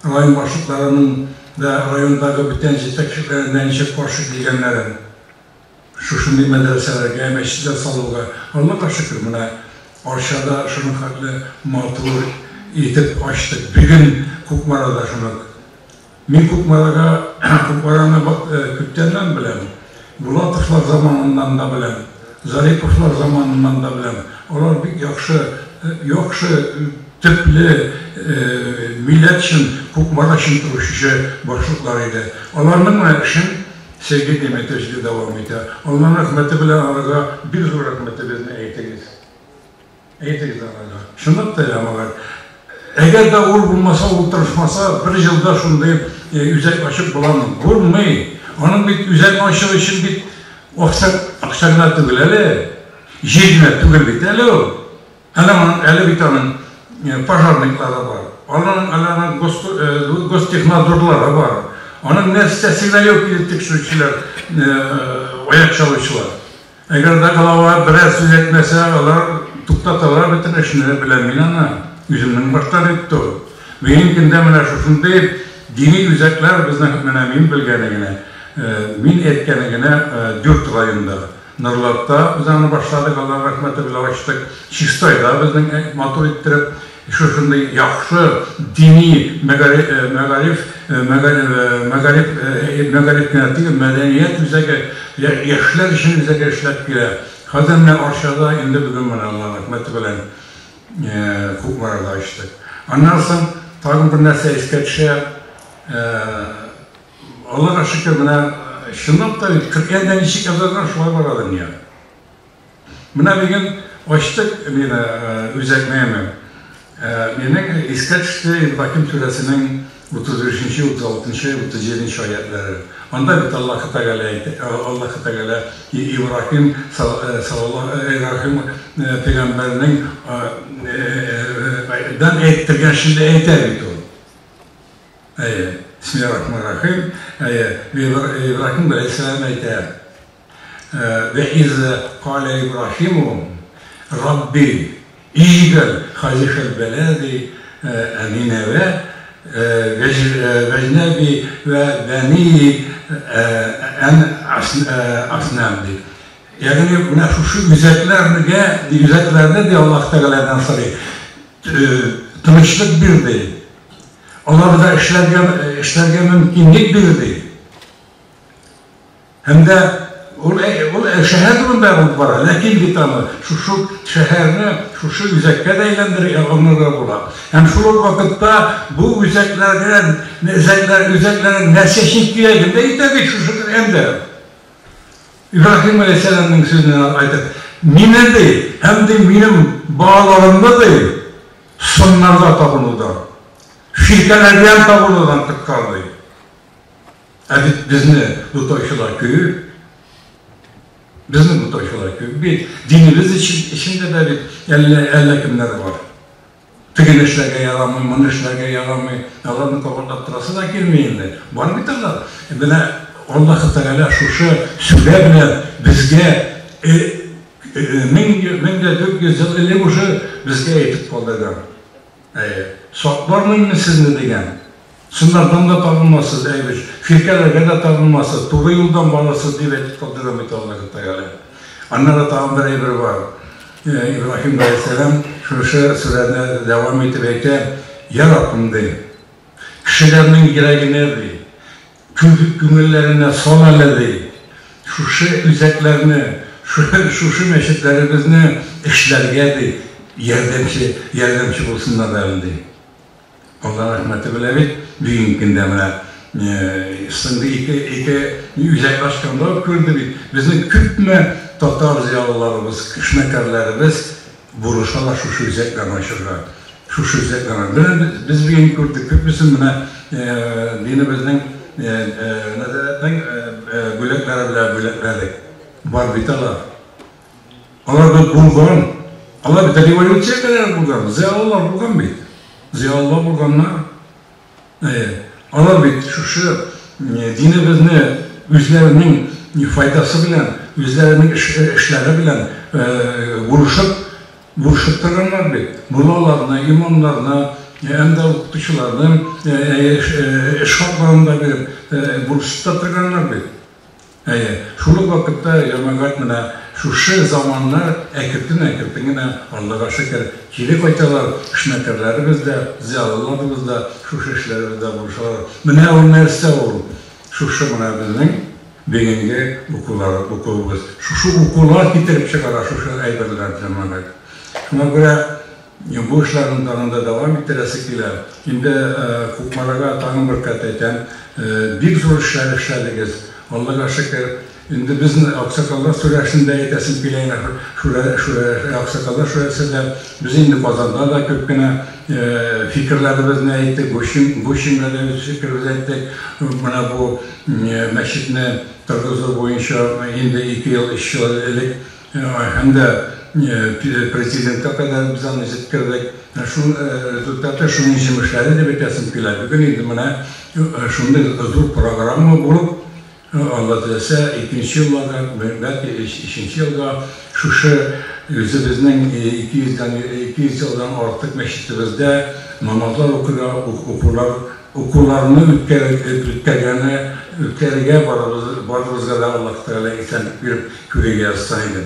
Район башлыкларының да райондагы бүтән җитәкчеләренә ничек каршы килгәннәрен. Шушындый мәдрәсәләргә, мәчетләр салуга. Аллага шөкер, менә Арчада шуның хәтле матур итеп ачтык. Бүген Кукмарада шуны. Мин Кукмарага, Кукмараны күптәннән беләм. Булатовлар заманыннан да беләм. Зариповлар заманыннан да беләм. Алар бик яхшы, яхшы, төпле, милләт өчен, Кукмара өчен торучы башлыклар иде. Аларның менә эшен Сергей Дмитриевич дә дәвам итә. Алланың рәхмәте белән аларга бик зур рәхмәтебезне әйтегез. Әйтегез аларга. Чынлап та, җәмәгать. Әгәр дә ул булмаса, ул тырышмаса, бер елда шундый үзәк ачып буламы? Булмый. Аның бит үзәкне ачу өчен бит акча, акча гына түгел әле. Җир генә түгел бит әле ул. Әле аның, әле бит аның пожарниклары бар. Аның, әле аның гос, гостехнадзорлары бар. Аның нәрсәсе генә юк килеп тикшерүчеләр, аяк чалучылар. Әгәр дә глава берәр сүз әйтмәсә, алар туктаталар бөтен эшне, беләм мин аны. Үземнең башта бит ул. Бүгенге көндә менә шушындый дини үзәкләр безнең менә мин белгәне генә, мин әйткәне генә дүрт районда. Норлатта без аны башладык, Аллаһ рәхмәте белән ачтык. Чистайда безнең матур иттереп шушындый яхшы дини мәгариф, мәгариф, мәгариф кенә түгел, мәдәният үзәге, яшьләр өчен үзәге эшләп килә. Хәзер менә Арчада, инде бүген менә Аллаһ рәхмәте белән Кукмарада ачтык. Аннан соң тагын бер нәрсә искә төшә. Аллага шөкер, менә чынлап та бит Коръәндә ничек язылган, шулай бара дөнья. Менә бүген ачтык мине үзәкне. Минем искә төште Ибраһим сүрәсенең 35 нче, 36 нчы, 37 нче аятләре. Анда бит Аллаһы Тәгалә әйтә, Аллаһы Тәгалә Ибраһим саллаллаһу Ибраһим пәйгамбәрнең дан әйттергән шундый әйтә бит ул. Әйе, бисмиллаһир-рахманир-рахим. Әйе, Ибраһим галәйһиссәлам әйтә, Вә из калә Ибраһиму, Рабби, иҗгәл хазихәл бәләди әминә вә вәҗнәби вә бәни ән аснам, ди. Ягъни менә шушы үзәкләргә, үзәкләрне ди Аллаһ Тәгаләдән сорый, тынычлык бир, ди. Аларга эшләргә, эшләргә мөмкинлек бирде. Һәм дә ул, ул шәһәр турында булып бара, ләкин бит аны шушы шәһәрне шушы үзәккә дә әйләндерергә алынырга була. Һәм шул ук вакытта бу үзәкләргә, үзәкләр, үзәкләрнең нәрсә өчен кирәген дә әйтә бит шушы Коръәндә. Ибраһим галәйһиссәламнең сүзен айтып, мине ди, һәм ди минем балаларымны ди, Сыннарга табынудан, ширкәләргә табынудан коткар, ди. Ә бит безне бутаучылар күп. Безне бутаучылар күп бит. Динебез эчендә дә бит әллә, әллә кемнәр бар. Тегене эшләргә ярамый, моны эшләргә ярамый. Аларны кабатлап торасы да килми инде. Бар бит алар. Менә Аллаһы Тәгалә шушы сүрә белән безгә 1400 ел элек уже безгә әйтеп калдырган. Әйе. Саклармын мин сезне дигән. Сыннардан да табылмассыз, әйбеш, фиркәләргә дә табылмассыз, туры юлдан барырсыз дип әйтеп калдырган бит Аллаһы Тәгалә. Аннары тагын бер әйбер бар. Ибраһим галәйһиссәлам шушы сүрәне дәвам итеп әйтә, Я Раббым, ди, кешеләрнең йөрәгенә, ди, Күңелләренә сал әле, ди, шушы үзәкләрне, шушы мәчетләребезне эшләргә, ди, ярдәмче, ярдәмче булсыннар әле, ди. Алла рәхмәте белән бит, бүгенге көндә менә соңгы ике үзәк ачканда ук күрде бит, безнең күпме татар зыялыларыбыз, эшмәкәрләребез Булышалар шушы үзәкләрне ачырга. Шушы үзәкләрне. Менә без бүген күрдек, күпмесен менә динебезнең нәзарәтнең бүләкләре белән бүләкләдек. Бар бит алар. Алар бит булган. Алар бит революция кадәр булган. Зыялылар булган бит. Зыялылар булганнар. Әйе. Алар бит шушы динебезне үзләренең файдасы белән, үзләренең эшләре белән булышып, булышып торганнар бит. Муллаларны, имамнарны, һәм дә укытучыларны эш хакларын да биреп, булышып та торганнар бит. Әйе, шул ук вакытта, җәмәгать, менә шушы заманнар әкертен-әкертен генә, Аллага шөкер, кире кайталар, эшмәкәрләребез дә, зыялыларыбыз да шушы эшләребездә булышалар. Менә ул нәрсә ул, шушы менә безнең бүгенге укулар, укуыбыз. Шушы укулар китереп чыгара шушы әйберләр, җәмәгать. Шуңа күрә бу эшләрне тагын да дәвам иттерәсе килә. Инде Кукмарага тагын бер кат әйтәм, бик зур эшләр эшләдегез, Аллага шөкер. Инде без Аксакаллар сүрәсен дә әйтәсем килә, Аксакаллар шүрәсе дә, без инде Казанда да күп кенә фикерләребезне әйттек, Гущинга да үз фикеребезне әйттек. Менә бу мәчетне торгызу буенча инде ике ел, өч ел элек Һәм дә президентка кадәр без аны җиткердек. Шул результаты, шуның җимешләре дип әйтәсем килә. Бүген инде менә шундый зур программа булып, Алла теләсә, икенче елга да, бәлки өченче елга шушы үзебезнең 200 дән 200 елдан артык мәчетебездә намазлар укырга, укулар, укуларны үткәргәне, үткәрергә барыбыз, барыбызга да Аллаһ Тәгалә исәнлек биреп, Күрергә язса иде.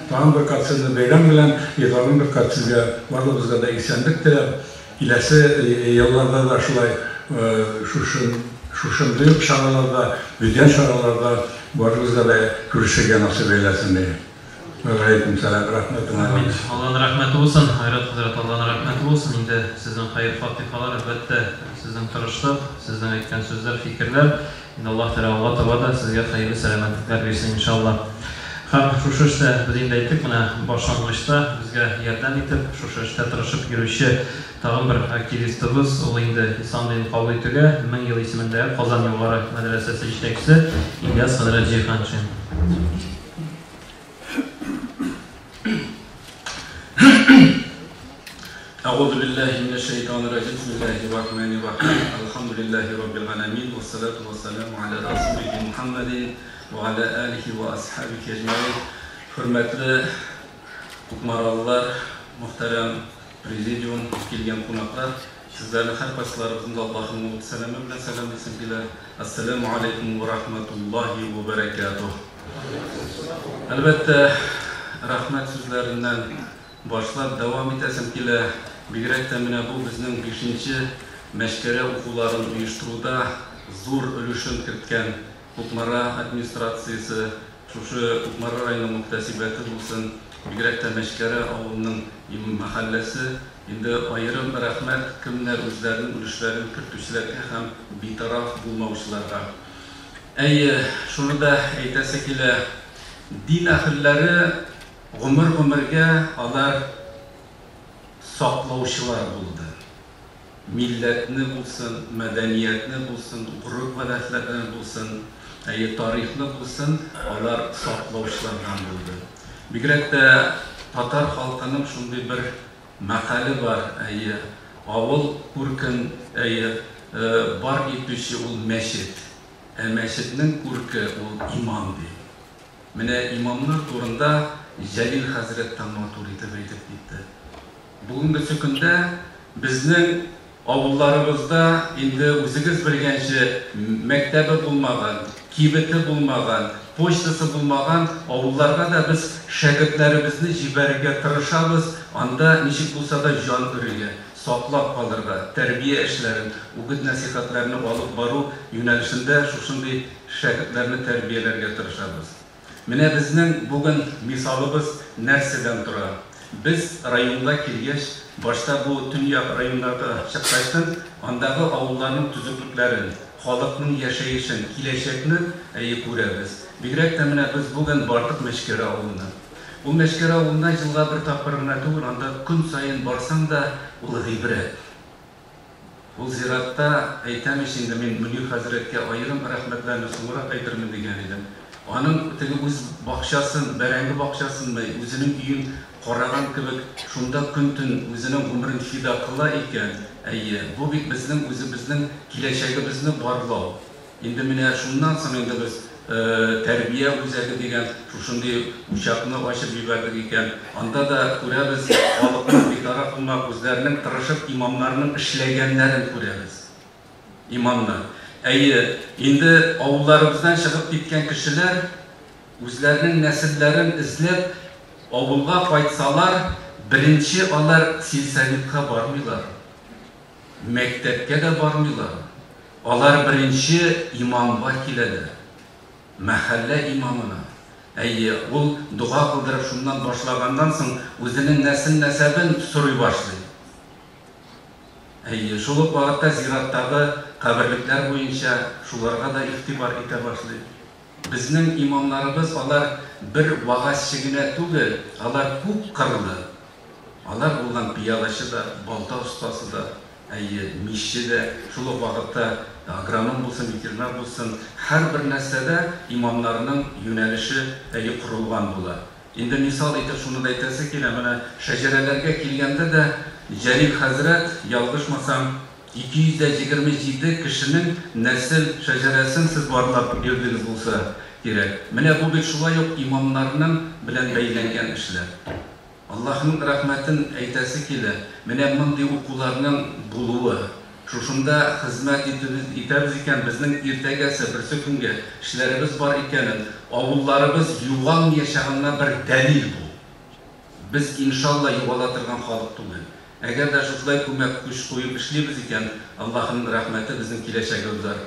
Тагын бер кат сезне бәйрәм белән, и тагын бер кат сезгә барлыгызга да исәнлек теләп, киләсе елларда да шулай шушы шушындый ук чараларда, бүтән чараларда барыгызга да күрешергә насыйп әйләсен, ди. Вәгаләйкүм сәлам, рәхмәт. Амин. Алланың рәхмәте булсын, Айрат хәзрәт, Алланың рәхмәте булсын. Инде сезнең хәер-фатыйхалар, әлбәттә, сезнең тырышлык, сезнең әйткән сүзләр, фикерләр. Инде Аллаһ Тәгалә алга таба да сезгә хәерле сәламәтлекләр бирсен, иншалла. Һәм шушы эштә, без инде әйттек, менә башлангычта безгә ярдәм итеп, шушы эштә тырышып йөрүче тагын бер активистыбыз, ул инде Ислам динен кабул итүгә 1000 ел исемендәге Казан югары мәдрәсәсе җитәкчесе Ильяс хәзрәт Җиһаншин. أعوذ بالله من الشيطان الرجيم بسم الله الرحمن الرحيم الحمد لله رب العالمين والصلاة والسلام على رسوله محمد وعلى آله وأصحابه أجمعين Хөрмәтле кукмаралылар, мөхтәрәм президиум, килгән кунаклар, сезләрне һәркайсыларыгызны да Аллаһының олуг сәламе белән сәламлисем килә. Ассаламу алейкум ва рахматуллаһи ва баракатуһ. Әлбәттә, рәхмәт сүзләреннән башлап дәвам итәсем килә. Бигрәк тә менә бу безнең бишенче Мәчкәрә укуларын оештыруда зур өлешен керткән Кукмара администрациясе, шушы Кукмара районы мөхтәсибәте булсын, бигрәк тә Мәчкәрә авылының мәхәлләсе, инде аерым рәхмәт кемнәр үзләренең өлешләрен кертүчеләргә һәм битараф булмаучыларга. Әйе, шуны да әйтәсе килә, дин әһелләре Гомер-гомергә алар саклаучылар булды. Милләтне булсын, мәдәниятне булсын, гореф-гадәтләрне булсын, әйе, тарихны булсын, алар саклаучылардан булды. Бигрәк тә татар халкының шундый бер мәкале бар, әйе, авыл күркен, әйе, бар итүче ул мәчет, ә мәчетнең күрке ул иман, ди. Менә имамнар турында Җәлил хәзрәт тә матур итеп әйтеп китте. Бүгенгесе көндә безнең авылларыбызда инде үзегез белгәнче мәктәбе булмаган, кибете булмаган, почтасы булмаган авылларга да без шәкертләребезне җибәрергә тырышабыз, анда ничек булса да җан өрергә, саклап калырга, тәрбия эшләрен, үгет-нәсыйхәтләрне алып бару юнәлешендә шушындый шәкертләрне тәрбияләргә тырышабыз. Менә безнең бүген мисалыбыз нәрсәдән тора? Без районга килгәч, башта бу төньяк районнарга чыккачтын, андагы авылларның төзеклекләрен, халыкның яшәешен, киләчәкне, әйе, күрәбез. Бигрәк тә менә без бүген бардык Мәчкәрә авылына. Ул Мәчкәрә авылына елга бер тапкыр гына түгел, анда көн саен барсаң да, ул гыйбрәт. Ул зиратта, әйтәм ич инде, мин Мөнир хәзрәткә аерым рәхмәтләрне соңрак әйтермен дигән идем. Аның теге үз бакчасын, бәрәңге бакчасынмы, үзенең өен караган кебек, шунда көн-төн үзенең гомерен фида кыла икән, әйе, бу бит безнең үзебезнең киләчәгебезне барлау. Инде менә шуннан соң инде без Тәрбия үзәге дигән шушындый учакны ачып җибәрдек икән. Анда да күрәбез, халыкның битараф булмап, үзләренең тырышып имамнарның эшләгәннәрен күрәбез. Имамнар. Әйе, инде авылларыбыздан чыгып киткән кешеләр үзләренең нәселләрен эзләп авылга кайтсалар, беренче алар сельсоветка бармыйлар, мәктәпкә дә бармыйлар. Алар беренче имамга киләләр. Мәхәллә имамына. Әйе, ул дога кылдырып шуннан башлаганнан соң үзенең нәсел-нәсәбен сорый башлый. Әйе, шул ук вакытта зираттагы каберлекләр буенча шуларга да игътибар итә башлый. Безнең имамнарыбыз алар бер вәгазьче генә түгел, алар күп кырлы. Алар булган пыялачы да, балта остасы да, әйе, мичче дә, шул ук вакытта агроном булсын, ветеринар булсын, һәрбер нәрсәдә имамнарның юнәлеше, әйе, корылган була. Инде мисал итеп шуны да әйтәсе килә, менә шәҗәрәләргә килгәндә дә Җәлил хәзрәт, ялгышмасам, 227 кешенең нәсел шәҗәрәсен сез барлап йөрдегез булса кирәк. Менә бу бит шулай ук имамнарның белән бәйләнгән эшләр. Аллаһның рәхмәтен әйтәсе килә, менә мондый укуларның булуы, шушында хезмәт итүбез итәбез икән, безнең иртәгәсе, берсе көнгә эшләребез бар икәнен, авылларыбыз югалмыячагына бер дәлил бу. Без, иншалла, югала торган халык түгел. Әгәр дә шушылай күмәк көч куеп эшлибез икән, Аллаһының рәхмәте безнең киләчәгебез бар.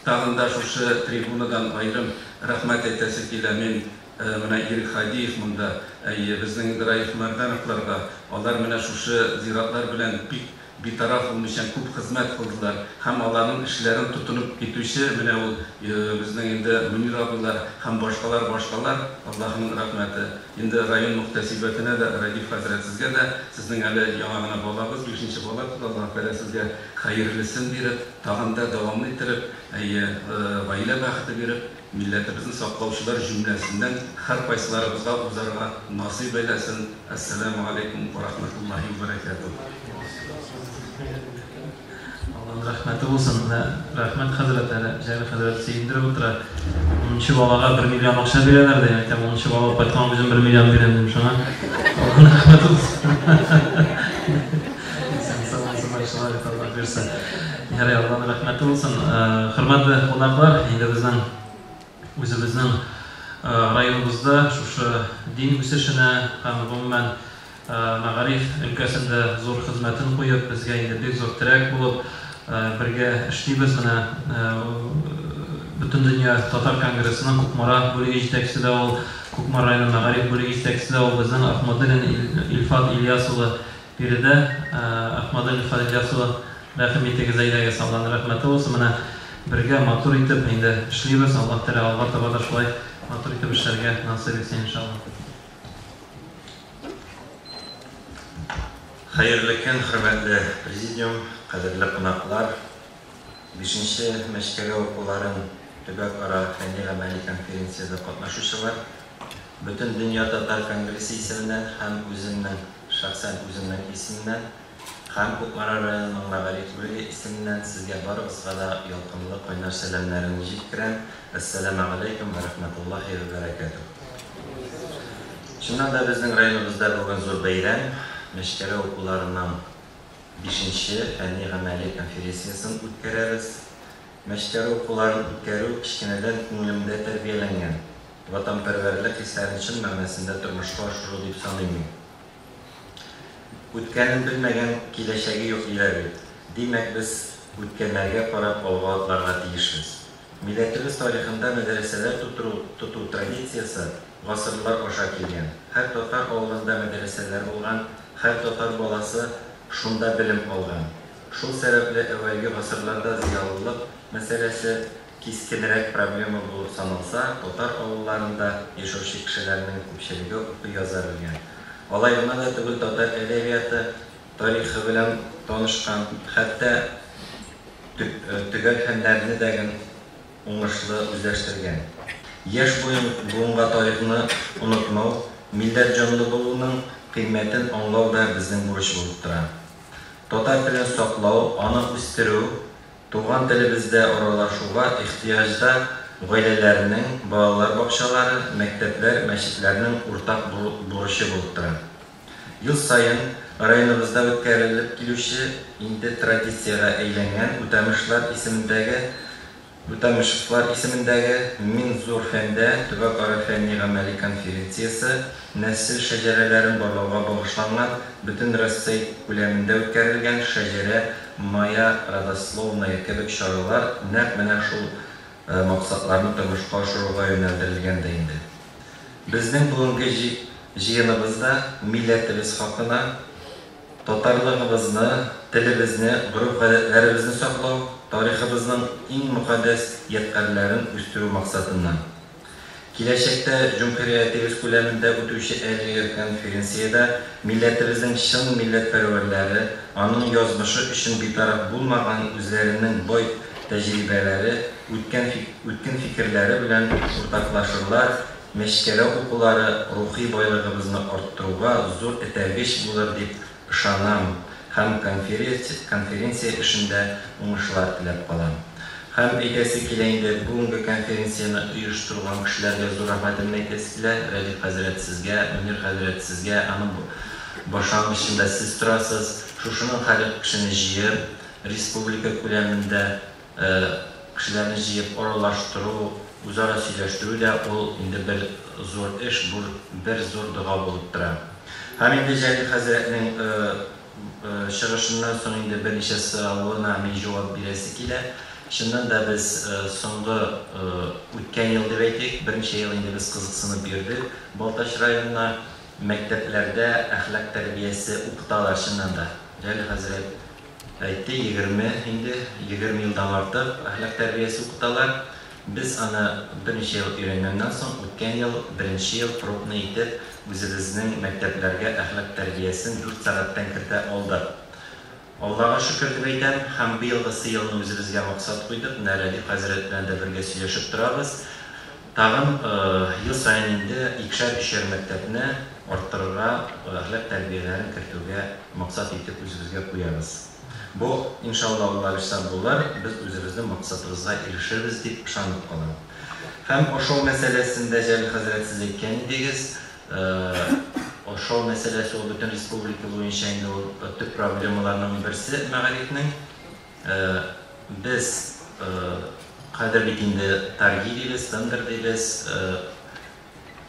Тагын да шушы трибунадан аерым рәхмәт әйтәсе килә, мин менә Ирек Һадиев монда, әйе, безнең инде Раиф Мәрдәновларга, алар менә шушы зиратлар белән бик битараф булмыйчан күп хезмәт кылдылар һәм аларның эшләрен тотынып китүче менә ул безнең инде Мөнир абыйлар һәм башкалар, башкалар, Аллаһының рәхмәте. Инде район мөхтәсибәтенә дә, Рәдиф хәзрәт сезгә дә, сезнең әле яңа гына балагыз, бишенче бала туды, Аллаһы Тәгалә сезгә хәерлесен биреп, тагын да дәвамлы иттереп, әйе, гаилә бәхете биреп, милләтебезне саклаучылар җөмләсеннән һәркайсыларыбызга узарга насыйп әйләсен. Әссәләмү галәйкүм вә рахмәтуллаһи вә бәрәкәтүһ. Алланың рәхмәте булсын. Менә рәхмәт хәзрәт, әле Җәлил хәзрәт сөендереп утыра. Унынчы балага бер миллион акча бирәләр ди. Әйтәм, унынчы бала алып кайткан үзем бер миллион бирәм дим шуңа. Алланың рәхмәте булсын. Исән-сау булсыннар, шулай бит Аллаһ бирсә. Ярый, Алланың рәхмәте булсын. Хөрмәтле кунаклар, инде безнең үзебезнең районыбызда шушы дин үсешенә һәм гомумән мәгариф өлкәсендә зур хезмәтен куеп, безгә инде бик зур терәк булып, бергә эшлибез. Менә Бөтендөнья татар конгрессының Кукмара бүлеге җитәкчесе дә ул, Кукмара районы мәгариф бүлеге җитәкчесе дә ул, безнең Ахмадуллин Илфат Ильяс улы биредә. Ахмадуллин Илфат Ильяс улы, Рәхим итегез, әйдәгез, Алланың рәхмәте булсын. Менә бергә матур итеп инде эшлибез. Аллаһ Тәгалә алга таба да шулай матур итеп эшләргә насыйп итсен, иншалла. Хәерле көн, хөрмәтле президиум, кадерле кунаклар! Бишенче Мәчкәрә укуларын төбәк-ара фәнни-гамәли конференциядә катнашучылар! Бөтендөнья татар конгрессы исеменнән һәм үземнең, шәхсән үземнең исемнән, Һәм Кукмара районының мәгариф бүлеге исеменнән сезгә барыгызга да ялкынлы кайнар сәламнәремне җиткерәм, Әссәламәгаләйкүм вә рәхмәтуллаһи вә бәрәкәтүһ. Чыннан да безнең районыбызда бүген зур бәйрәм, Мәчкәрә укуларының бишенче фәнни-гамәли конфересиясен үткәрәбез. Мәчкәрә укуларын үткәрү кечкенәдән күңелемдә тәрбияләнгән ватанпәрвәрлек хисләрен чын мәгънәсендә тормышка ашыру дип саныйм мин. Үткәнен белмәгән киләчәге юк диләр бит. Димәк, без үткәннәргә карап алга атларга тиешбез. Милләтебез тарихында мәдрәсәләр тутыру, тоту традициясе гасырлар аша килгән. Һәр татар авылында мәдрәсәләр булган, һәр татар баласы шунда белем алган. Шул сәбәпле әүвәлге гасырларда зыялылык мәсьәләсе кискенрәк проблема булып саналса, татар авылларында яшәүче кешеләрнең күпчелеге укый-яза белгән. Алай гына да түгел, татар әдәбияты тарихы белән танышкан, хәтта төгәл фәннәрне дә уңышлы үзләштергән. Яшь буынга тарихны онытмау, милләт җанлы булуның кыйммәтен аңлау да безнең бурыч булып тора. Татар телен саклау, аны үстерү, Туган телебездә аралашуга ихтыяҗ да гаиләләрнең, балалар бакчалары, мәктәпләр, мәчетләрнең уртак бурычы булып тора. Ел саен районыбызда үткәрелеп килүче, инде традициягә әйләнгән Үтәмышлар исемендәге Үтәмышевлар исемендәге Мин зур фәндә төбәкара фәнни-гамәли конференциясе, нәсел шәҗәрәләрен барлауга багышланган Бөтенроссия күләмендә үткәрелгән Шәҗәрә Моя родословная кебек чаралар нәкъ менә шул максатларны тормышка ашыруга юнәлдерелгән дә инде. Безнең бүгенге җыеныбыз да милләтебез хакына, татарлыгыбызны, телебезне, гореф-гадәтләребезне саклау, тарихыбызның иң мөкатдәс ядкарьләрен үстерү максатыннан. Киләчәктә җөмһүриятебез күләмендә үтүче әлеге конференциядә милләтебезнең чын милләтпәрвәрләре, аның язмышы өчен битараф булмаган үзләренең бай тәҗрибәләре, үткән үткен фикерләре белән уртаклашырлар, Мәчкәрә укулары рухи байлыгыбызны арттыруга зур этәргеч булыр дип ышанам һәм конференция эшендә уңышлар теләп калам. Һәм әйтәсе килә инде, бүгенге конференцияне оештырган кешеләргә зур рәхмәтемне әйтәсе килә. Рәдиф хәзрәт сезгә, Мөнир хәзрәт сезгә, аның башлангычында сез торасыз. Шушының хәле кешене җыеп, республика күләмендә кешеләрне җыеп аралаштыру, үзара сөйләштерү дә ул инде бер зур эш, бер зур дога булып тора. Һәм инде Җәлил хәзрәтнең чыгышыннан соң инде берничә соравына мин җавап бирәсе килә. Чыннан да без соңгы үткән ел дип әйтик, берничә ел инде без кызыксынып йөрдек Балтач районына. Мәктәпләрдә әхлак тәрбиясе укыталар чыннан да. Җәлил хәзрәт әйтте, 20 инде, 20 елдан артык әхлак тәрбиясе укыталар. Без аны берничә ел өйрәнгәннән соң, үткән ел, беренче ел пробный итеп, үзебезнең мәктәпләргә әхлак тәрбиясен дүрт сәгатьтән кертә алдык. Аллага шөкер дип әйтәм, һәм быелгысы елны үзебезгә максат куйдык, менә Рәдиф хәзрәт белән дә бергә сөйләшеп торабыз. Тагын ел саен инде икешәр-өчәр мәктәпне арттырырга, әхлак тәрбияләрен кертүгә максат итеп үзебезгә куябыз. Бу, иншалла, Алла бирса булыр, без үзебезнең максатыбызга ирешербез дип ышанып калам. Һәм ашау мәсьәләсен дә, Җәлил хәзрәт, сез әйткән идегез, ашау мәсьәләсе ул бөтен республика буенча инде ул төп проблемаларның берсе мәгарифнең. Без хәзер бит инде торги дибез, тендер дибез,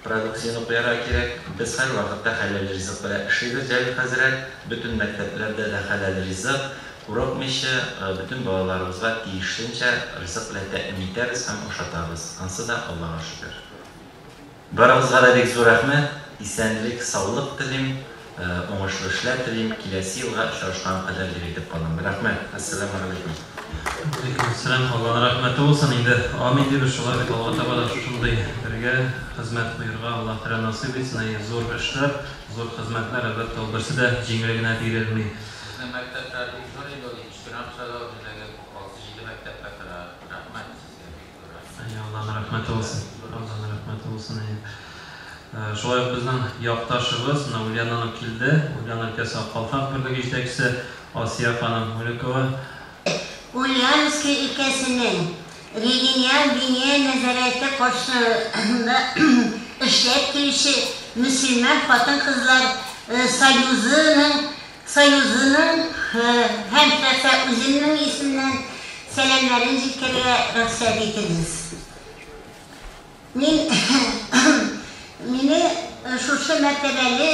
продукцияне куярга кирәк. Без һәрвакытта хәләл ризык белән эшлибез, Җәлил хәзрәт. Бөтен мәктәпләрдә дә хәләл ризык, курыкмыйча, бөтен балаларыбызга тиешенчә ризык белән тәэмин итәбез һәм ашатабыз. Ансы да Аллага шөкер. Барыгызга да бик зур рәхмәт, исәнлек, саулык телим, уңышлы эшләр телим, киләсе елга очрашканга кадәр дип әйтеп калам. Рәхмәт. Әссәламегаләйкүм. Вәгаләйкүмәссәлам, Алланың рәхмәте булсын, инде амин дибез, шулай бит алга таба да шушындый бергә хезмәт куерга Аллаһ Тәгалә насыйп итсен, әйе, зур эшләр, зур хезмәтләр, әлбәттә, ул берсе дә җиңел генә бирелми. Безнең мәктәпләр бик зур инде ул, кечкенә булса да, бездәге алты-җиде мәктәпкә тора. Рәхмәт сезгә бик. Әйе, Алланың рәхмәте булсын. Алланың рәхмәте булсын, әйе. Шулай ук безнең якташыбыз, менә Ульяннан ук килде. Ульян өлкәсе Ак калфак берлеге җитәкчесе Асия ханым Мөлекова. Ульяновски өлкәсенең Региональ Диния нәзарәте каршында эшләп килүче мөселман хатын-кызлар союзының Союзының һәм шәхсән үземнең исемнән сәламнәрен җиткерергә рөхсәт итегез. Мин мине шушы мәртәбәле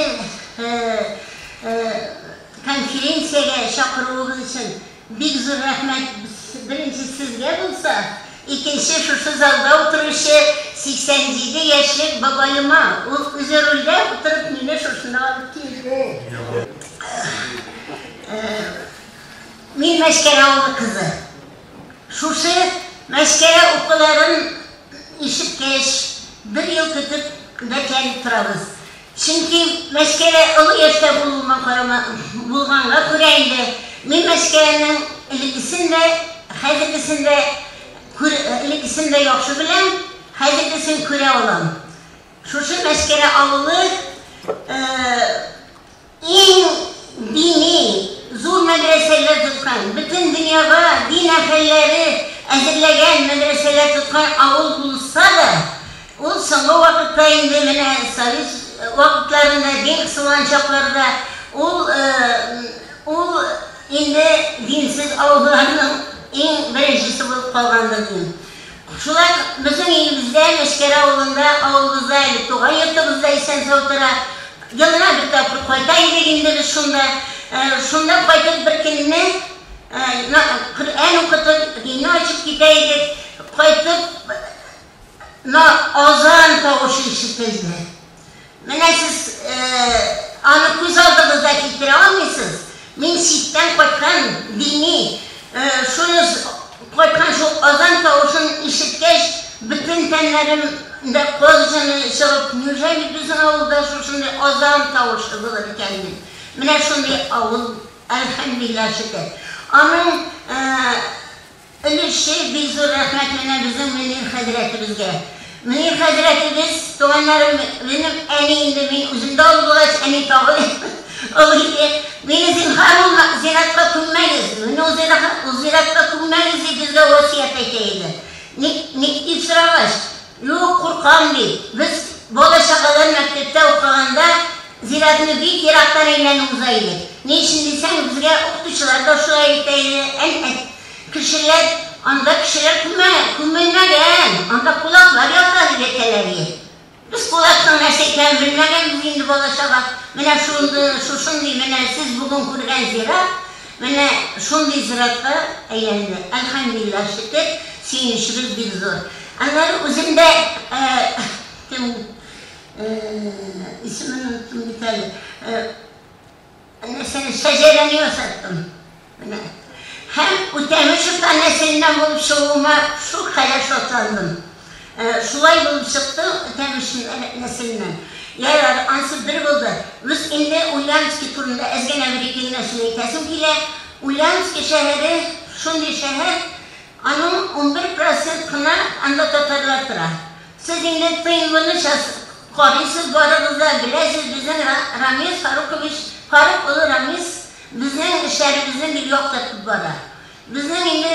конференциягә чакыруыгыз өчен бик зур рәхмәт беренче сезгә булса, икенче шушы залда утыручы 87 яшьлек бабаема, ул үзе рульдә утырып мине шушында алып килде. Мин Мәчкәрә авылы кызы. Шушы Мәчкәрә укуларын ишеткәч, бер ел көтеп дәртләнеп торабыз. Чөнки Мәчкәрә олы яшьтә булуыма карама, булганга күрә инде, мин Мәчкәрәнең элеккесен дә, хәзергесен дә күр, элеккесен дә яхшы беләм, хәзергесен күрә алам. Шушы Мәчкәрә авылы, Иң дини, зур мәдрәсәләр тоткан, бөтен дөньяга дин әһелләре әзерләгән мәдрәсәләр тоткан авыл булса да, ул соңгы вакытта инде менә совет вакытларында, дин кысылган чакларда ул ул инде динсез авылларның иң беренчесе булып калгандыр дим. Шулай безнең өебездә, Мәчкәрә авылында, авылыбызда әле туган йортыбызда исән-сау тора. Елына бер тапкыр кайта идек инде без шунда. Шунда кайтып бер көнне Коръән укытып, өйне ачып китә идек. Кайтып, азан тавышы ишетелде. Менә сез аны күз алдыгызда китерә алмыйсыз. Мин читтән кайткан дини, шуны кайткан шул азан тавышын ишеткәч, бөтен тәннәремдә каз җене чыгып, неужели безнең авылда шушындый азан тавышы булыр икән дип. Менә шундый авыл, әлхәмдүлилләһ шөкер. Аның Өлеше бик зур рәхмәт менә безнең Мөнир хәзрәтебезгә. Мөнир хәзрәтебез, туганнарым, минем әни инде, мин үзем дә олы булгач, әни тагы олы иде. Мине зинһар ул зиратка күммәгез, мине ул ул зиратка күммәгез дип безгә васыять әйтә иде. Ник, ник дип сорагач, юк, куркам ди. Без бала-чагалар мәктәптә укыганда зиратны бик ерактан әйләнеп уза идек. Ни өчен дисәң, безгә укытучылар да шулай әйтә иде, ән, Кешеләр, анда кешеләр күмә, күмелмәгән, анда кулаклар ята дип әйтәләр ие. Без кулакның нәрсә икәнен белмәгәнбез инде бала-чага. Менә шундый, шушындый менә сез бүген күргән зират, менә шундый зиратка әйләнде. Әлхәмдүлилләһ, шөкер, сөенечебез бик зур. Аннары үзем дә, кем, исемен оныттым бит әле, Нәрсәне, шәҗәрәне ясаттым. Менә. Һәм Үтәмешевлар нәселеннән булып чыгуыма шулкадәр шатландым. Шулай булып чыкты Үтәмешевлар нәселеннән. Ярар, ансы бер булды. Без инде Ульяновски турында әз генә бер-ике генә сүз әйтәсем килә. Ульяновски шәһәре шундый шәһәр, аның 11 процент кына анда татарлар тора. Сез инде ТНВны сейчас карыйсыз барыгыз да, беләсез, безнең Рамис Фарукович, Фарук улы Рамис безнең эшләребезне бик яктыртып бара. Безнең инде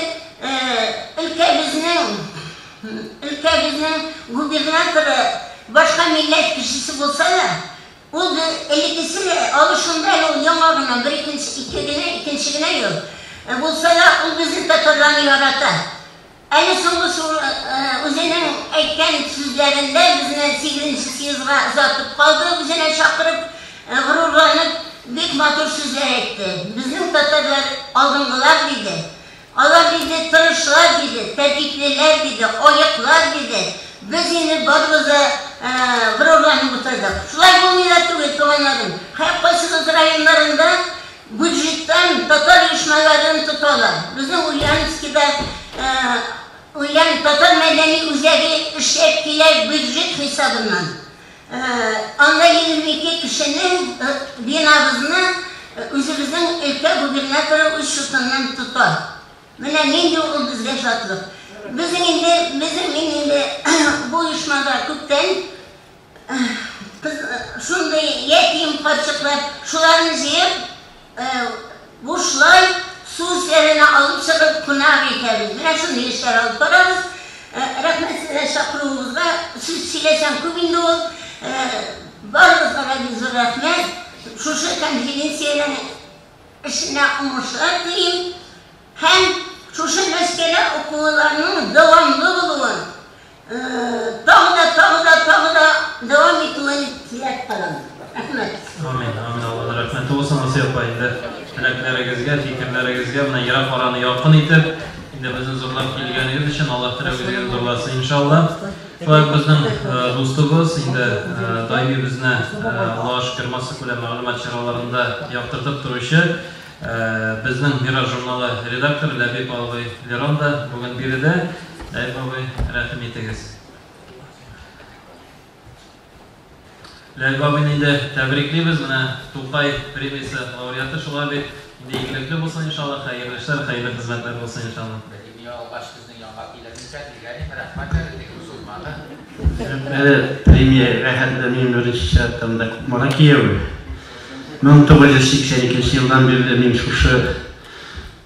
өлкәбезнең, өлкәбезнең губернаторы башка милләт кешесе булса да, ул элеккесе дә, алы шунда әле ул яңа гына, бер икенче, ике генә, икенче генә ел булса да, ул безнең татарларны ярата. Әле соңгы үзенең әйткән сүзләрендә безне сигезенче съездга озатып калды, үзенә чакырып, горурланып, бик матур сүзләр әйтте. Безнең татарлар алдынгылар, диде. Алар, диде, тырышлар, диде, тәртиплеләр, диде, аеклар, диде. Без инде барыбыз да горурланып утырдык. Шулай булмый да түгел, туганнарым. Һәркайсыбыз районнарында Бюджеттан татар оешмаларын тоталар. Безнең Ульяновскида Ульян татар мәдәни үзәге эшләп килә бюджет хисабыннан. Анда 22 кешене бинабызны үзебезнең өлкә губернаторы үз счетыннан тота. Менә нинди ул безгә шатлык. Безнең инде, безнең мин инде бу оешмада күптән. Кыз шундый ятим карчыклар, шуларны җыеп, бушлай су өсләренә алып чыгып кунак итәбез. Менә шундый эшләр алып барабыз. Рәхмәт сезгә чакыруыгызга. Сүз сөйләсәң күп инде ул. Барыгызга да бик зур рәхмәт. Шушы конференциянең эшенә уңышлар телим һәм шушы мәскәлә укуларның дәвамлы булуын, тагы да, тагы да, тагы да дәвам итүен теләп калам. Рәхмәт. Амин, амин, Алланың рәхмәте булсын, Асия апа, инде теләкләрегезгә, фикерләрегезгә менә ерак араны якын итеп, инде безне зурлап килгәнегез өчен Аллаһ Тәгалә үзегезне зурласын, иншалла. Шулай ук безнең дустыбыз, инде даими безне, Аллага шөкер, массакүләм мәгълүмат чараларында яктыртып торучы, безнең Мирас журналы редакторы Ләбиб абый Лерон да бүген биредә. Ләбиб абый, рәхим итегез. Ләбиб абыйны инде тәбриклибез, менә Тукай премиясе лауреаты шулай бит. Инде игелекле булсын, иншалла, хәерле эшләр, хәерле хезмәтләр булсын, иншалла. Премия алгач безнең янга килер микән дигәнем, рәхмәт әле, теге узылмады. Әле премия рәхәтле мин беренче чиратта монда Кукмара кияве. 1982 елдан бирле мин шушы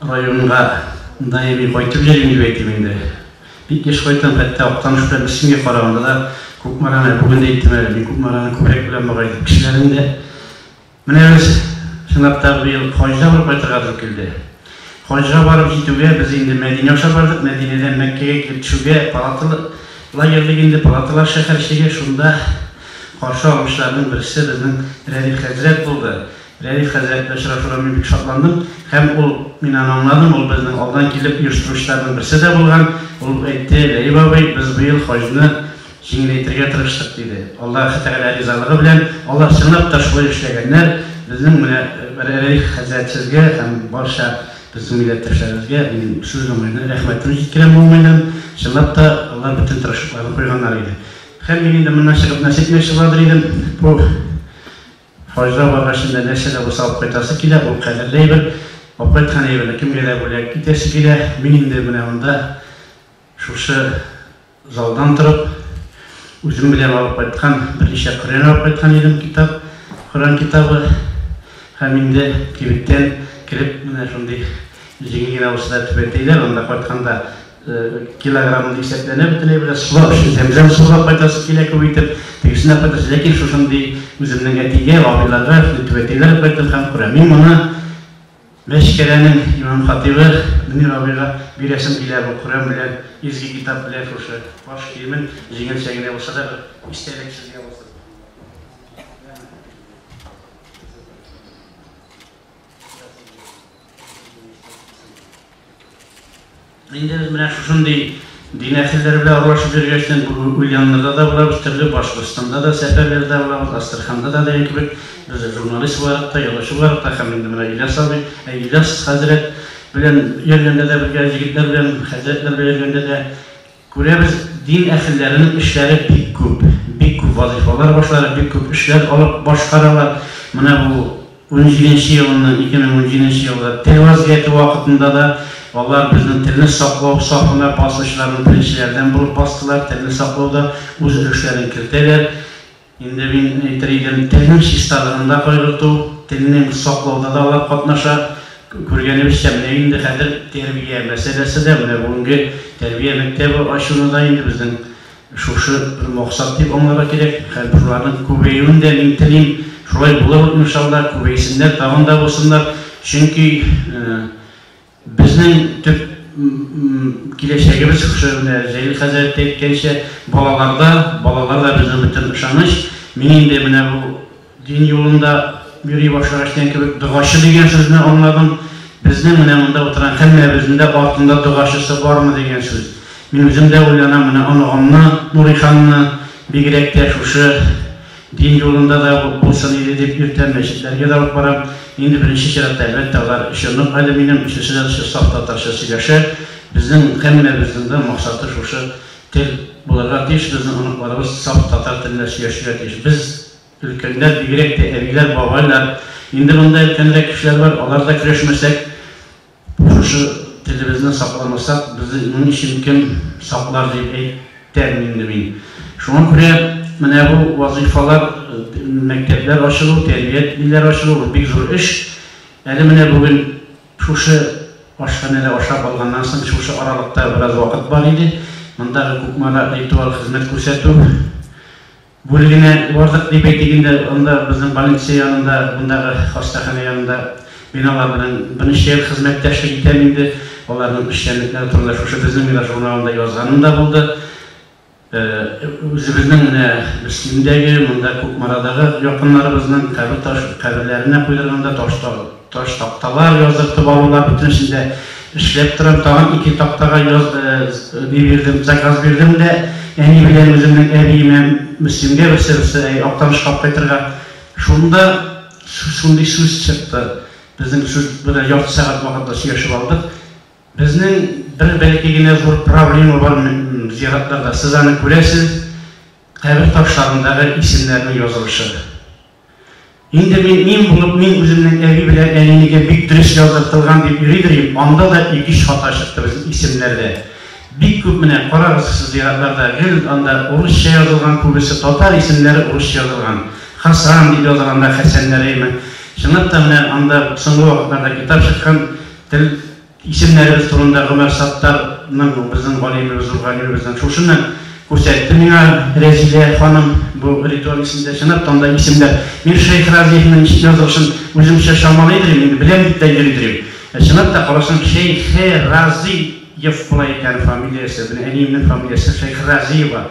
районга даими кайтып йөрим дип әйтим инде. Бик еш кайтам, хәтта Актаныш белән Мөслимгә караганда да Кукмараны, бүген дә әйттем әле, мин Кукмараны күбрәк беләм бугай дип кешеләрен дә. Менә без, чынлап та, быел хаҗда барып кайтырга туры килде. Хаҗга барып җитүгә без инде Мәдинә аша бардык. Мәдинәдән Мәккәгә килеп төшүгә палаталы лагерьлек инде, палаталар шәһәрчеге, шунда каршы алучыларның берсе безнең Рәдиф хәзрәт булды. Рәдиф хәзрәт белән очрашуга мин бик шатландым. Һәм ул, мин аны аңладым, ул безнең алдан килеп оештыручыларның берсе дә булган. Ул әйтте, Ләбиб абый, без быел хаҗны җиңеләйтергә тырыштык, диде. Аллаһы Тәгалә ризалыгы белән, алар чынлап та шулай эшләгәннәр. Безнең менә Рәдиф хәзрәт сезгә һәм барча безнең милләттәшләребезгә мин сүз уңаеннан рәхмәтемне җиткерәм бу уңайдан. Чынлап та, алар бөтен тырышлыкларын куйганнар иде. Һәм мин инде моннан чыгып нәрсә әйтмәкче буладыр идем, бу хаҗга баргач инде нәрсә дә булса алып кайтасы килә, ул кадерле әйбер. Алып кайткан әйберне кемгә дә бүләк итәсе килә. Мин инде менә монда шушы залдан торып, үзем белән алып кайткан берничә Коръән алып кайткан идем, китап, Коръән китабы. Һәм инде кибеттән кереп, менә шундый җиңел генә булса да түбәтәйләр, анда кайтканда килограммын исәпләнә бөтенләй белән, сулап өчен зәмзәм сулап кайтасы килә күп итеп, тегесен дә кайтасы, ләкин шушындый үземнең әтигә, абыйларга шундый түбәтәйләр алып кайттым һәм Коръән. Мин моны Мәчкәрәнең имам-хатыйбы Мөнир абыйга бирәсем килә бу Коръән белән, изге китап белән шушы баш киемен җиңелчә генә булса да бер истәлек сезгә булсын. Инде без менә шушындый дин әһелләре белән аралашып йөргәчтен, Ульяннарда да булабыз, төрле Башкортстанда да сәфәрләрдә булабыз, Астраханда да дигән кебек, без журналист буларак та, язучы буларак та һәм инде менә Ильяс абый, ә Ильяс хәзрәт белән йөргәндә дә бергә, җегетләр белән, хәзрәтләр белән йөргәндә дә күрәбез, дин әһелләренең эшләре бик күп, бик күп вазыйфалар башлары, бик күп эшләр алып башкаралар. Менә бу унҗиденче елны, 2017 елда тел вазгыяте вакытында да алар безнең телне саклау сафына басучыларның беренчеләрдән булып бастылар, телне саклауда үз өлешләрен кертәләр. Инде мин әйтер идем, телнең чисталыгын да кайгырту, телнең саклауда да алар катнаша. Күргәнебезчә, менә инде хәзер тәрбия мәсьәләсе дә, менә бүгенге тәрбия мәктәбе ачуны да инде безнең шушы бер максат дип аңларга кирәк. Һәм шуларның күбәюен дә мин телим. Шулай булыр, иншалла, күбәйсеннәр, тагын да булсыннар. Чөнки Безнең төп киләчәгебез шушы менә Җәлил хәзрәт тә әйткәнчә, балаларда, балалар да безнең бөтен ышаныч. Мин инде менә бу дин юлында йөри башлагач дигән кебек, догачы дигән сүзне аңладым. Безнең менә монда утырган һәммәбезнең дә артында догачысы бармы дигән сүз. Мин үзем дә уйланам, менә оныгымны, Нуриханны бигрәк тә шушы Дин юлында да булсын иде дип йөртәм, мәчетләргә дә алып барам. Инде беренче чиратта, әлбәттә, алар өч онык әле минем, өчесе дә саф татарча сөйләшә. Безнең һәммәбезнең дә максаты шушы тел булырга тиеш, безнең оныкларыбыз саф татар телендә сөйләшергә тиеш. Без, өлкәннәр, бигрәк тә әбиләр, бабайлар, инде монда өлкәнрәк кешеләр бар, алар да көрәшмәсәк, Шушы телебезне сакламасак, безнең өчен кем саклар дип әйтәм инде мин. Шуңа күрә менә бу вазыйфалар, мәктәпләр ачылу, тәрбия ниләре ачылу, ул бик зур эш. Әле менә бүген шушы ашханәдә ашап алганнан соң, шушы аралыкта бераз вакыт бар иде. Мондагы Кукмара ритуал хезмәт күрсәтү Бүлегенә бардык дип әйтик инде, анда безнең больница янында, мондагы хастаханә янында мин алар белән берничә ел хезмәттәшлек итәм инде. Аларның эшчәнлекләре турында шушы Безнең мирас журналында язганым да булды. Үзебезнең менә Мөслимдәге, монда Кукмарадагы якыннарыбызның кабер таш, каберләренә куйдырганда таш Таш такталар яздыртып алулар, бөтенесен дә эшләп торам. Тагын ике тактага яз, ни бирдем, заказ бирдем дә, әни белән үземнең әбиемә Мөслимгә берсе берсе әй Актанышка алып кайтырга. Шунда шундый сүз чыкты. Безнең сүз менә ярты сәгать вакытта сөйләшеп алдык. Безнең бер бәләкәй генә зур проблема бар зиратларда. Сез аны күрәсез, кабер ташларындагы исемнәрнең язылышы. Инде мин мин булып, мин үземнең әби белән әнинеке бик дөрес яздыртылган дип йөридер идем, анда да ике-өч хата чыкты безнең исемнәрдә. Бик күп менә, карагыз сез зиратларда, гел анда урысча язылган күбесе, татар исемнәре урысча язылган. Хасан дип язылган да, Хәсәннәр әйме. Чынлап та менә анда соңгы вакытларда китап чыккан, тел Исемнәребез турында Гомәр Саттарның, безнең галимебез, зур галимебезнең шушыны күрсәтте миңа Рәзилә ханым бу ритуал исемдә. Чынлап та анда исемнәр. Мин Шәйх Разиевның язылышын үземчә чамалый идем, инде беләм дип тә йөри идем. Чынлап та карасаң, Шәйхеразыев була икән фамилиясе. Менә әниемнең фамилиясе Шәйхеразиева.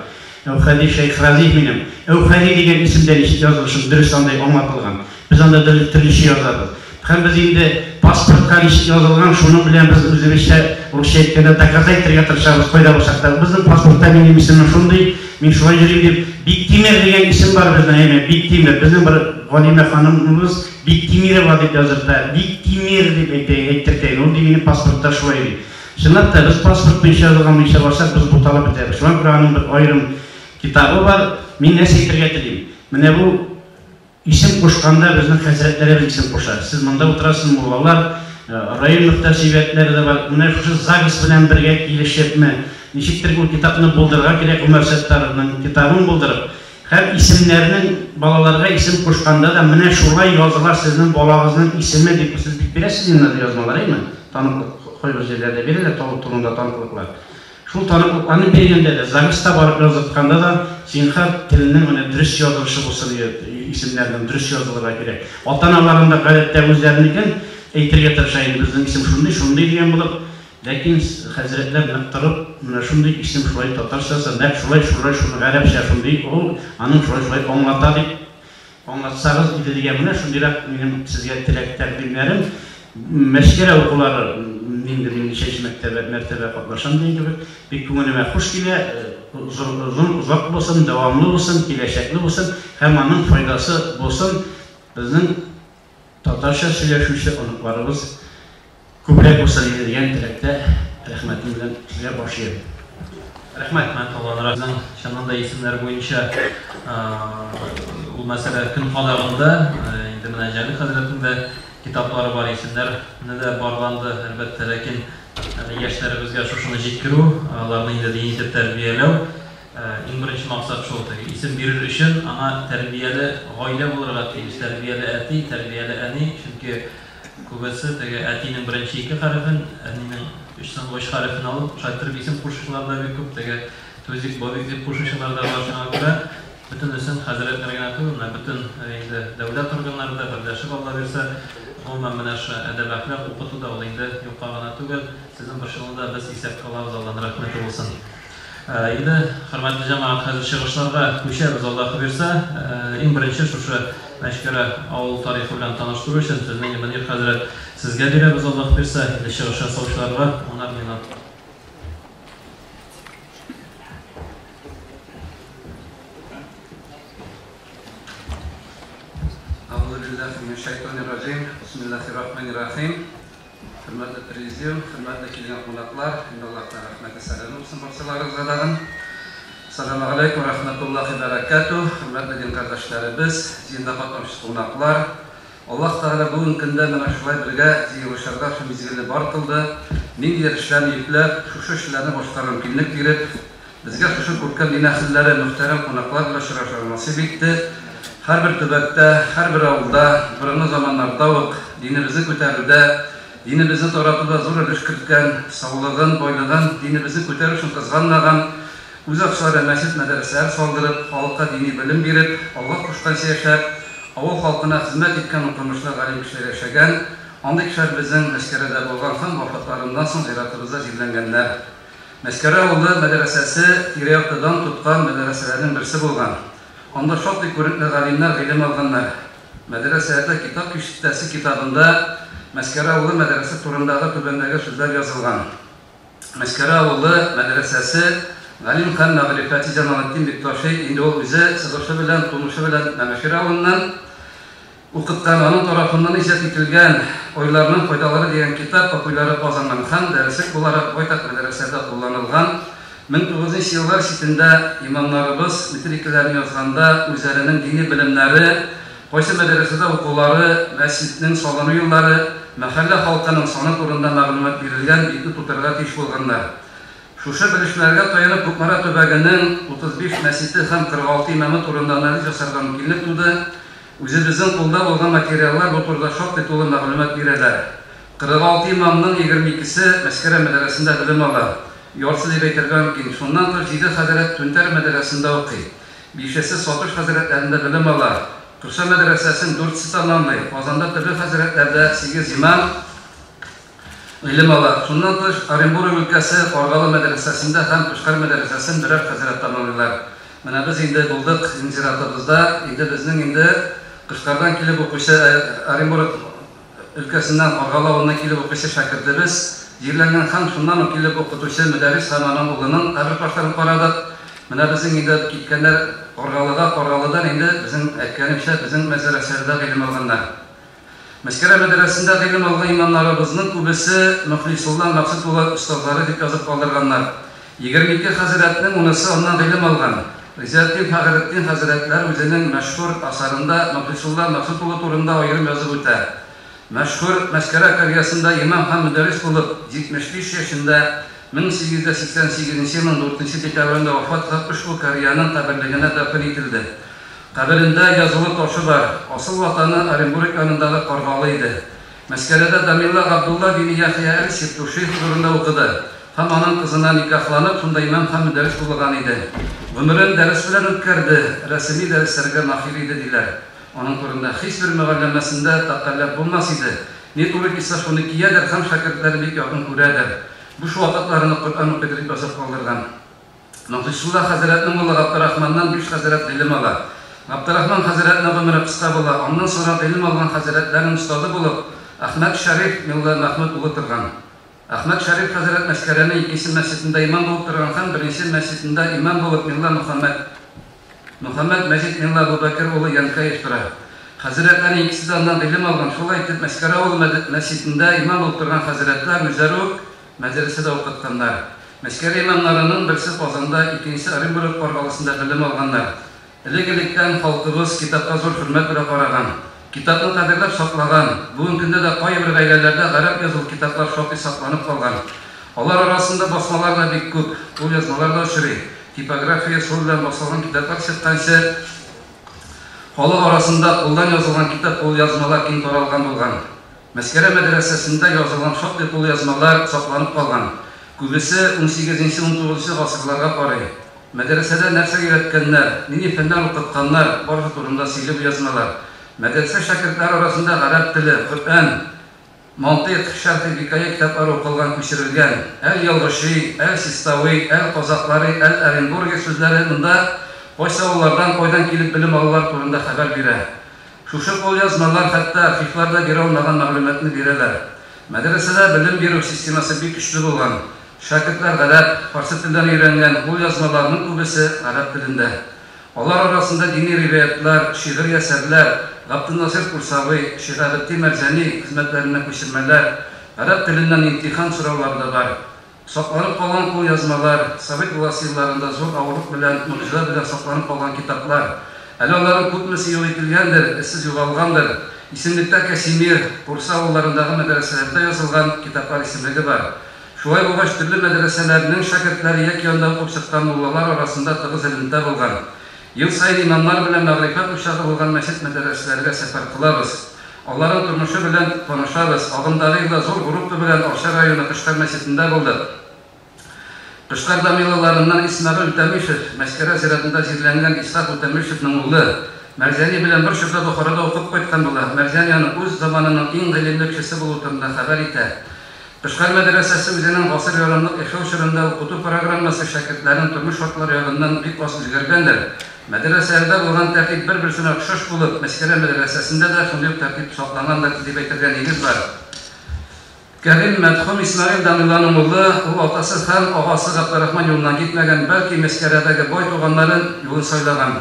Әүхәди Шәйхразиев минем. Әүхәди дигән исем дә ничек язылышын дөрес андай аңлатылган. Без анда төрлечә язабыз. Һәм без инде паспортка ничек язылган, шуның белән без үзебезчә, русча әйткәндә, доказать итәргә тырышабыз, кайда булсак та. Безнең паспортта минем исемем шундый, мин шулай йөрим дип. Биктимер дигән исем бар безнең, әйме, Биктимер. Безнең бер галимә ханымыбыз Биктимирова дип яздырта, Биктимер дип әйтә, әйттертә. Ул ди минем паспортта шулай ди. Чынлап та, без паспорт буенча язылган буенча барсак, без буталып бетәбез. Шуңа күрә аның бер аерым китабы бар. Мин нәрсә әйтергә телим? Менә бу исем кушканда безнең хәзрәтләребез исем куша. Сез монда утырасыз, муллалар, район мөхтәсибәтләре дә бар. Менә шушы ЗАГС белән бергә килешепме, ничектер ул китапны булдырырга кирәк, Гомәр Сәттаровның китабын булдырып, һәм исемнәрнең балаларга исем кушканда да менә шулай языла сезнең балагызның исеме дип, сез бит бирәсез инде андый язмалар, әйеме? Таныклык кайбер җирләрдә бирәләр тавык турында таныклыклар. Шул таныклыкларны биргәндә дә, ЗАГСта барып яздыртканда да, зинһар, телнең менә дөрес язылышы булсын иде, исемнәрнең дөрес язылырга кирәк. Ата-аналарым да гадәттә үзләренекен әйтергә тырыша инде, безнең исем шундый, шундый дигән булып. Ләкин хәзрәтләр нык торып, менә шундый исем шулай татарчасы, нәкъ шулай, шулай, шуны гарәпчә шундый ул, аның шулай шулай аңлата дип аңлатсагыз иде дигән менә шундыйрак минем сезгә теләк-тәкъдимнәрем. Мәчкәрә укулары инде мин ничәнче мәктәбә, мәртәбә катнашам дигән кебек, бик күңелемә хуш килә, озын, озак булсын, дәвамлы булсын, киләчәкле булсын һәм аның файдасы булсын безнең татарча сөйләшүче оныкларыбыз күбрәк булсын иде дигән теләктә рәхмәтем белән сезгә баш иям. Рәхмәт. Рәхмәт, Алланың разый. Чыннан да исемнәр буенча ул мәсьәлә көн кадагында. Инде менә Җәмил хәзрәтнең дә китаплары бар, исемнәрне дә барланды, әлбәттә. Ләкин әле яшьләребезгә шушыны җиткерү, аларны инде дини итеп тәрбияләү, иң беренче максат шул. Теге исем бирер өчен аңа тәрбияле гаилә булырга тиеш, тәрбияле әти, тәрбияле әни, чөнки Күбесе теге әтинең беренче ике хәрефен, әнинең өч соңгы өч хәрефен алып, шайтырып исем кушучылар да бик күп, теге Тузик, Бобик дип кушучылар да бар. Шуңа күрә бөтенесен хәзрәтләр генә түгел, менә бөтен инде дәүләт органнары да берләшеп, Алла бирсә, гомумән менә шы әдәп-әхлак укыту да ул инде юкка гына түгел. Сезнең борчылуны да без исәпкә алабыз, Алланың рәхмәте булсын. Инде, хөрмәтле җәмәгать, хәзер чыгышларга күчәбез, Аллаһы бирсә. Иң беренче шушы Мәчкәрә авыл тарихы белән таныштыру өчен сүзне инде Мөнир хәзрәт сезгә бирәбез, Аллаһ бирсә. Инде чыгыш ясаучыларга унар минут. Әгъузу биллаһи минәш-шайтанир-раҗим. Бисмиллаһир-рахманир-рахим. Хөрмәтле президиум, хөрмәтле килгән кунаклар, инде Аллаһтан рәхмәте, сәламе булсын барчаларыгызга тагын. Сәламу алейкум рахматуллахи бәрәкәтү, хөрмәтле дин кардәшләребез, җыенда катнашучы кунаклар. Аллаһ Тәгалә бүгенге көндә менә шулай бергә җыелышырга шул мизгелне бар кылды. Ниндидер эшләрне йөкләп, шушы эшләрне башкарырга мөмкинлек биреп, Безгә шушы күркәм дин әһелләре, мөхтәрәм кунаклар белән очрашырга насыйп итте. Һәрбер төбәктә, һәрбер авылда, борынгы заманнарда ук динебезне күтәрүдә, динебезне таратуда зур өлеш керткән, саулыгын, байлыгын динебезне күтәрү өчен кызганмаган, үз акчаларына мәчет-мәдрәсәләр салдырып, халыкка дини белем биреп, Аллаһ кушканча яшәп, авыл халкына хезмәт иткән укымышлы галим кешеләр яшәгән. Андый кешеләр безнең Мәчкәрәдә булган һәм вафатларыннан соң зиратыбызда җирләнгәннәр. Мәчкәрә авылы мәдрәсәсе тирә-якта дан тоткан мәдрәсәләрнең берсе булган. Анда шактый күренекле галимнәр гыйлем алганнар. Мәдрәсәләрдә китап киштәсе китабында Мәчкәрә авылы мәдрәсәсе турындагы түбәндәге сүзләр язылган. Мәчкәрә авылы мәдрәсәсе галим һәм мәгърифәтче Җамалетдин Бикташи инде ул үзе чыгышы белән, тумышы белән Мәмәшир авылыннан, Укыткан, аның тарафыннан иҗат ителгән Айларның файдалары дигән китап популярлык казанган һәм дәреслек буларак байтак мәдрәсәдә кулланылган. 1900 нчы еллар читендә имамнарыбыз метрикәләрен язганда үзләренең дини белемнәре, кайсы мәдрәсәдә укулары, мәсҗиднең салыну еллары, мәхәллә халкының саны турында мәгълүмат бирелгән битне тутырырга тиеш булганнар. Шушы белешмәләргә таянып Кукмара төбәгенең 35 мәчете һәм 46 имамы турында анализ ясарга мөмкинлек туды. Үзебезнең кулда булган материаллар бу турыда шактый тулы мәгълүмат бирәләр. 46 имамның 22-се Мәчкәрә мәдрәсендә белем ала. Яртысы дип әйтергә мөмкин. Шуннан тыш җиде хәзрәт Түнтәр мәдрәсендә укый. Бишесе Сатыш хәзрәтләрендә белем ала. Кырша мәдрәсәсен дүртесе тәмамлый. Казанда төрле хәзрәтләрдә сигез имам. гыйлем ала. Шуннан тыш, Оренбург өлкәсе Каргалы мәдрәсәсендә һәм Кышкар мәдрәсәсен берәр хәзрәт тәмамлыйлар. Менә без инде булдык зиратыбызда, инде безнең инде Кышкардан килеп укучы Оренбург өлкәсеннән Каргалы авылыннан килеп укучы шәкертебез җирләнгән һәм шуннан ук килеп укытучы мөдәррис һәм аның улының кабер ташларын карадык. Менә безнең инде киткәннәр Каргалыга, Каргалыдан инде безнең әйткәнемчә, безнең мәдрәсәләрдә гыйлем алганнар. Мәскәрә мәдрәсендә гыйлем алган имамнарыбызның күбесе Мөхлисулла Мәкъсүт улы остазлары дип язып калдырганнар. 22 хәзрәтнең унысы аннан гыйлем алган. Ризаэтдин Фәхретдин хәзрәтләре үзенең мәшһүр асарында Мөхлисулла Мәкъсүт улы турында аерым язып үтә. Мәшһүр Мәскәрә карьясында имам һәм мөдәррис булып, 75 яшендә 1888 елның дүртенче декабрендә вафат һәм ошбу карьяның каберлегенә дәфен ителде. Каберендә язулы ташы бар. Асыл ватаны Оренбург янындагы Каргалы иде. Мәскәрәдә дамелла Габдулла бине Яхъя әл-Сиртуши хозурында укыды һәм аның кызына никахланып, шунда имам һәм мөдәррис булган иде. Гомерен дәрес белән үткәрде, рәсеми дәресләргә махир иде, диләр. Аның турында һичбер мөгалләмәсендә тәкәлләп булмас иде. Ни туры килсә, шуны киядер һәм шәкертләре бик якын күрәдер. Буш вакытларында Коръән укыйдыр дип язып калдырган. Мөхлисулла хәзрәтнең улы Габдрахманнан биш хәзрәт гыйлем ала. Габдрахман хәзрәтнең гомере кыска була, аннан соңрак гыйлем алган хәзрәтләрнең остазы булып Әхмәт Шәриф мелла Мәхмүт улы торган. Әхмәт Шәриф хәзрәт Мәскәрәнең икенче мәсҗидендә имам булып торган һәм беренче мәсҗидендә имам булып мелла Мөхәммәд Мөхәммәд Мәҗид мелла Әбүбәкер улы Янкаев тора. Хәзрәтләрнең икесе дә аннан гыйлем алган. Шулай итеп, Мәскәрә авылы мәсҗидендә имам булып торган хәзрәтләр үзләре үк мәдрәсәдә укытканнар. Мәскәрә имамнарының берсе Казанда, икенчесе Оренбург Каргалысында белем алганнар. Элек-электән халкыбыз китапка зур хөрмәт белән караган. Китапны кадерләп саклаган. Бүгенге көндә дә кайбер гаиләләрдә гарәп язулы китаплар шактый сакланып калган. Алар арасында басмалар да бик күп, кулъязмалар да очрый. Типография ысулы белән басылган китаплар чыкканчы, халык арасында кулдан язылган китап-кулъязмалар киң таралган булган. Мәскәрә мәдрәсәсендә язылган шактый кулъязмалар сакланып калган. Күбесе унсигезенче-унтугызынчы гасырларга карый. Мәдрәсәдә нәрсә өйрәткәннәр, нинди фәннәр укытканнар, барысы турында сөйли бу язмалар. Мәдрәсә шәкертләре арасында гарәп теле, Коръән, мантыйк, Шәрхи Викая китаплары укылган, күчерелгән. Әл-Ялгыши, Әл-Систави, Әл-Казаклари, Әл-Оренбурги сүзләре монда кайсы авыллардан, кайдан килеп белем алулар турында хәбәр бирә. Шушы кулъязмалар хәтта архивлар да бирә алмаган мәгълүматны бирәләр. Мәдрәсәдә белем бирү системасы бик көчле булган. Шәкертләр гарәп, фарсы телләрен өйрәнгән, кулъязмаларның күбесе гарәп телендә. Алар арасында дини риваятьләр, шигъри әсәрләр, Габденнасыйр Курсавый, Шиһабетдин Мәрҗани хезмәтләреннән күчермәләр, гарәп теленнән имтихан сораулары да бар. Сакланып калган кулъязмалар, совет власте елларында зур авырлык белән, могҗиза белән сакланып калган китаплар. Әле аларның күпмесе юк ителгәндер, эзсез югалгандыр. Исемлектә Кәсимир, Курса авылларындагы мәдрәсәләрдә язылган китаплар исемлеге бар. Шулай булгач, төрле мәдрәсәләрнең шәкертләре яки анда укып чыккан муллалар арасында тыгыз элемтә булган. Ел саен имамнар белән мәгърифәт учагы булган мәчет-мәдрәсәләргә сәфәр кылабыз. Аларның тормышы белән танышабыз. Агымдагы елда зур группа белән Арча районы Кышкар мәчетендә булдык. Кышкар дамеллаларыннан Исмәгыйль Үтәмишев, Мәскәрә зиратында җирләнгән Исхак Үтәмишевның улы, Мәрҗани белән бер чорда Бохарада укып кайткан була. Мәрҗани аны үз заманының иң гыйлемле кешесе булуы турында хәбәр итә. Кышкар мәдрәсәсе үзенең гасыр ярымлык яшәү чорында укыту программасы шәкертләрнең тормыш шартлары ягыннан бик аз үзгәргәндер. Мәдрәсәләрдә булган тәртип бер-берсенә охшаш булып, Мәскәрә мәдрәсәсендә дә шундый ук тәртип саклангандыр, дип әйтергә нигез бар. Кәрим мәрхүм Исмәгыйль дамелланың улы, ул атасы һәм агасы Габдерахман юлыннан китмәгән, бәлки Мәскәрәдәге бай туганнарын юлын сайлаган.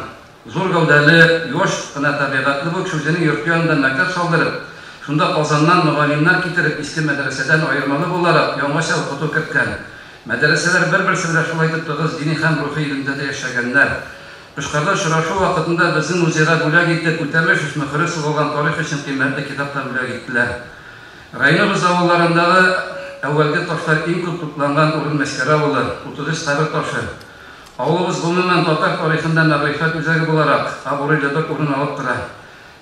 Зур гәүдәле, юаш кына табигатьле бу кеше үзенең йорты янында мәктәп салдырып, шунда Казаннан мөгаллимнәр китереп, иске мәдрәсәдән аермалы буларак, яңача укыту керткән. Мәдрәсәләр бер-берсе белән шулай итеп тыгыз дини һәм рухи элемтәдә яшәгәннәр. Кышкарда очрашу вакытында безнең музейга бүләк итеп, Үтәмешев мөхере сугылган тарих өчен кыйммәтле китап та бүләк иттеләр. Районыбыз авылларындагы әүвәлге ташлар иң күп тупланган урын Мәскәрә авылы, 33 кабер ташы. Авылыбыз, гомумән, татар тарихында мәгърифәт үзәге буларак, абруйлы бер урын алып тора.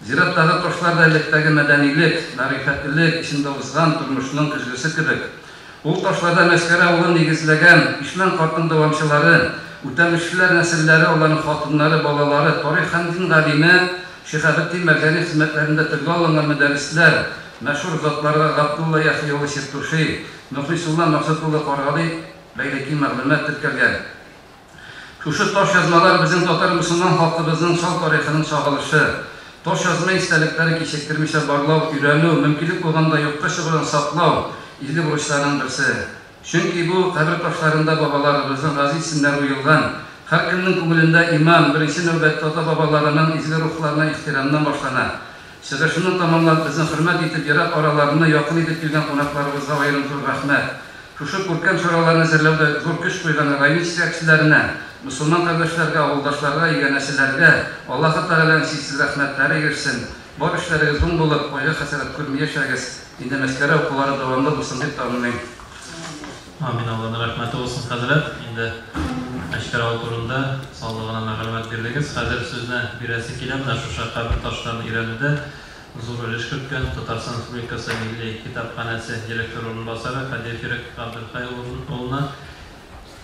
Зираттагы ташлар да электәге мәдәнилек, мәгърифәтлелек эчендә узган тормышның көзгесе кебек. Ул ташларда Мәскәрә авылын нигезләгән Ишмән картның дәвамчылары, Үтәмешлеләр нәселләре, аларның хатыннары, балалары, тарих һәм дин галиме Шиһабетдин Мәрҗани хезмәтләрендә телгә алынган мөдәррисләр, мәшһүр затларга Габдулла Яхъя улы Сиртуши, Мөхлисулла Максут улы Каргали бәйле киң мәгълүмат теркәлгән. Шушы таш язмалар безнең татар-мөселман халкыбызның чал тарихының чагылышы. Таш язма истәлекләрен кичектермичә барлау, өйрәнү, мөмкинлек булганда юкка чыгудан саклау, изге бурычларның берсе. Чөнки бу кабер ташларында бабаларыбызның газиз исемнәре уелган. Һәркемнең күңелендә иман, беренче нәүбәттә ата-бабаларының изге рухларына ихтирамнан башлана. Чыгышымны тамамлап, безне хөрмәт итеп, ерак араларны якын итеп килгән кунакларыбызга аерым зур рәхмәт. Шушы күркәм чараларны әзерләүдә зур көч куйган район җитәкчеләренә, мөселман кардәшләргә, авылдашларга, иганәчеләргә Аллаһы Тәгаләнең чиксез рәхмәтләре ирешсен. Бар эшләрегез уң булып, кайгы-хәсрәт күрми яшәгез. Инде Мәскәрә укулары дәвамлы булсын дип тәмамлыйм. Амин, Алланың рәхмәте булсын, хәзрәт. Инде Мәчкәрә авылы турында саллы гына мәгълүмат бирдегез. Хәзер сүзне бирәсе килә менә шушы кабер ташларын өйрәнүдә зур өлеш керткән Татарстан Республикасы Милли китапханәсе директоры урынбасары Һадиев Ирек Габделхәй улына.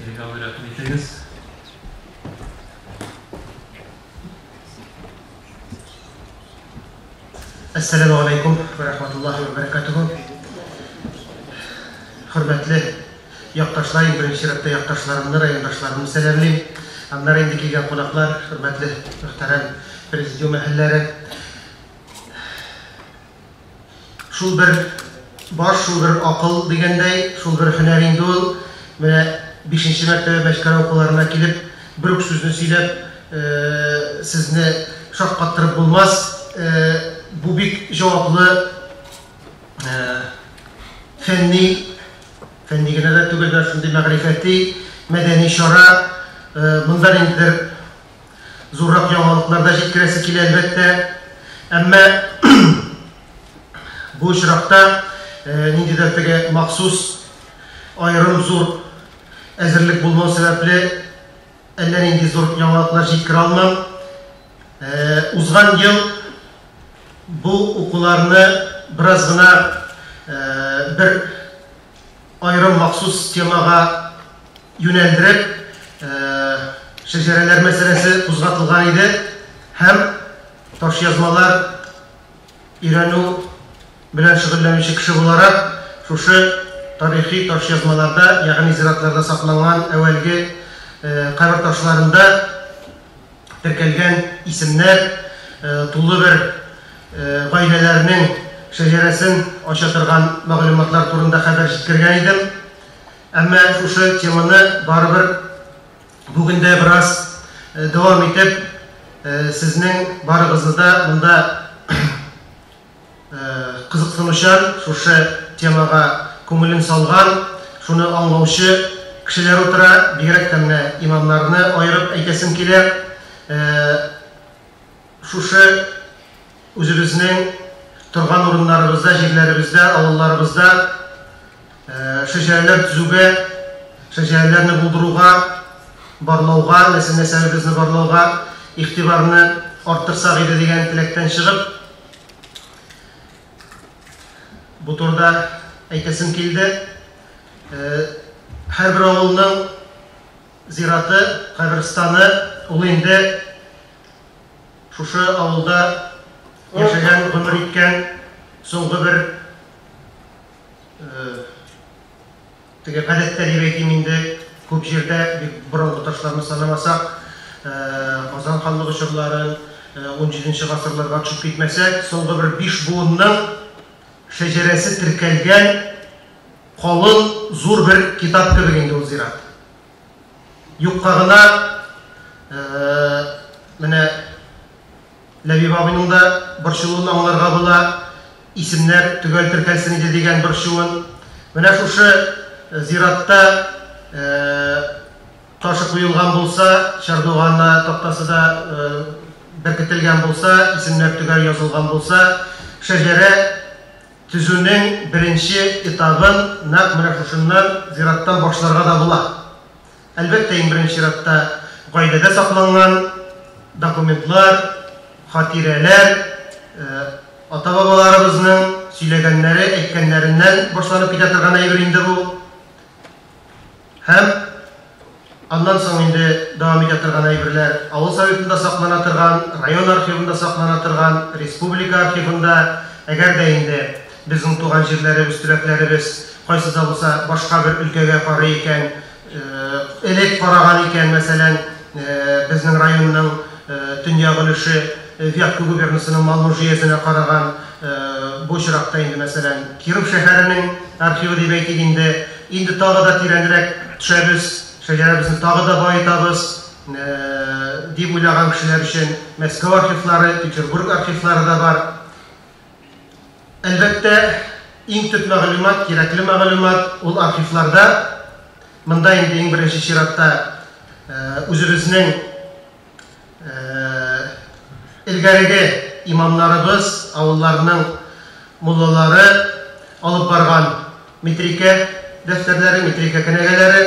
Ирек абый, рәхим итегез. Әссәламү галәйкүм вә рәхмәтуллаһи вә бәрәкәтүһү. Хөрмәтле якташлар, иң беренче чиратта якташларымны, райондашларымны сәламлим. Аннары инде килгән кунаклар, хөрмәтле мөхтәрәм президиум әһелләре. Шул бер баш, шул бер акыл дигәндәй, шул бер һөнәр инде ул. Менә бишенче мәртәбә Мәчкәрә укуларына килеп, бер үк сүзне сөйләп, сезне шаккаттырып булмас. Бу бик җаваплы фәнни, фәнни генә дә түгел, менә шундый мәгърифәти, мәдәни чара. Монда ниндидер зуррак яңалыклар да җиткерәсе килә, әлбәттә. Әмма бу очракта ниндидер теге махсус аерым зур әзерлек булмау сәбәпле, Әллә нинди зур яңалыклар җиткерә алмам. Узган ел бу укуларны бераз гына бер аерым махсус темага юнәлдереп, шәҗәрәләр мәсьәләсе кузгатылган иде һәм ташъязмалар өйрәнү белән шөгыльләнүче кеше буларак, шушы тарихи ташъязмаларда, ягъни зиратларда сакланган әүвәлге кабер ташларында теркәлгән исемнәр, тулы бер гаиләләрнең шәҗәрәсен ача торган мәгълүматлар турында хәбәр җиткергән идем. Әмма шушы теманы барыбер бүген дә бераз дәвам итеп, сезнең барыгызны да монда кызыксынучан, шушы темага күңелен салган, шуны аңлаучы кешеләр утыра, бигрәк тә менә имамнарны аерып әйтәсем килә. Шушы үзебезнең торган урыннарыбызда, җирләребездә, авылларыбызда шәҗәрәләр төзүгә, шәҗәрәләрне булдыруга, барлауга, нәсел-нәсәбебезне барлауга игътибарны арттырсак иде дигән теләктән чыгып, бу турыда әйтәсем килде. Һәрбер авылның зираты, каберстаны ул инде Шушы авылда яшәгән, гомер иткән соңгы бер теге гадәттә дип әйтим инде, күп җирдә бик борынгы ташларны санамасак, Казан ханлыгы чорларын, 17 гасырларга төшеп китмәсәк, соңгы бер биш буынның шәҗәрәсе теркәлгән калын зур бер китап кебек инде ул зират. Юкка гына менә Ләбиб абыйның да борчылуын аңларга була, исемнәр төгәл теркәлсен иде дигән борчуын. Менә шушы зиратта ташы куелган булса, чардугана тактасы да беркетелгән булса, исемнәр төгәл язылган булса, шәҗәрә төзүнең беренче этабын нәкъ менә шушыннан, зираттан башларга да була. Әлбәттә, иң беренче чиратта гаиләдә сакланган документлар, хатирәләр, ата-бабаларыбызның сөйләгәннәре, әйткәннәреннән башланып китә торган әйбер инде бу. Һәм аннан соң инде дәвам итә торган әйберләр, авыл советында саклана торган, район архивында саклана торган, республика архивында, әгәр дә инде безнең туган җирләребез, төбәкләребез кайсы да булса башка бер өлкәгә карый икән, элек караган икән, мәсәлән, безнең районның төньяк өлеше Вятка губернасының Малмыж өязенә караган, бу очракта инде, мәсәлән, Киров шәһәренең архивы дип әйтик инде, инде тагы да тирәнрәк төшәбез, шәҗәрәбезне тагы да баетабыз, дип уйлаган кешеләр өчен Мәскәү архивлары, Петербург архивлары да бар. Әлбәттә, иң төп мәгълүмат, кирәкле мәгълүмат ул архивларда. Монда инде иң беренче чиратта үзебезнең элгәреге имамнарыбыз, авылларның муллалары алып барган метрикә дәфтәрләре, метрикә кенәгәләре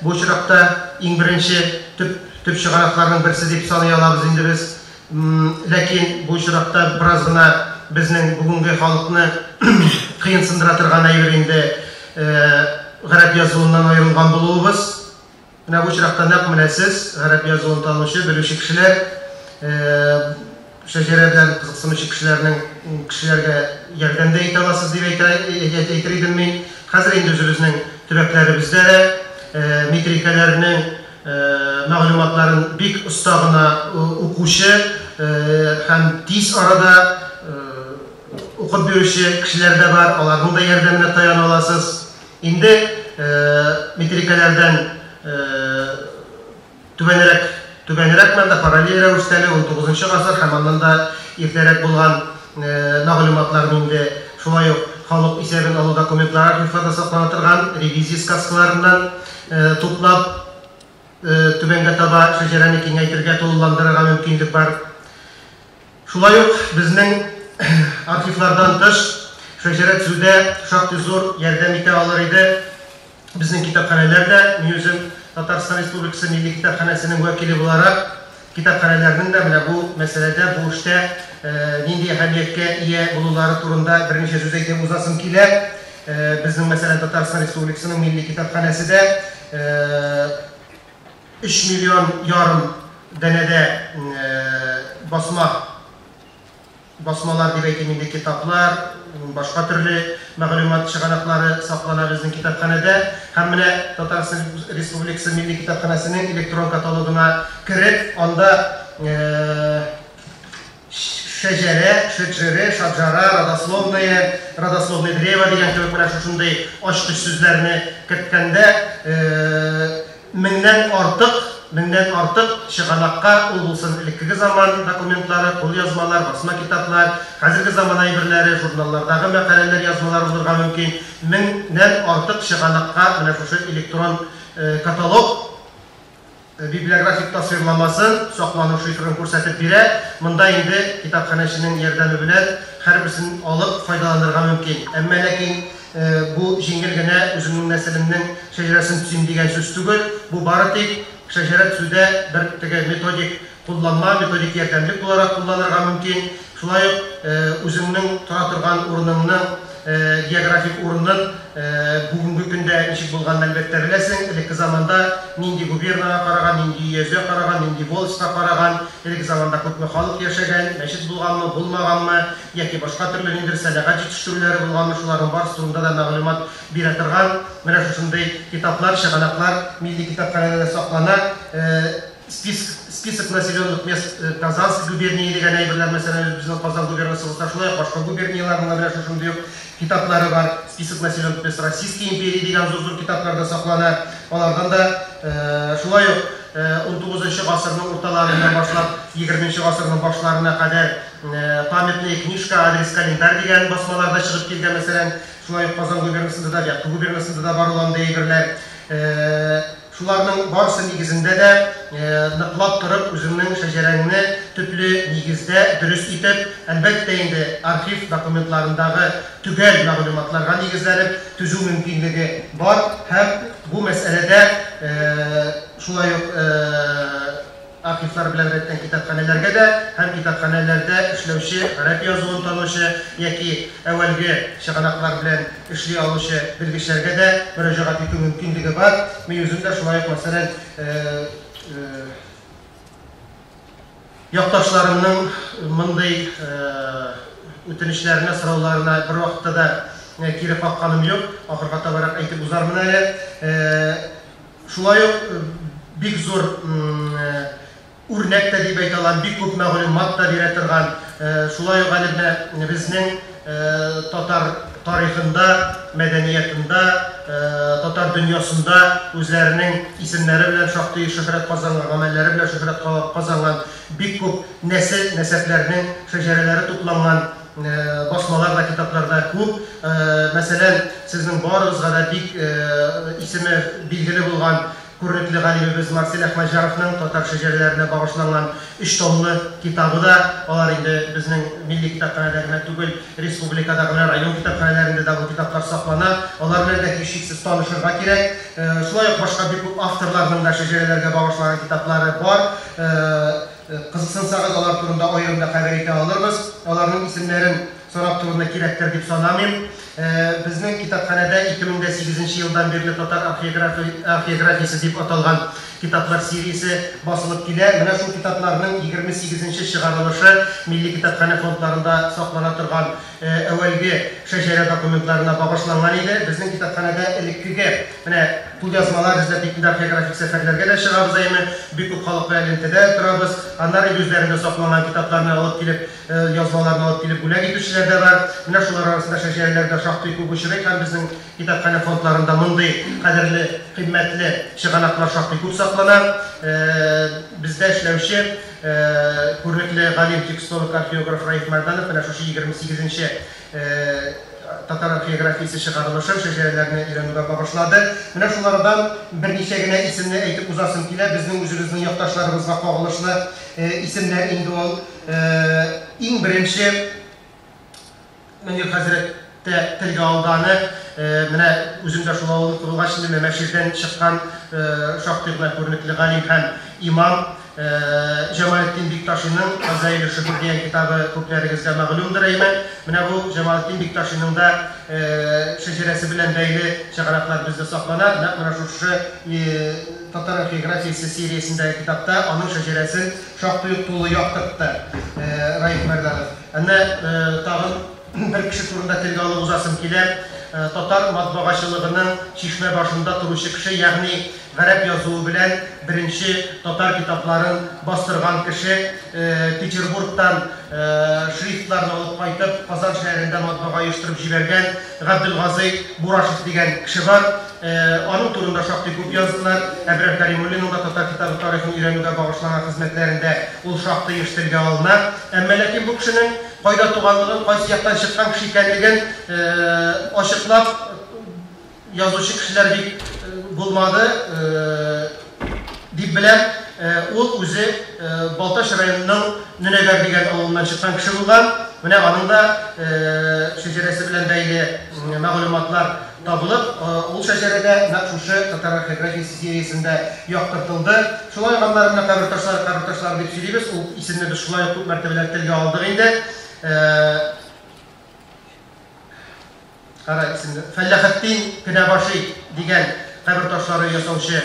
бу очракта иң беренче төп төп чыганакларның берсе дип саный алабыз инде без. Ләкин бу очракта бераз гына безнең бүгенге халыкны кыенсындыра торган әйбер инде гарәп язуыннан аерылган булуыбыз. Менә бу очракта нәкъ менә сез, гарәп язуын танучы, белүче кешеләр, шәҗәрә белән кызыксынучы кешеләрнең кешеләргә ярдәм дә итә аласыз дип әйтер идем мин. Хәзер инде үзебезнең төбәкләребездә дә метрикәләрнең мәгълүматларын бик оста гына укучы һәм тиз арада укып бирүче кешеләр дә бар, аларның да ярдәменә таяна аласыз. Инде метрикәләрдән түбәнрәк, түбәнрәк мәлдә параллель рәвештә әле 19 гасыр һәм аннан да иртәрәк булган мәгълүматларны инде шулай ук халык исәбен алу документлары архивларда саклана торган ревизия сказкаларыннан туплап түбәнгә таба шәҗәрәне киңәйтергә, тулыландырырга мөмкинлек бар. Шулай ук безнең архивлардан тыш шәҗәрә төзүдә шактый зур ярдәм итә алыр иде безнең китапханәләр дә. Мин үзем Татарстан Республикасы Милли китапханәсенең вәкиле буларак, китапханәләрнең дә менә бу мәсьәләдә, бу эштә нинди әһәмияткә ия булулары турында берничә сүз әйтеп узасым килә. Безнең, мәсәлән, Татарстан Республикасының Милли китапханәсе дә 3 миллион ярым данәдә басма басмалар дип әйтим инде, китаплар, башка төрле мәгълүмат чыганаклары саклана безнең китапханәдә. Һәм менә Татарстан Республикасы Милли китапханәсенең электрон каталогына кереп, анда шәҗәрә, шәҗәрә, шаджара, родословная, родословное древо дигән кебек менә шушындый ачкыч сүзләрне керткәндә, меңнән артык, меңнән артык чыганакка, ул булсын элеккеге заман документлары, кулъязмалар, басма китаплар, хәзерге заман әйберләре, журналлардагы мәкаләләр, язмалар булырга мөмкин. Меңнән артык чыганакка менә шушы электрон каталог библиографик тасвирламасын, саклану шифрын күрсәтеп бирә. Монда инде китапханәченең ярдәме белән һәрберсен алып файдаланырга мөмкин. Әмма ләкин бу җиңел генә үземнең нәселемнең шәҗәрәсен төзим дигән сүз түгел. Бу бары тик шәҗәрә төзүдә бер теге методик кулланма, методик ярдәмлек буларак кулланырга мөмкин. Шулай ук үзеңнең тора торган урыныңның географик урынын бүгенге көндә ничек булганын әлбәттә беләсең. Элекке заманда нинди губернага караган, нинди өязгә караган, нинди волостька караган, элекке заманда күпме халык яшәгән, мәчет булганмы, булмаганмы, яки башка төрле ниндидер сәнәгать җитештерүләре булганмы, шуларның барысы турында да мәгълүмат бирә торган менә шушындый китаплар, чыганаклар милли китапханәдә дә саклана. Список, список населенных мест Казанской губернии дигән әйберләр, мәсәлән, безнең Казан губернасы булса, шулай ук башка губернияләрнең дә менә шушындый ук китаплары бар. Список населенных мест Российской империи дигән зур-зур китаплар да саклана. Алардан да шулай ук 19 гасырның урталарыннан башлап 20 гасырның башларына кадәр памятная книжка, адрес календарь дигән басмалар да чыгып килгән, мәсәлән, шулай ук Казан губернасында да, Вятка губернасында да бар ул андый әйберләр. Шуларның барысы нигезендә дә ныклап торып үзеңнең шәҗәрәңне төпле нигездә дөрес итеп, әлбәттә инде, архив документларындагы төгәл мәгълүматларга нигезләнеп төзү мөмкинлеге бар һәм бу мәсьәләдә шулай ук архивлар белән рәттән китапханәләргә дә һәм китапханәләрдә эшләүче гарәп язуын танучы яки әүвәлге чыганаклар белән эшли алучы белгечләргә дә мөрәҗәгать итү мөмкинлеге бар. Мин үзем дә шулай ук, мәсәлән, якташларымның мондый үтенечләренә, сорауларына бервакытта да кире какканым юк. Ахырга табарак әйтеп узармын әле. Шулай ук бик зур үрнәк тә дип әйтә алам, бик күп мәгълүмат та бирә торган. Шулай ук әле менә безнең татар тарихында, мәдәниятында, татар дөньясында үзләренең исемнәре белән шактый шөһрәт казанган, гамәлләре белән шөһрәт казанган бик күп нәсел, нәсәпләрнең шәҗәрәләре тупланган басмалар да, китаплар да күп. Мәсәлән, сезнең барыгызга да бик исеме билгеле булган күренекле галимебез Марсель Әхмәтҗановның татар шәҗәрәләренә багышланган өч томлы китабы да, алар инде безнең милли китапханәдә генә түгел, республикада гына, район китапханәләрендә дә бу китаплар саклана. Алар белән дә һичшиксез танышырга кирәк. Шулай ук башка бик күп авторларның да шәҗәрәләргә багышланган китаплары бар. Кызыксынсагыз, алар турында аерым да хәбәр итә алырбыз. Аларның исемнәрен санап торуны кирәктер дип санамыйм. Безнең китапханәдә 2008 елдан бирле татар археографиясе дип аталган китаплар сериясе басылып килә. Менә шул китапларның 28 нче чыгарылышы Милли китапханә фондларында саклана торган әүвәлге шәҗәрә документларына багышланган иде. Безнең китапханәдә элеккеге менә кулъязмалар эзләп бит инде археографик сәфәрләргә дә чыгабыз әйеме, бик күп халык белән элемтәдә торабыз. Аннары үзләрендә сакланган китапларны алып килеп, язмаларны алып килеп бүләк итүчеләр дә бар. Менә шулар арасында шәҗәрәләр дә шактый күп очрый һәм безнең китапханә фондларында мондый кадерле, кыйммәтле чыганаклар шактый күп саклана. Бездә эшләүче күренекле галим, текстолог, археограф Раиф Мәрданов менә шушы 28 нче татар археографиясе чыгарылышын шәҗәрәләрне өйрәнүгә багышлады. Менә шулардан берничә генә исемне әйтеп узасым килә. Безнең үзебезнең якташларыбызга кагылышлы исемнәр инде ул. Иң беренче Мөнир хәзрәт тә телгә алды аны. Менә үзем дә шул авылныкы булгач инде, Мәмәширдән чыккан шактый гына күренекле галим һәм имам Җамалетдин Бикташиның Хазаиле шөкер дигән китабы күпләрегезгә мәгълүмдер, әйме? Менә бу Җамалетдин Бикташиның да шәҗәрәсе белән бәйле чыганаклар бездә саклана. Нәкъ менә шушы Татар археографиясе сериясендәге китапта аның шәҗәрәсен шактый ук тулы яктыртты Раиф Мәрданов. Әнә тагын бер кеше турында телгә алып узасым килә. Татар матбагачылыгының чишмә башында торучы кеше, ягъни гарәп язуы белән беренче татар китапларын бастырган кеше, Петербургтан шрифтларны алып кайтып, Казан шәһәрендә матбага оештырып җибәргән Габделгазый Бурашев дигән кеше бар. Аның турында шактый күп яздылар. Әбрар Кәримуллинның да татар китабы тарихын өйрәнүгә багышланган хезмәтләрендә ул шактый еш телгә алына. Әмма ләкин бу кешенең кайда туганлыгын, кайсы яктан чыккан кеше икәнлеген ачыклап язучы кешеләр бик булмады дип беләм. Ул үзе Балтач районының Нөнәгәр дигән авылыннан чыккан кеше булган. Менә аның да шәҗәрәсе белән бәйле мәгълүматлар табылып, ул шәҗәрәдә нәкъ шушы татар археографиясе сериясендә яктыртылды. Шулай ук аннары менә кабер ташлары, кабер ташлары дип сөйлибез. Ул исемне без шулай ук күп мәртәбәләр телгә алдык инде. Кара исемле Фәлләхетдин Кенәбаши дигән кабер ташлары ясаучы,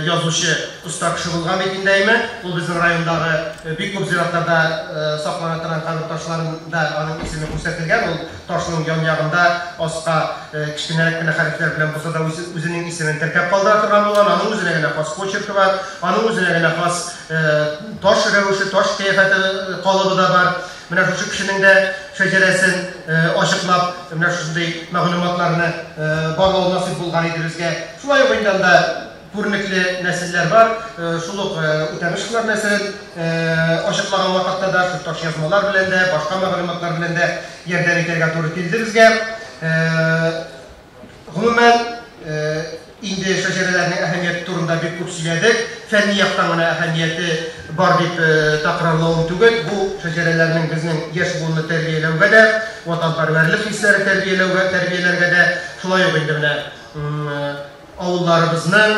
язучы оста кеше булган бит инде, әйме? Ул безнең райондагы бик күп зиратларда саклана торган кабер ташларында аның исеме күрсәтелгән. Ул ташның ян-ягында аска кечкенәрәк кенә хәрефләр белән булса да үзенең исемен теркәп калдыра торган булган. Аның үзенә генә хас почеркы бар, аның үзенә генә хас таш рәвеше, таш кыяфәте, калыбы да бар. Менә шушы кешенең дә шәҗәрәсен ачыклап, менә шушындый мәгълүматларны барлау насыйп булган иде безгә. Шулай ук инде анда күренекле нәселләр бар. Шул ук Үтәмешевлар нәселен ачыклаган вакытта да, шул ташъязмалар белән дә, башка мәгълүматлар белән дә ярдәм итәргә туры килде безгә. Гомумән, инде шәҗәрәләрнең әһәмияте турында бик күп сөйләдек. Фәнни яктан гына әһәмияте бар дип тәкрарлавым түгел. Бу шәҗәрәләрнең безнең яшь буынны тәрбияләүгә дә, ватанпәрвәрлек хисләре тәрбияләүгә, тәрбияләргә дә, шулай ук инде менә авылларыбызның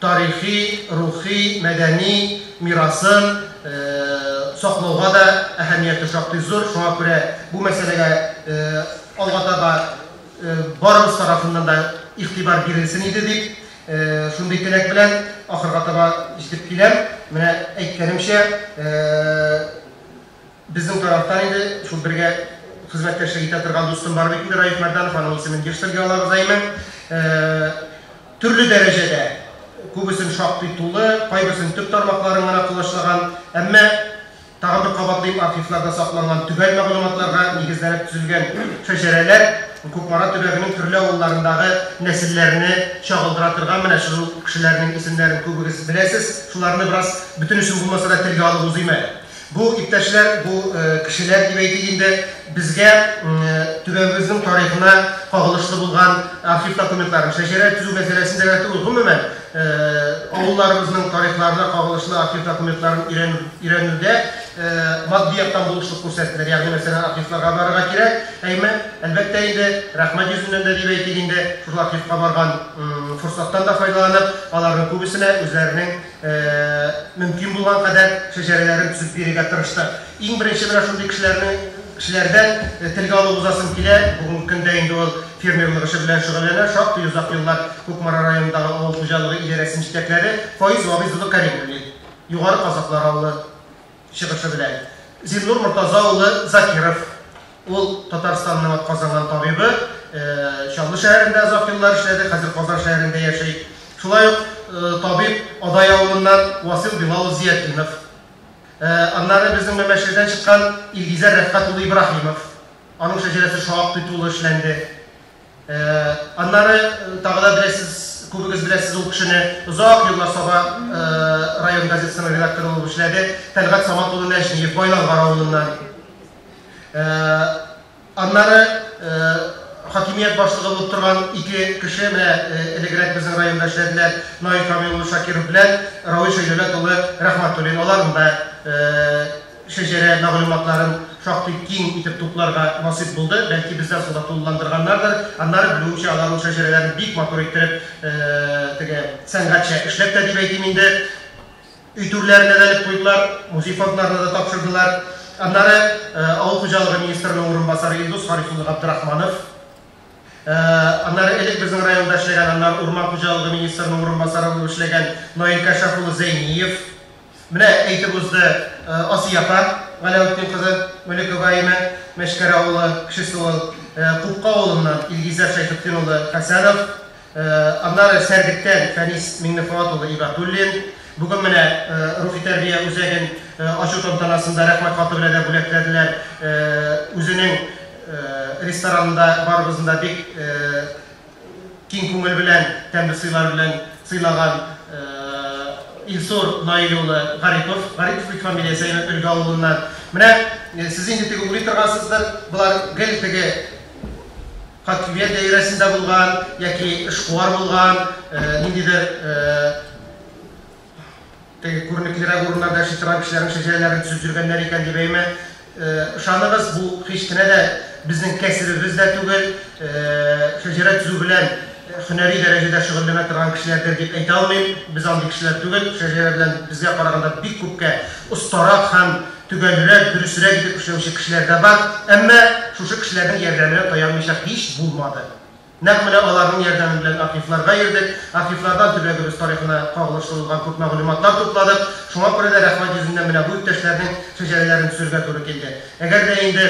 тарихи, рухи, мәдәни мирасын саклауга да әһәмияте шактый зур. Шуңа күрә бу мәсьәләгә алга таба барыбыз тарафыннан да игътибар бирелсен иде дип, шундый теләк белән ахырга таба җитеп киләм. Менә әйткәнемчә, Безнең тарафтан инде шул бергә хезмәттәшлек итә торган дустым бар бит инде, Раиф Мәрданов, аның исемен еш телгә алабыз, әйме. Төрле дәрәҗәдә, күбесен шактый тулы, кайберсен төп тармакларын гына колачлаган, әмма, тагын бер кабатлыйм, архивларда сакланган төгәл мәгълүматларга нигезләнеп төзелгән шәҗәрәләр Кукмара төбәгенең төрле авылларындагы нәселләрне чагылдыра торган менә шул кешеләрнең исемнәрен күбегез беләсез, шуларны бераз, бөтенесен булмаса да, телгә алып узыйм әле. Бу иптәшләр, бу кешеләр дип әйтик инде, безгә төбәгебезнең тарихына кагылышлы булган архив документларын, шәҗәрә төзү мәсьәләсендә генә түгел, гомумән, авылларыбызның тарихларына кагылышлы архив документларын өйрәнүдә матди яктан булышлык күрсәттеләр. Ягъни, мәсәлән, архивларга барырга кирәк, әйме, әлбәттә инде, рәхмәт йөзеннән дә дип әйтик инде, шул архивка барган форсаттан да файдаланып, аларның күбесенә үзләренең мөмкин булган кадәр шәҗәрәләрен төзеп бирергә тырыштык. Иң беренче менә шундый кешеләрнең кешеләрдән телгә алып узасым килә. Бүгенге көндә инде ул фермерлык эше белән шөгыльләнә, шактый озак еллар Кукмара районындагы авыл хуҗалыгы идарәсен җитәкләде Фаиз Вагыйз улы Кәримуллин, Югары Казаклар авылы. Чыгышы белән. Зиннур Мортаза улы Закиров, ул Татарстанның атказанган табибы, Чаллы шәһәрендә озак еллар эшләде, хәзер Казан шәһәрендә яши. Шулай ук табиб Адай авылыннан Васил Билалов Зиятдинов. Аннары безнең Мәмәширдән чыккан Илгизәр Рәфкать улы Ибраһимов. Аның шәҗәрәсе шактый тулы эшләнде. Аннары тагы да беләсез, күбегез беләсез ул кешене, озак еллар Саба район газетасының редакторы булып эшләде, Тәлгать Самат улы Нәҗмиев, Байлангар авылыннан. Аннары хакимият башлыгы булып торган ике кеше, менә элегрәк безнең районда эшләделәр, Наил Камил улы Шакиров белән Равил Шәйдәүләт улы Рәхмәтуллин. Аларның да Шәҗәрә мәгълүматларын шактый киң итеп тупларга насыйп булды. Бәлки бездән соң да тулыландырганнардыр. Аннары, белүемчә, алар ул шәҗәрәләрне бик матур иттереп, теге сәнгатьчә эшләп тә дип әйтим инде, өй түрләренә дә элеп куйдылар, музей фондларына да тапшырдылар. Аннары авыл хуҗалыгы министрының урынбасары Илдус Харис улы Габдрахманов, аннары элек безнең районда эшләгән, аннары урман хуҗалыгы министрының урынбасары булып эшләгән Наил Кәшаф улы Зәйниев, Менә әйтеп узды Асия апа Галәветдин кызы Мөлекова име, Мәчкәрә авылы кешесе ул. Купка авылыннан Илгизәр Шәйхетдин улы Хәсәнов. Аннары Сәрдектән Фәнис Миңнефоат улы Ибатуллин. Бүген менә рухи тәрбия үзәген ачу тантанасында рәхмәт хаты белән дә бүләкләделәр. Үзенең ресторанында барыбызны да бик Киң күңел белән, тәмле сыйлар белән сыйлаган Илсур Наил улы Гарипов, Гарипов бит фамилиясе, әйбәт Өлге авылыннан. Менә сез инде теге уйлый торгансыздыр, болар гел теге хакимият даирәсендә булган яки эшкуар булган, ниндидер Теге күренеклерәк урыннарда эшли торган кешеләрнең шәҗәрәләрен төзеп йөргәннәр икән дип әйме. Ышаныгыз, бу һич кенә дә безнең кәсебебез дә түгел, шәҗәрә төзү белән һөнәри дәрәҗәдә шөгыльләнә торган кешеләрдер дип әйтә алмыйм. Без андый кешеләр түгел. Шәҗәрә белән безгә караганда бик күпкә остарак һәм төгәлрәк, дөресрәк итеп эшләүче кешеләр дә бар. Әмма шушы кешеләрнең ярдәменә таянмыйча һич булмады. Нәкъ менә аларның ярдәме белән архивларга йөрдек, архивлардан төбәгебез тарихына кагылышлы булган күп мәгълүматлар тупладык. Шуңа күрә дә рәхмәт йөзеннән менә бу иптәшләрнең шәҗәрәләрен төзергә туры килде. Әгәр дә инде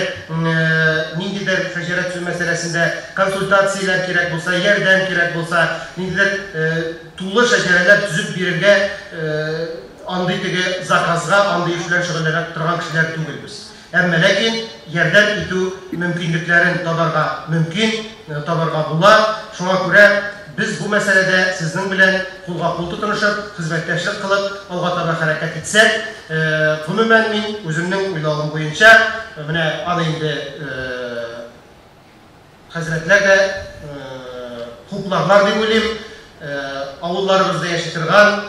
ниндидер шәҗәрә төзү мәсьәләсендә консультацияләр кирәк булса, ярдәм кирәк булса, ниндидер тулы шәҗәрәләр төзеп бирергә андый теге заказга, андый эш белән шөгыльләнә торган кешеләр түгел без. Әмма ләкин ярдәм итү мөмкинлекләрен табарга мөмкин, табарга була. Шуңа күрә без бу мәсьәләдә сезнең белән кулга-кул тотынышып, хезмәттәшлек кылып, алга таба хәрәкәт итсәк, гомумән, мин үземнең уйлавым буенча, менә аны инде хәзрәтләр дә хупларлар дип уйлыйм, авылларыбызда яши торган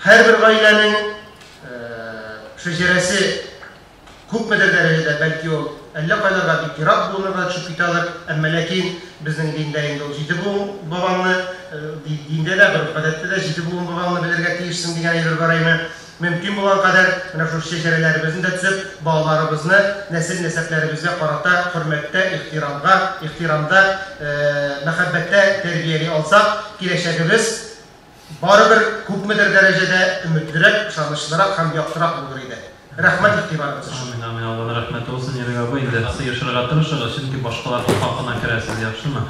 һәрбер гаиләнең шәҗәрәсе Күпмедер дәрәҗәдә, бәлки ул әллә кайларга бик ерак буыннарга төшеп китә алыр, әмма ләкин безнең диндә инде ул җиде буын бабаңны, диндә дә, гореф-гадәттә дә җиде буын бабаңны белергә тиешсең дигән әйбер бар әйме. Мөмкин булган кадәр менә шушы шәҗәрәләребезне дә төзеп, балаларыбызны нәсел-нәсәпләребезгә карата хөрмәттә, ихтирамга, ихтирамда, мәхәббәттә тәрбияли алсак, киләчәгебез. барыбер күпмедер дәрәҗәдә өметлерәк, ышанычлырак һәм яктырак булыр иде. Рәхмәт игътибарыгыз өчен. Амин, амин, Алланың рәхмәте булсын, Ирек абый. Инде сыешырга тырышыгыз, чөнки башкаларның хакына керәсез, яхшымы?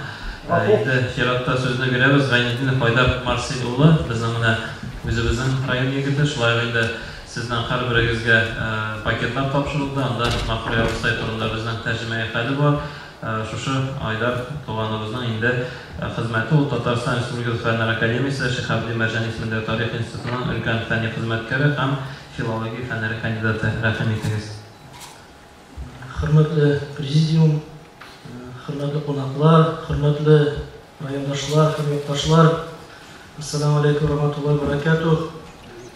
Инде чиратта сүзне бирәбез Гайнетдинов Айдар Марсель улы, безнең менә үзебезнең район егете, шулай ук инде сезнең һәрберегезгә пакетлар тапшырылды, анда Махруй абыстай турында безнең тәрҗемәи хәле бар. Шушы Айдар туганыбызның инде хезмәте, ул Татарстан Республикасы Фәннәр академиясе Шиһабетдин Мәрҗани исемендәге тарих институтының өлкән фәнни хезмәткәре һәм филология фәннәре кандидаты. Рәхим итегез. Хөрмәтле президиум, хөрмәтле кунаклар, хөрмәтле райондашлар һәм якташлар! Ассаламу алейкум рахматуллаһи ва баракатух!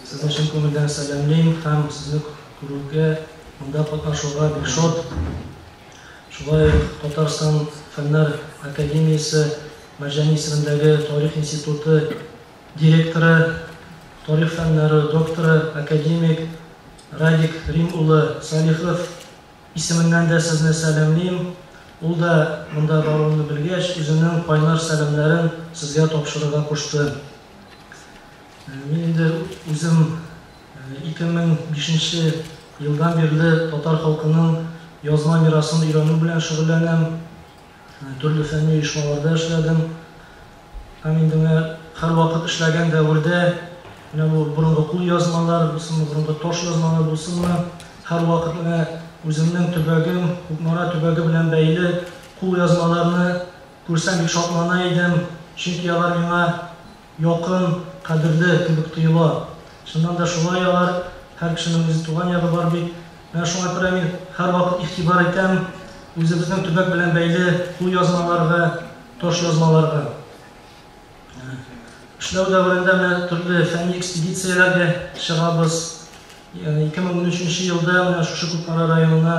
Сезне чын күңелдән сәламлим һәм сезне күрүгә, монда катнашуга бик шат. Шулай ук Татарстан Фәннәр академиясе Мәрҗани исемендәге тарих институты директоры, тарих фәннәре докторы, академик Радик Рим улы Салихов исеменнән дә сезне сәламлим. Ул да монда баруымны белгәч, үзенең кайнар сәламнәрен сезгә тапшырырга кушты. Мин инде үзем 2005 нче елдан бирле татар халкының язма мирасын өйрәнү белән шөгыльләнәм. Төрле фәнни оешмаларда эшләдем. Һәм инде менә һәрвакыт эшләгән дәвердә менә бу борынгы кулъязмалар булсынмы, борынгы таш язмалар булсынмы, һәрвакыт менә үземнең төбәгем, Кукмара төбәге белән бәйле кулъязмаларны күрсәм бик шатлана идем, чөнки алар миңа якын, кадерле кебек тоела. Чыннан да шулай алар, һәр кешенең үз туган ягы бар бит. Менә шуңа күрә мин һәрвакыт игътибар итәм үзебезнең төбәк белән бәйле кулъязмаларга, ташъязмаларга. Эшләү дәверендә менә төрле фәнни экспедицияләргә чыгабыз. 2013 нче елда менә шушы Кукмара районына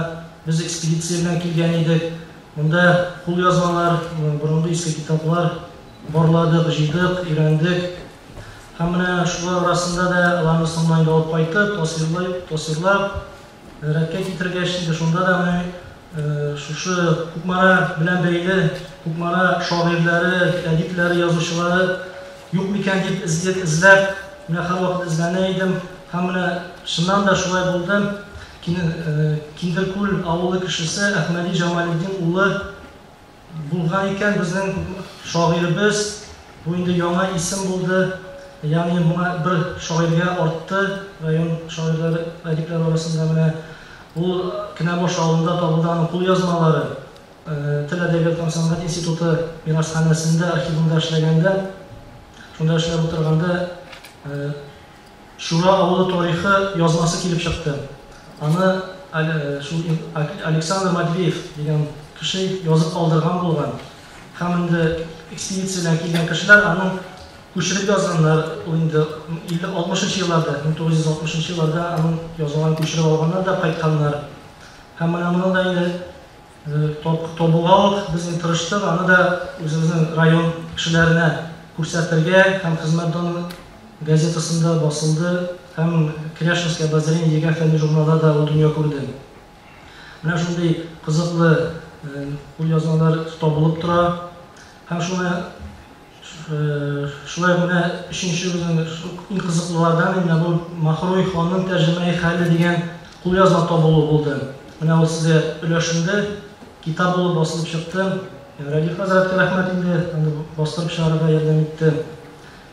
без экспедиция белән килгән идек. Монда кулъязмалар, борынгы иске китаплар барладык, җыйдык, өйрәндек. Һәм менә шулар арасында да аларны соңыннан инде алып кайтып, тасвирлай, тасвирлап, рәткә китергәч, инде шунда да менә шушы Кукмара белән бәйле Кукмара шагыйрьләре, әдипләре, язучылары юк микән дип эзләп, эзләп, менә һәрвакыт эзләнә идем. Һәм менә чыннан да шулай булды. Киндеркүл авылы кешесе Әхмәди Җамалетдин улы Булган икән безнең шагыйребез, бу инде яңа исем булды, ягъни моңа бер шагыйрьгә артты район шагыйрьләре, әдипләре арасында менә. Ул Кенәбаш авылында табылды аның кулъязмалары. Тел, әдәбият һәм сәнгать институты мирасханәсендә, архивында эшләгәндә, шунда эшләп утырганда, Шура авылы тарихы язмасы килеп чыкты. Аны шул Александр Матвеев дигән кеше язып калдырган булган. Һәм инде экспедициядән килгән кешеләр аның күчереп язганнар, ул инде 50-60 нчы елларда, 1960 нчы елларда аның язылганын күчереп алганнар да кайтканнар. Һәм менә моны да инде Табуга ук без инде тырыштык, аны да үзебезнең район кешеләренә күрсәтергә һәм Хезмәт даны газетасында басылды һәм Кряшенское обозрение дигән фәнни журналда да ул дөнья күрде. Менә шундый кызыклы кулъязмалар табылып тора һәм шуны Шулай ук менә өченче безнең иң кызыклылардан менә бу Махруй ханның тәрҗемәи хәле дигән кулъязма табылу булды. Менә ул сезгә өләшенде, китап булып басылып чыкты. Рәдиф хәзрәткә рәхмәт инде, аны бастырып чыгарырга ярдәм итте.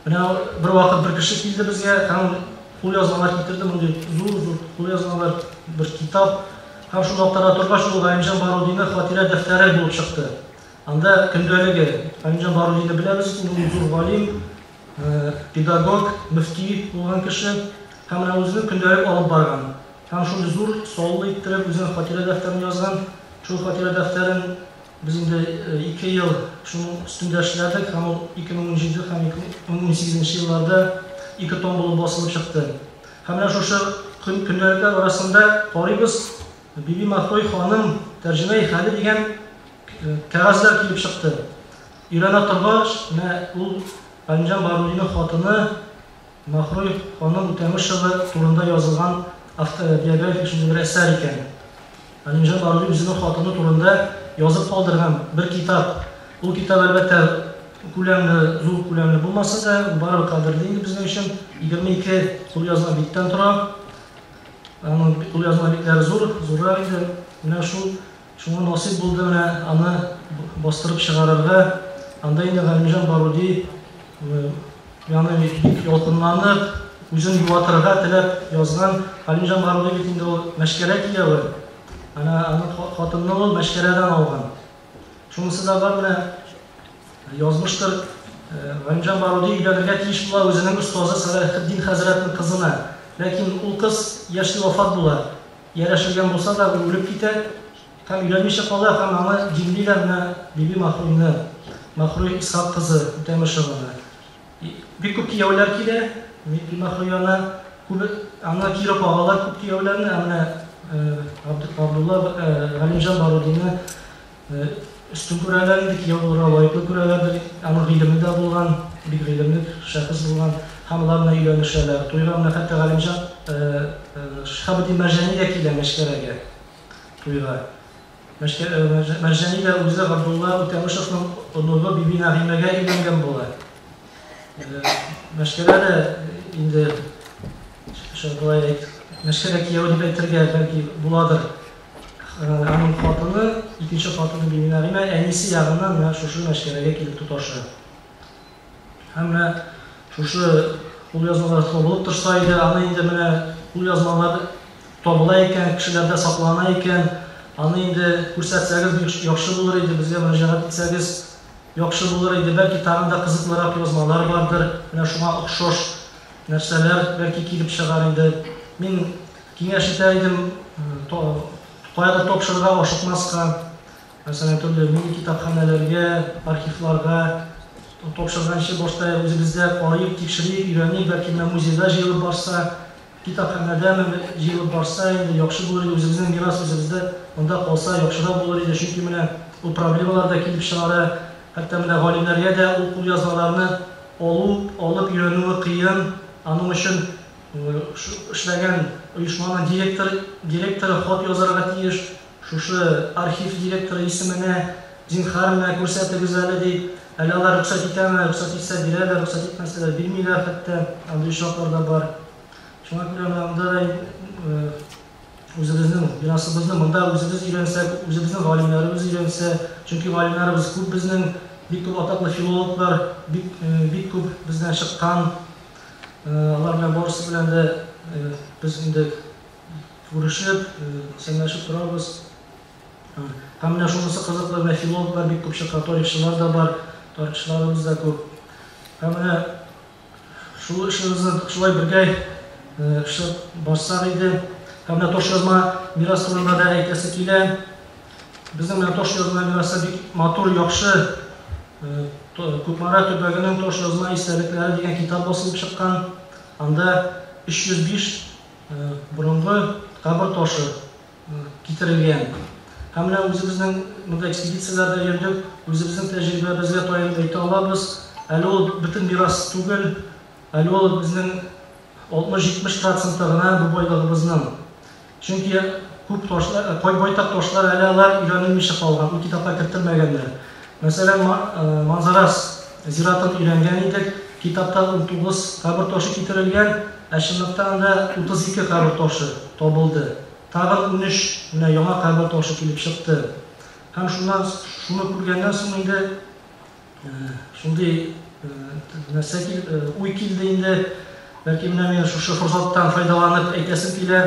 Менә бервакыт бер кеше килде безгә һәм кулъязмалар китерде, мондый зур-зур кулъязмалар, бер китап. Һәм шуны актара торгач, ул Галимҗан Барудины хатирә дәфтәре булып чыкты. Анда көндәлеге, Галимҗан Барудины беләбез, ул зур галим, педагог, мөфти булган кеше һәм менә үзенең көндәлек алып барган. Һәм шундый зур, саллы иттереп үзенең хатирә дәфтәрен язган. Шул хатирә дәфтәрен без инде ике ел шуның өстендә эшләдек һәм ул 2017 һәм 2018 нче елларда ике том булып басылып чыкты. Һәм менә шушы көндәлекләр арасында карыйбыз, Бибимахой ханым тәрҗемәи хәле дигән Кәгазьләр килеп чыкты. Өйрәнә торгач, менә ул Галимҗан Барудиның хатыны Маһруй ханым Үтәмешева турында язылган автобиографик шундый бер әсәр икән. Галимҗан Баруди үзенең хатыны турында язып калдырган бер китап. Ул китап, әлбәттә, күләмле, зур күләмле булмаса да, ул барыбер кадерле инде безнең өчен. 22 кулъязма биттән тора. Аның кулъязма битләре зур, зуррак инде. Менә шул шуңа насыйп булды менә аны бастырып чыгарырга. Анда инде Галимҗан Баруди аны бик ялкынланып, үзен юатырга теләп язган. Галимҗан Баруди бит инде ул Мәчкәрә кияве. Ана аның хатынны ул Мәчкәрәдән алган. Шунысы да бар менә язмыштыр. Галимҗан Баруди өйләнергә тиеш була үзенең остазы Сәлахетдин хәзрәтнең кызына. Ләкин ул кыз яшьли вафат була. Ярәшелгән булса да, ул үлеп китә һәм өйләнмичә кала һәм аны димлиләр менә Биби Маһруйны, Маһруй Исхак кызы Үтәмешеваны. Бик күп кияүләр килә Биби Маһруй янына, күбе аны кире кагалар күп кияүләрне, ә менә Габдулла Галимҗан Барудины өстен күрәләр инде, кияү булырга лаеклы күрәләрдер. Аның гыйлеме дә булган, бик гыйлемле шәхес булган. Һәм алар менә өйләнешәләр. Туйга менә хәтта Галимҗан Шиһабетдин Мәрҗани дә килә Мәчкәрәгә туйга. Мәрҗани дә үзе Габдулла Үтәмешевның оныгы Биби Нәгыймәгә өйләнгән була. Мәчкәрә дә инде шулай әйт, Мәчкәрә кияү дип әйтергә бәлки буладыр. Аның хатыны, икенче хатыны Биби Нәгыймә әнисе ягыннан менә шушы Мәчкәрәгә килеп тоташа. Һәм менә шушы кулъязмалар табылып торса иде, аны инде менә кулъязмалар табыла икән, кешеләрдә саклана икән, аны инде күрсәтсәгез бик яхшы булыр иде, безгә мөрәҗәгать итсәгез яхшы булыр иде. Бәлки тагын да кызыклырак язмалар бардыр, менә шуңа охшаш нәрсәләр бәлки килеп чыгар инде. Мин киңәш итәр идем, каядыр тапшырырга ашыкмаска. Мәсәлән, төрле милли китапханәләргә, архивларга тапшырганчы башта үзебездә карыйк, тикшерик, өйрәник, бәлки менә музейда җыелып барса, китапханәдәме җыелып барса инде яхшы булыр иде, үзебезнең мирас үзебездә монда калса яхшырак булыр иде, чөнки менә ул проблемалар да килеп чыгара, хәтта менә галимнәргә дә ул кулъязмаларны алу, алып өйрәнүе кыен, аның өчен эшләгән оешманың директор, директоры хат язарга тиеш, Шушы архив директоры исеменә, зинһар менә күрсәтегез әле, ди. Әле алар рөхсәт итәме, рөхсәт итсә бирәләр, рөхсәт итмәсәләр бирмиләр хәтта, андый очраклар да бар. Шуңа күрә менә анда да үзебезнең мирасыбызны монда үзебез өйрәнсәк, үзебезнең галимнәребез өйрәнсә, чөнки галимнәребез күп безнең, бик күп атаклы филологлар, бик бик күп бездән чыккан. Алар белән барысы белән дә без инде Күрешеп, исәнләшеп торабыз. Һәм менә шунысы кызыклы, менә филологлар бик күп чыккан, тарихчылар да бар, тарихчыларыбыз да күп. Һәм менә шул эшебезне шулай бергә эшләп барсак иде. Һәм менә ташъязма мирас турында да әйтәсе килә. Безнең менә ташъязма мирасы бик матур, яхшы. Кукмара төбәгенең ташъязма истәлекләре дигән китап басылып чыккан. Анда 305 борынгы кабер ташы китерелгән. Һәм менә үзебезнең монда экспедицияләрдә йөрдек, үзебезнең тәҗрибәбезгә таянып әйтә алабыз, әле ул бөтен мирас түгел, әле ул безнең 60-70 проценты гына бу байлыгыбызның. Чөнки күп ташлар, байтак ташлар әле алар өйрәнелмичә калган, ул китапка кертелмәгәннәр. Мәсәлән, Манзарас зиратын өйрәнгән идек, китапта 19 кабер ташы китерелгән, ә чынлыкта анда 32 кабер ташы табылды. Тагын 13 менә яңа кабер ташы килеп чыкты. Һәм шуннан, шуны күргәннән соң инде шундый нәрсә кил, уй килде инде. Бәлки менә мин шушы форсаттан файдаланып әйтәсем килә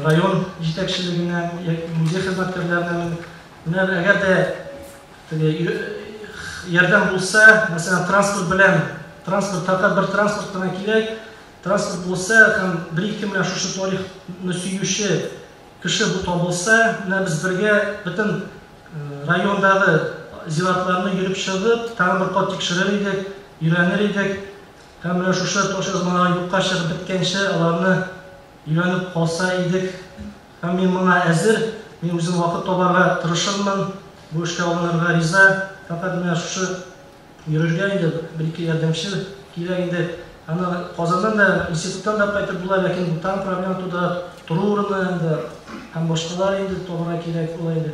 район җитәкчелегенә, музей хезмәткәрләренә. Менә әгәр дә теге ярдәм булса, мәсәлән, транспорт белән, транспорт, фәкать бер транспорт кына кирәк, транспорт булса һәм бер-ике менә шушы тарихны сөюче кеше бу табылса, менә без бергә бөтен райондагы зиратларны йөреп чыгып, тагын бер кат тикшерер идек, өйрәнер идек. Һәм менә шушы ташъязмалар юкка чыгып беткәнче аларны өйрәнеп калса идек. Һәм мин моңа әзер, мин үзем вакыт табарга тырышырмын, бу эшкә алынырга риза. Фәкать менә шушы йөрергә инде бер-ике ярдәмче кирәк инде. Аны Казаннан да, институттан да кайтып була, ләкин бу тагын проблема тудыра, тору урыны инде һәм башкалар инде табарга кирәк була инде.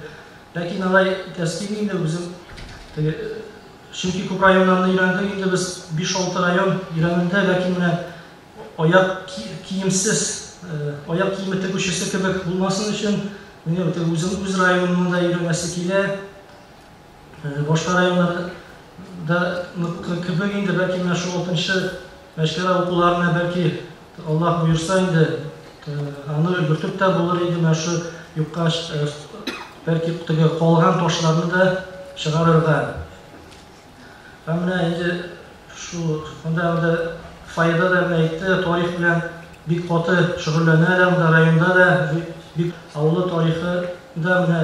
Ләкин алай итәсе килми инде, үзем теге Чөнки күп районнарны өйрәндек инде без, 5-6 район өйрәнелде, ләкин менә аяк киемсез, аяк киеме тегүчесе кебек булмасын өчен, менә үзем үз районымны да өйрәнәсе килә. Башка районнарда кебек инде, бәлки менә шул 6-нчы Мәчкәрә укуларына бәлки Аллаһ боерса инде, аны өлгертеп тә булыр иде, менә шу юкка бәлки теге калган ташларны да чыгарырга. Һәм менә инде шу монда инде фойеда да менә әйтте, тарих белән бик каты шөгыльләнә дә монда районда да бик авылы тарихы да менә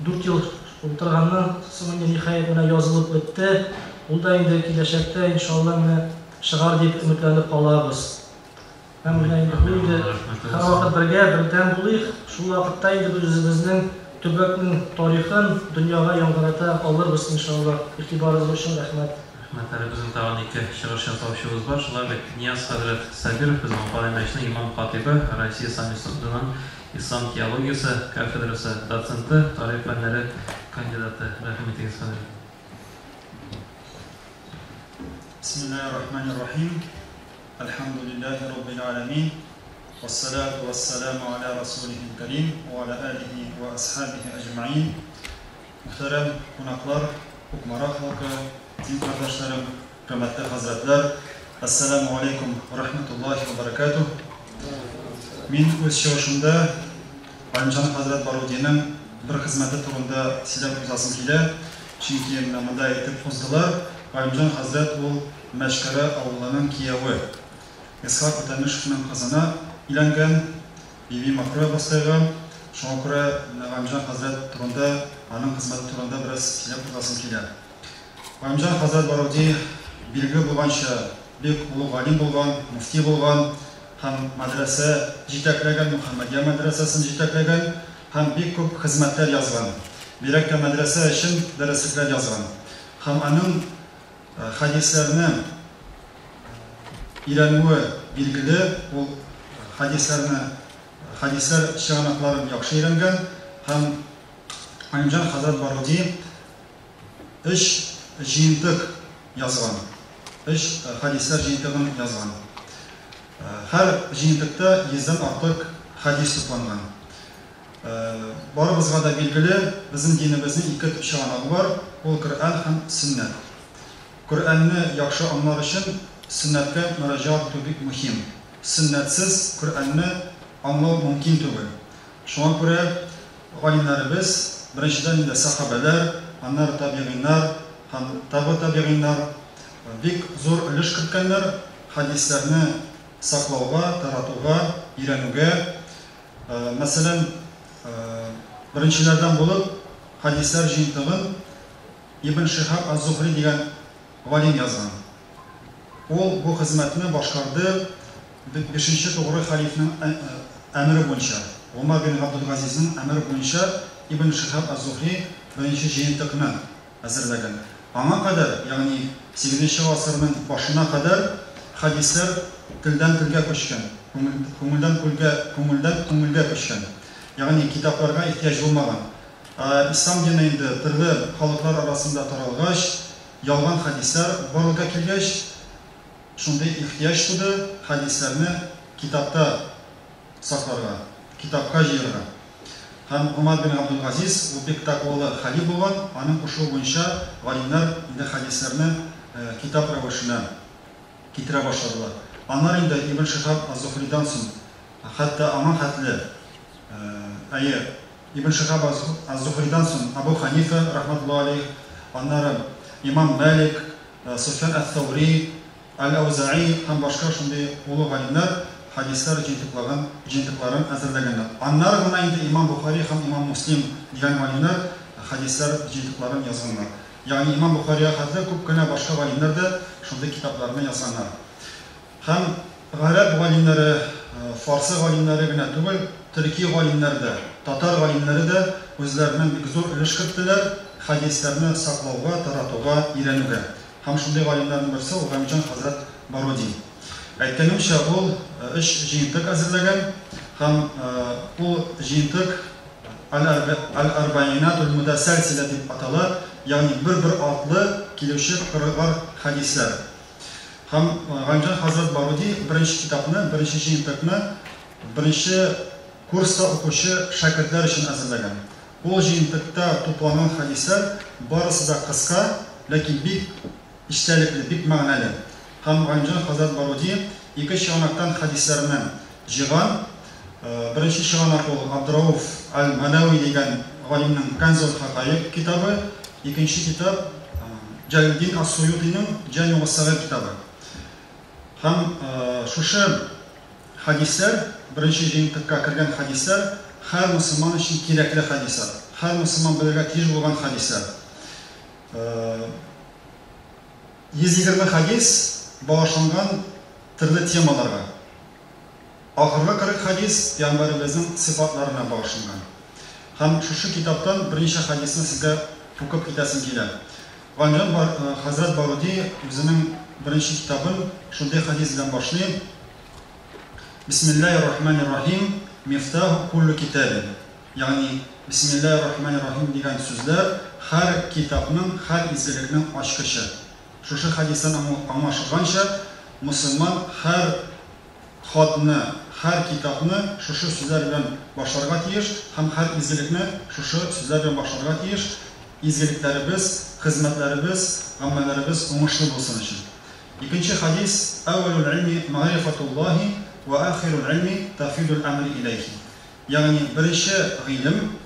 4 ел утырганнан соң инде ниһаять менә язылып бетте. Ул да инде киләчәктә иншалла менә чыгар дип өметләнеп калабыз. Һәм менә инде бу инде һәрвакыт бергә, бердәм булыйк. Шул вакытта инде без үзебезнең төбәкнең тарихын дөньяга яңгырата алырбыз иншалла. Игътибарыгыз өчен рәхмәт. Рәхмәт. Әле безнең тагын ике чыгыш ясаучыбыз бар. Шулай бит, Нияз хәзрәт Сабиров, безнең Апанай мәчетенең имам-хатыйбы, Россия Ислам институтының ислам теологиясе кафедрасы доценты, тарих фәннәре кандидаты. Рәхим итегез, хәзрәт. Бисмиллаһир рахманир рахим. Әлхәмдүлиллаһи раббил аламин. Вассалату вассаламу аля расулихил карим ва аля алихи ва асхабихи әҗмәин. Мөхтәрәм кунаклар, Кукмара халкы, дин кардәшләрем, хөрмәтле хәзрәтләр, ассаламу алейкум ва рахматуллахи ва баракатух. Мин үз чыгышымда Галимҗан хәзрәт Барудиның бер хезмәте турында сөйләп узасым килә, чөнки менә монда әйтеп уздылар, Галимҗан хәзрәт ул Мәчкәрә авылының кияве. Исхак Үтәмешевның кызына өйләнгән, Биби Махруя абыстайга. Шуңа күрә менә Галимҗан хәзрәт турында, аның хезмәте турында бераз сөйләп узасым килә. Галимҗан хәзрәт Баруди, билгеле булганча, бик олуг галим булган, мөфти булган һәм мәдрәсә җитәкләгән, Мөхәммәдия мәдрәсәсен җитәкләгән һәм бик күп хезмәтләр язган. Бигрәк тә мәдрәсә өчен дәреслекләр язган. Һәм аның хәдисләрне өйрәнүе билгеле, ул хәдисләрне, хәдисләр чыганакларын яхшы өйрәнгән һәм Галимҗан хәзрәт Баруди өч җыентык язган, өч хәдисләр җыентыгын язган. Һәр җыентыкта йөздән артык хәдис тупланган. Барыбызга да билгеле, безнең динебезнең ике төп чыганагы бар, ул Коръән һәм Сөннәт. Коръәнне яхшы аңлар өчен Сөннәткә мөрәҗәгать итү бик мөһим. Сөннәтсез Коръәнне аңлау мөмкин түгел. Шуңа күрә галимнәребез, беренчедән инде сәхабәләр, аннары табигыйннар һәм табы-табигыйннар бик зур өлеш керткәннәр хәдисләрне саклауга, таратуга, өйрәнүгә. Мәсәлән, беренчеләрдән булып хәдисләр җыентыгын Ибн Шиһаб аз-Зухри дигән галим язган. Ул бу хезмәтне башкарды бишенче тугры хәлифнең әмере буенча. Гомәр бин Габдулгазизның әмере буенча Ибн Шиһаб аз-Зухри беренче җыентыкны әзерләгән. Аңа кадәр, ягъни сигезенче гасырның башына кадәр хәдисләр телдән телгә күчкән, күңелдән күлгә, күңелдән күңелгә күчкән. Ягъни китапларга ихтыяҗ булмаган. Ә ислам дине инде төрле халыклар арасында таралгач, ялган хәдисләр барлыкка килгәч, шундый ихтыяҗ туды хәдисләрне китапта сакларга, китапка җыярга. Һәм Гомәр бин Габдулгазиз, ул бик тәкъвалы хәлиф булган, аның кушуы буенча галимнәр инде хәдисләрне китап рәвешенә китерә башладылар. Аннары инде Ибн Шиһаб аз-Зухридан соң, хәтта аңа хәтле, әйе, Ибн Шиһаб аз-Зухридан соң Абу Ханифа, рахматуллаһи алейһ, аннары имам Мәлик, Суфьян әс-Сәүри, Әл-Әүзаи һәм башка шундый олы галимнәр хәдисләр җыентыклаган, җыентыкларын әзерләгәннәр. Аннары гына инде имам Бохари һәм имам Муслим дигән галимнәр хәдисләр җыентыкларын язганнар. Ягъни имам Бохарига хәтле күп кенә башка галимнәр дә шундый китапларны язганнар. Һәм гарәп галимнәре, фарсы галимнәре генә түгел, төрки галимнәр дә, татар галимнәре дә үзләреннән бик зур өлеш керттеләр хәдисләрне саклауга, таратуга, өйрәнүгә. Һәм шундый галимнәрнең берсе ул Гамиҗан хәзрәт Баруди. Әйткәнемчә, ул өч җыентык әзерләгән һәм ул җыентык Әл-Арбаинатул-Мутасәлсилә дип атала, ягъни бер-бер артлы килүче кырыгар хәдисләр. Һәм Галимҗан хәзрәт Баруди беренче китапны, беренче җыентыкны беренче курста укучы шәкертләр өчен әзерләгән. Ул җыентыкта тупланган хәдисләр барысы да кыска, ләкин бик эчтәлекле, бик мәгънәле. Һәм Галимҗан хәзрәт Баруди ике чыганактан хәдисләрне җыйган. Беренче чыганак ул Абдрауф әл-Мадәви дигән галимнең Кәнзул хакаик китабы, икенче китап Җәләлетдин ас-Суютиның Җамигус сагыйр китабы. Һәм шушы хәдисләр, беренче җыентыкка кергән хәдисләр һәр мөселман өчен кирәкле хәдисләр, һәр мөселман белергә тиеш булган хәдисләр. 120 хәдис багышланган төрле темаларга. Ахыргы 40 хәдис Пәйгамбәребезнең сыйфатларына багышланган. Һәм шушы китаптан берничә хәдисне сезгә укып китәсем килә. Галимҗан хәзрәт Баруди үзенең беренче китабын шундый хәдис белән башлый, Бисмиллаһир-рахманир-рахим, мифтаху куллю китабин. Ягъни, Бисмиллаһир-рахманир-рахим дигән сүзләр һәр китапның, һәр изгелекнең ачкычы. Шушы хәдистән аңлашылганча, мөселман һәр хатны, һәр китапны шушы сүзләр белән башларга тиеш һәм һәр изгелекне шушы сүзләр белән башларга тиеш, изгелекләребез, хезмәтләребез, гамәлләребез уңышлы булсын өчен. Икенче хәдис, Әүвәлүл гыйльми мәгърифәтуллаһи вә ахирул гыйльми тәфвидул әмри иләйһи. Ягъни беренче гыйлем,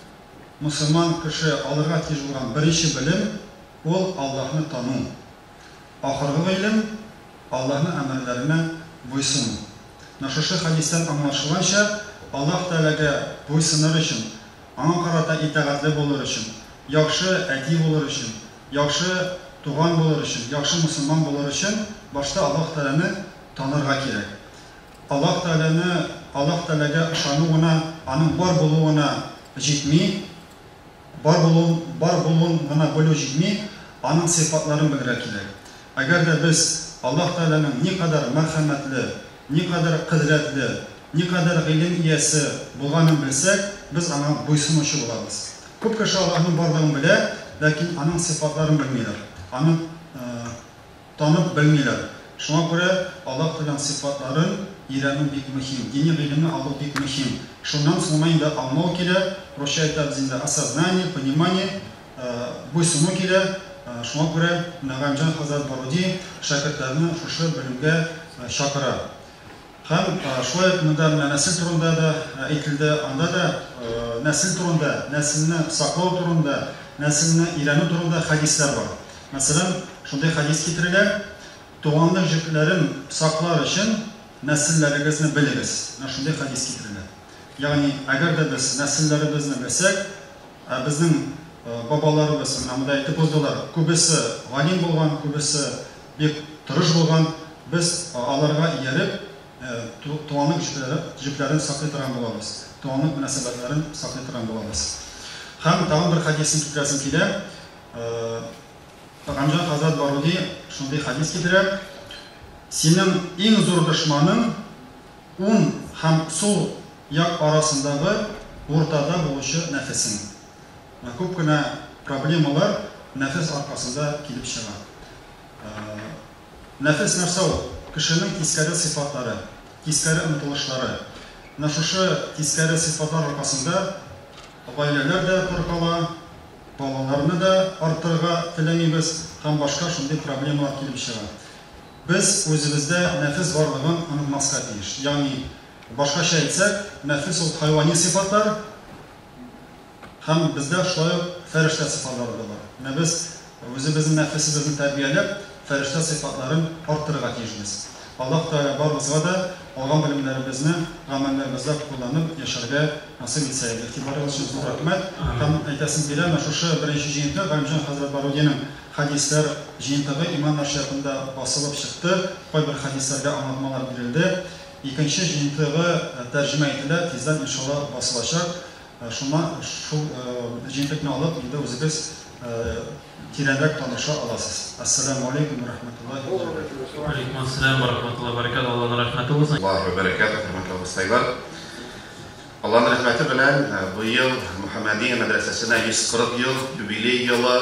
мөселман кеше алырга тиеш булган беренче белем, ул Аллаһны тану. Ахыргы гыйлем, Аллаһның әмерләренә буйсыну. Менә шушы хәдистән аңлашылганча, Аллаһ Тәгаләгә буйсыныр өчен, Аңа карата итагатьле булыр өчен, яхшы әти булыр өчен, яхшы туган булыр өчен, яхшы мөселман булыр өчен башта Аллаһ Тәгаләне танырга кирәк. Аллаһ Тәгаләне, Аллаһ Тәгаләгә ышану гына, Аның бар булуы гына җитми. Бар булуын, бар булуын гына белү җитми, Аның сыйфатларын белергә кирәк. Әгәр дә без Аллаһ Тәгаләнең никадәр мәрхәмәтле, никадәр кодрәтле, никадәр гыйлем иясе булганын белсәк, без Аңа буйсынучы булабыз. Күп кеше Аллаһның барлыгын белә, ләкин Аның сыйфатларын белмиләр, Аны Танып белмиләр. Шуңа күрә Аллаһ Тәгаләнең сыйфатларын өйрәнү бик мөһим, дини гыйлемне алу бик мөһим. Шуннан соң гына инде аңлау килә, русча әйтәбез инде осознание, понимание, буйсыну килә. Шуңа күрә менә Галимҗан хәзрәт Баруди шәкертләрне шушы белемгә чакыра. Һәм шулай ук монда менә нәсел турында да әйтелде. Анда да нәсел турында, нәселне саклау турында, нәселне өйрәнү турында хәдисләр бар. Мәсәлән, шундый хәдис китерелә, Туганлык җепләрен саклар өчен нәселләрегезне белегез. Менә шундый хәдис китерелә. Ягъни, әгәр дә без нәселләребезне белсәк, ә безнең бабаларыбыз, менә монда әйтеп уздылар, күбесе галим булган, күбесе бик тырыш булган, без аларга ияреп, туганлык җепләрен саклый торган булабыз, туганлык мөнәсәбәтләрен саклый торган булабыз. Һәм тагын бер хәдисне китерәсем килә. Галимҗан хәзрәт Баруди шундый хәдис китерә, Синең иң зур дошманың, уң һәм сул як арасындагы уртада булучы нәфесең. Менә күп кенә проблемалар нәфес аркасында килеп чыга. Нәфес нәрсә ул? Кешенең тискәре сыйфатлары, тискәре омтылышлары. Менә шушы тискәре сыйфатлар аркасында гаиләләр дә таркала, балаларны да арттырырга теләмибез һәм башка шундый проблемалар килеп чыга. Без үзебездә нәфес барлыгын онытмаска тиеш. Ягъни, башкача әйтсәк, нәфес ул хайвани сыйфатлар, Һәм бездә шулай ук фәрештә сыйфатлары да бар. Менә без үзебезнең нәфесебезне тәрбияләп, фәрештә сыйфатларын арттырырга тиешбез. Аллаһ Тәгалә барыбызга да алган белемнәребезне гамәлләребездә кулланып яшәргә насыйп итсә иде. Игътибарыгыз өчен зур рәхмәт. Һәм әйтәсем килә, менә шушы беренче җыентык Галимҗан хәзрәт Барудиның хәдисләр җыентыгы Иман нәшриятында басылып чыкты. Кайбер хәдисләргә аңлатмалар бирелде. Икенче җыентыгы тәрҗемә ителә, тиздән, иншалла, басылачак. Шуңа шул җентекне алып, инде үзегез тирәнрәк таныша аласыз. Әссәләмү алейкум вә рахмәтуллаһи вә бәрәкәтүһ. Вә алейкум әссәләм вә рахмәтуллаһи вә бәрәкәтүһ. Аллаһның рәхмәте булсын. Аллаһ вә бәрәкәтүһ, хөрмәтле абыстайлар. Аллаһның рәхмәте белән быел Мөхәммәдия мәдрәсәсенә 140 ел, юбилей елы.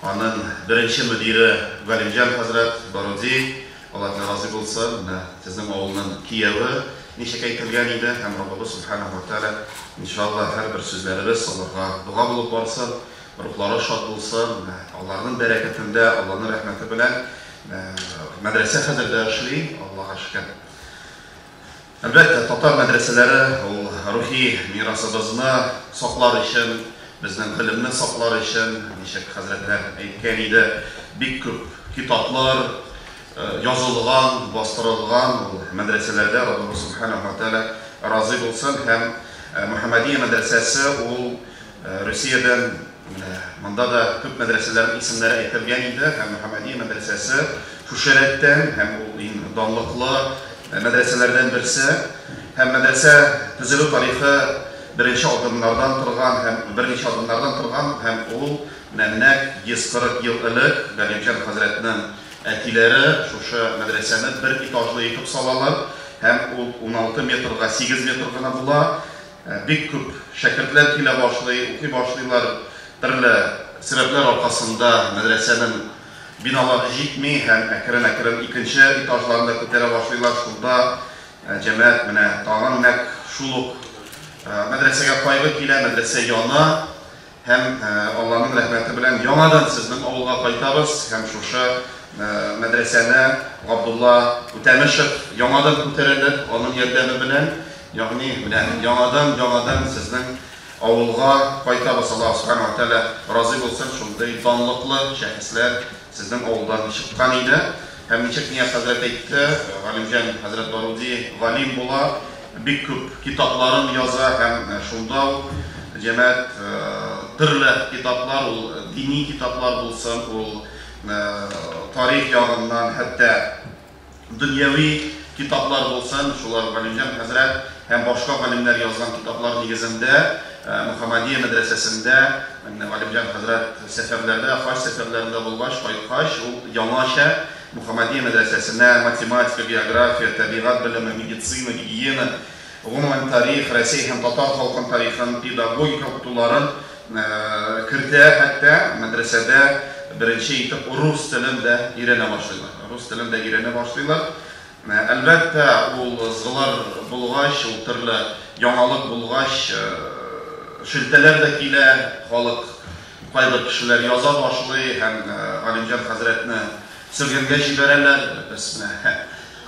Аның беренче мөдире Галимҗан хәзрәт Баруди, Алла Тәгалә разый булсын, менә сезнең авылның кияве ничек әйтелгән иде, һәм Раббыбыз Субханаһу ва Тәгалә, иншалла, һәрбер сүзләребез аларга дога булып барсын, рухлары шат булсын, менә аларның бәрәкәтендә, Алланың рәхмәте белән мәдрәсә хәзер дә эшли, Аллага шөкер. Әлбәттә, татар мәдрәсәләре ул рухи мирасыбызны саклар өчен, безнең гыйлемне саклар өчен, ничек хәзрәтләр әйткән иде, бик күп китаплар язылган, бастырылган ул мәдрәсәләрдә, Раббыбыз Субханаһу ва Тәгалә разый булсын. Һәм Мөхәммәдия мәдрәсәсе ул Русиядән, менә монда да күп мәдрәсәләрнең исемнәре әйтелгән иде, һәм Мөхәммәдия мәдрәсәсе шушы рәттән, һәм ул иң данлыклы мәдрәсәләрдән берсе. Һәм мәдрәсә төзелү тарихы беренче адымнардан торган һәм берничә адымнардан торган, һәм ул менә нәкъ 140 ел элек Галимҗан хәзрәтнең әтиләре шушы мәдрәсәне бер этажлы итеп салалар, һәм ул 16 метрга 8 метр гына була. Бик күп шәкертләр килә башлый, укый башлыйлар. Төрле сәбәпләр аркасында мәдрәсәнең биналары җитми һәм әкрен-әкрен икенче этажларын да күтәрә башлыйлар. Шунда җәмәгать менә тагын нәкъ шул ук мәдрәсәгә кайгы килә, мәдрәсә яна. Һәм Алланың рәхмәте белән яңадан сезнең авылга кайтабыз һәм шушы мәдрәсәне Габдулла Үтәмешев яңадан күтәрәләр, аның ярдәме белән. Ягъни менә яңадан, яңадан сезнең авылга кайтабыз. Аллаһ Субхана ва Тәгалә разый булсын, шундый данлыклы шәхесләр сезнең авылдан чыккан иде. Һәм ничек Нияз хәзрәт әйтте, Галимҗан хәзрәт Баруди галим була, бик күп китапларын яза һәм шунда ук җәмәгать төрле китаплар, ул дини китаплар булсын, ул тарих ягыннан, хәтта дөньяви китаплар булсын, шулар Галимҗан хәзрәт һәм башка галимнәр язган китаплар нигезендә Мөхәммәдия мәдрәсәсендә Галимҗан хәзрәт сәфәрләрдә, хаҗ сәфәрләрендә булгач, кайткач, ул яңача Мөхәммәдия мәдрәсәсенә математика, география, табигать белеме, медицина, гигиена, гомумән тарих, Рәсәй һәм татар халкын тарихын, педагогика укытуларын кертә, хәтта мәдрәсәдә беренче итеп рус телен дә өйрәнә башлыйлар. Рус телен дә өйрәнә башлыйлар. Әлбәттә, ул ызгылар булгач, ул төрле яңалык булгач, шелтәләр дә килә, халык, кайбер кешеләр яза башлый һәм Галимҗан хәзрәтне сөргенгә җибәрәләр. Без менә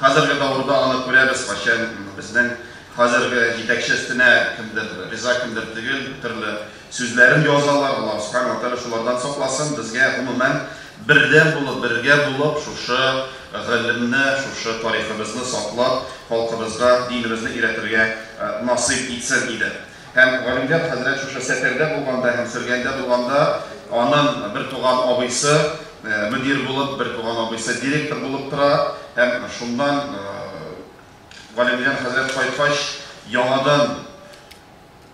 хәзерге давырда аны күрәбез, кайчан безнең хәзерге җитәкче өстенә кемдер риза, кемдер түгел, төрле сүзләрен язалар. Аллаһ Субхана ва Тәгалә шулардан сакласын. Безгә гомумән бердәм булып, бергә булып, шушы гыйлемне, шушы тарихыбызны саклап, халкыбызга динебезне өйрәтергә насыйп итсен иде. Һәм Галимҗан хәзрәт шушы сәфәрдә булганда һәм сөргәндә булганда, аның бер туган абыйсы мөдир булып, бер туган абыйсы директор булып тора. Һәм шуннан Галимҗан хәзрәт кайткач, яңадан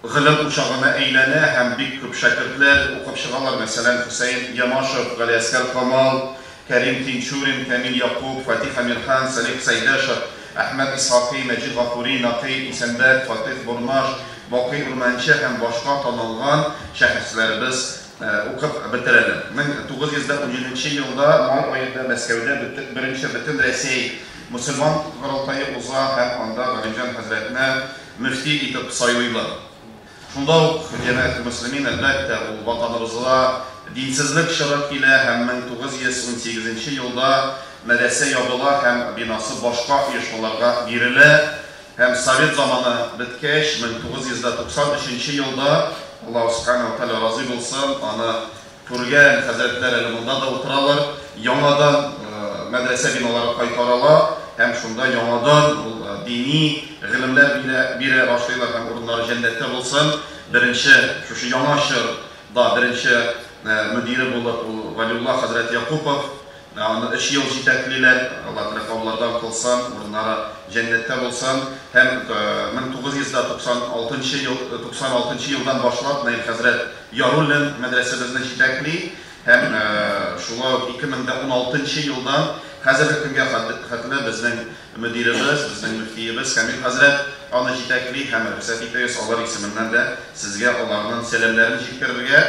гыйлем учагына әйләнә һәм бик күп шәкертләр укып чыгалар, мәсәлән, Хөсәен Ямашев, Галиәсгар Камал, Кәрим Тинчурин, Камил Якуб, Фатих Әмирхан, Салих Сәйдәшев, Әхмәт Исхакый, Мәҗит Гафури, Нәкый Исәнбәт, Фатих Борнаш, Бакый Урманче һәм башка танылган шәхесләребез укып бетерәләр. 1917 нче елда май аенда Мәскәүдә беренче Бөтенрәсәй мөселман корылтае уза һәм анда Галимҗан хәзрәтне мөфти итеп сайлыйлар. Шунда ук җәмәгать мөслимин, әлбәттә, ул ватаныбызга динсезлек чоры килә һәм 1918 нче елда мәдрәсә ябыла һәм бинасы башка оешмаларга бирелә һәм совет заманы беткәч, 1993 нче елда, Аллаһу Сүбхәнәһү вә Тәгалә разый булсын, аны күргән хәзрәтләр әле монда да утыралар, яңадан мәдрәсә биналары кайтарыла һәм шунда яңадан ул дини гыйлемнәр бирә, бирә башлыйлар һәм урыннары җәннәттә булсын. Беренче, шушы яңа чор да беренче мөдире булып ул Вәлиулла хәзрәт Якупов, аны өч ел җитәклиләр, Алла Тәгалә кабуллардан кылсын, урыннары җәннәттә булсын. Һәм 1996 ел, 96 елдан башлап Наил хәзрәт Яруллин мәдрәсәбезне җитәкли һәм шулай ук 2016 нчы елдан хәзерге көнгә хәтле безнең мөдиребез, безнең мөфтиебез Камил хәзрәт аны җитәкли һәм рөхсәт итегез, алар исеменнән дә сезгә аларның сәламнәрен җиткерергә.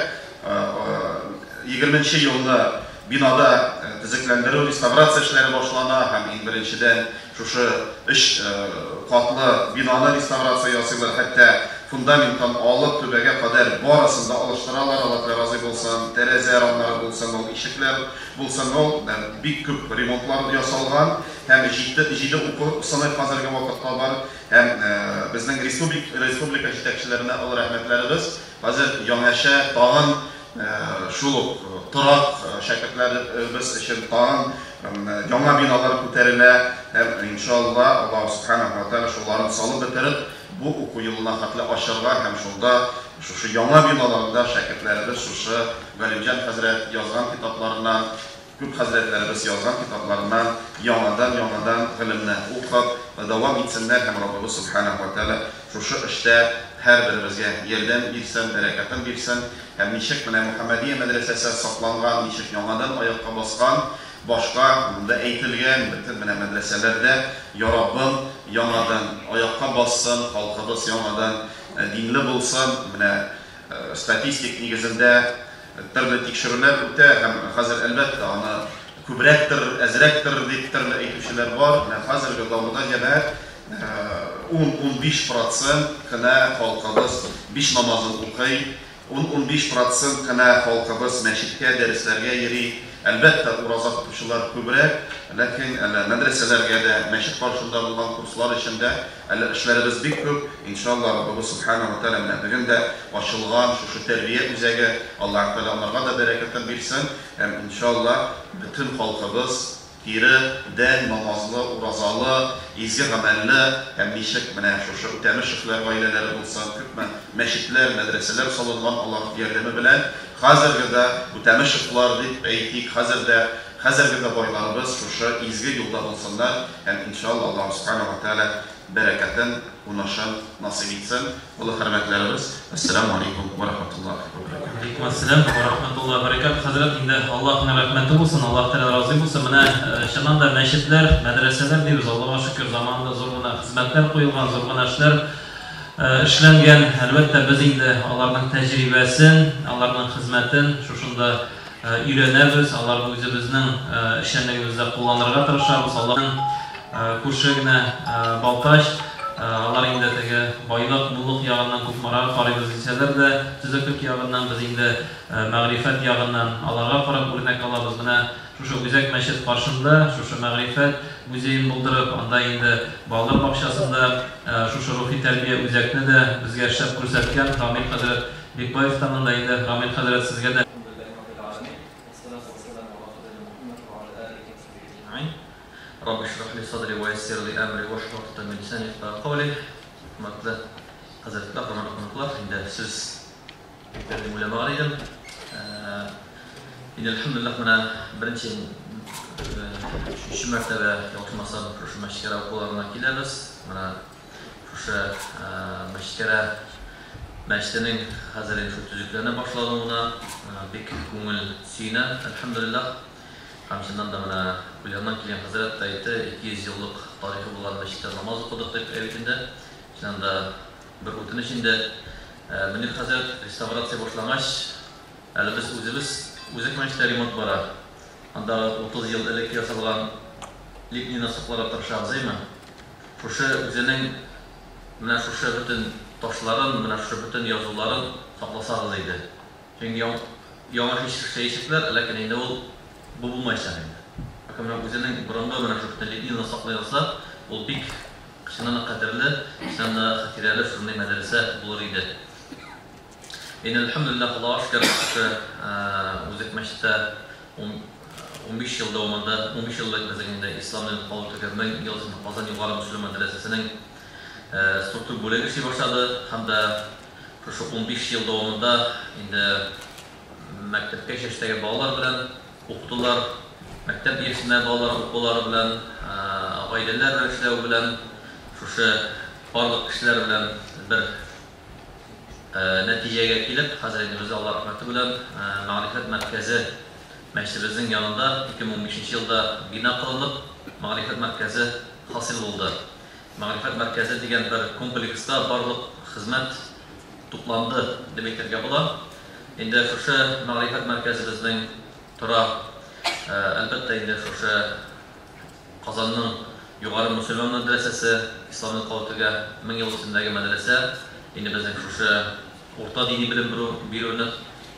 20 елны бинада төзекләндерү, реставрация эшләре башлана һәм иң беренчедән шушы өч катлы бинаны реставрация ясыйлар, хәтта фундаменттан алып түбәгә кадәр барысын да алыштыралар, Алла Тәгалә разый булсын, тәрәзә рамнары булсын, ул ишекләр булсын, ул бик күп ремонтлар ясалган һәм җиде уку сыйныф хәзерге вакытта бар һәм безнең республика җитәкчеләренә олы рәхмәтләребез. Хәзер яңача тагын шул ук торак шәкертләребез өчен тагын яңа биналар күтәрелә һәм иншалла Аллаһ субханаһу ва тааля шуларын салып бетереп бу уку елына хәтле ачарга һәм шунда шушы яңа биналарында шәкертләребез шушы Галимҗан хәзрәт язган китапларыннан, күп хәзрәтләребез язган китапларыннан яңадан-яңадан гыйлемне укып вә дәвам итсеннәр һәм Раббыбыз субханаһу ва тааля шушы эштә һәрберебезгә ярдәм бирсен, бәрәкәтен бирсен һәм ничек менә Мөхәммәдия мәдрәсәсе сакланган, ничек яңадан аякка баскан, башка монда әйтелгән бөтен менә мәдрәсәләр дә, я Раббым, яңадан аякка бассын, халкыбыз яңадан динле булсын, менә статистик нигезендә төрле тикшерүләр үтә һәм хәзер, әлбәттә, аны күбрәктер, әзрәктер дип төрле әйтүчеләр бар. Менә хәзерге дәвердә җәмәгать 10-15 процент кына халкыбыз биш намазын укый, 10-15 процент кына халкыбыз мәчеткә, дәресләргә йөри. Әлбәттә, ураза тотучылар күбрәк, ләкин әле мәдрәсәләргә дә, мәчет каршында булган курслар өчен дә әле эшләребез бик күп. Иншалла, Раббыбыз Субхана ва Тәгалә менә бүген дә ачылган шушы тәрбия үзәге, Аллаһ Тәгалә аларга да бәрәкәтен бирсен һәм иншалла бөтен халкыбыз кире дән намазлы, уразалы, изге гамәлле һәм ничек менә шушы Үтәмешевләр гаиләләре булсын, күпме мәчетләр, мәдрәсәләр салынган Аллаһ ярдәме белән, хәзерге дә Үтәмешевлар дип әйтик, хәзер дә, хәзерге дә байларыбыз шушы изге юлда булсыннар һәм иншалла Аллаһ Субхана ва Тәгалә бәрәкәтен, унышын насыйп итсен. Олы хөрмәтләребез, әссәламү алейкум вә рахматуллаһи вә бәрәкәтүһ. Алейкум әссәлам вә рахматуллаһи вә бәрәкәтүһ. Хәзрәт, инде Аллаһның рәхмәте булсын, Аллаһ Тәгалә разый булсын. Менә чыннан да мәчетләр, мәдрәсәләр дибез, Аллага шөкер, заманында зур гына хезмәтләр куелган, зур гына эшләр эшләнгән. Әлбәттә, без инде аларның тәҗрибәсен, аларның хезмәтен шушында өйрәнәбез, аларны үзебезнең эшчәнлегебездә кулланырга тырышабыз. Аллаһның күрше генә Балтач, алар инде теге байлык, муллык ягыннан Кукмарага карыйбыз дисәләр дә, төзеклек ягыннан без инде мәгърифәт ягыннан аларга карап үрнәк алабыз. Менә шушы үзәк мәчет каршында шушы мәгърифәт музеен булдырып, анда инде балалар бакчасында шушы рухи тәрбия үзәкне дә безгә эшләп күрсәткән Рамил хәзрәт Бикбаев та монда инде. Рамил хәзрәт, сезгә дә. Рабби шрах ли садри ва яссир ли әмри ва шлул угдатан мин лисани яфкаһу каули. Хөрмәтле хәзрәтләр, хөрмәтле кунаклар, инде сүз бирер дип уйламаган идем. Инде әлхәмдүлилләһ, менә беренче өченче мәртәбә ялгышмасам шушы Мәчкәрә укуларына киләбез. Менә шушы Мәчкәрә мәчетенең хәзер инде шул төзекләнә башлануына бик күңел сөенә, әлхәмдүлилләһ. Һәм чыннан да менә Ульяннан килгән хәзрәт тә әйтте, 200 еллык тарихы булган мәчеттә намаз укыдык дип әйт инде. Чыннан да бер үтенеч инде. Мөнир хәзрәт, реставрация башлангач, әле без үзебез үзәк мәчеттә ремонт бара. Андагы 30 ел элек ясалган лепнина сакларга тырышабыз, әйме? Шушы үзенең менә шушы бөтен ташларын, менә шушы бөтен язуларын сакласагыз иде. Чөнки яңа эшләячәкләр, ләкин инде ул бу булмаячак инде. Ләкин менә үзенең борынгы менә шул бөтен лепнина саклый алса, ул бик чыннан да кадерле, чыннан да хатирәле шундый мәдрәсә булыр иде. Инде әлхәмдүлилләһ, Аллага шөкер, шушы үзәк мәчеттә 15 ел дәвамында, 15 ел элек безнең инде Ислам динен кабул итүгә 1000 ел Казан югары мөселман мәдрәсәсенең структур бүлеге эшли башлады һәм дә шушы 15 ел дәвамында инде мәктәпкәчә яшьтәге балалар белән укытулар, мәктәп яшендә балалар укулары белән, гаиләләр белән эшләү белән, шушы барлык кешеләр белән бер нәтиҗәгә килеп, хәзер инде без Алла рәхмәте белән Мәгърифәт мәркәзе мәчетебезнең янында 2015 елда бина кылынып, Мәгърифәт мәркәзе хасил булды. Мәгърифәт мәркәзе дигән бер комплекста барлык хезмәт тупланды дип әйтергә була. Инде шушы мәгърифәт мәркәзебезнең тора. Әлбәттә, инде шушы Казанның югары мөселман мәдрәсәсе, исламны кабул итүгә 1000 ел өстендәге мәдрәсә, инде безнең шушы урта дини белем бирү, бирүне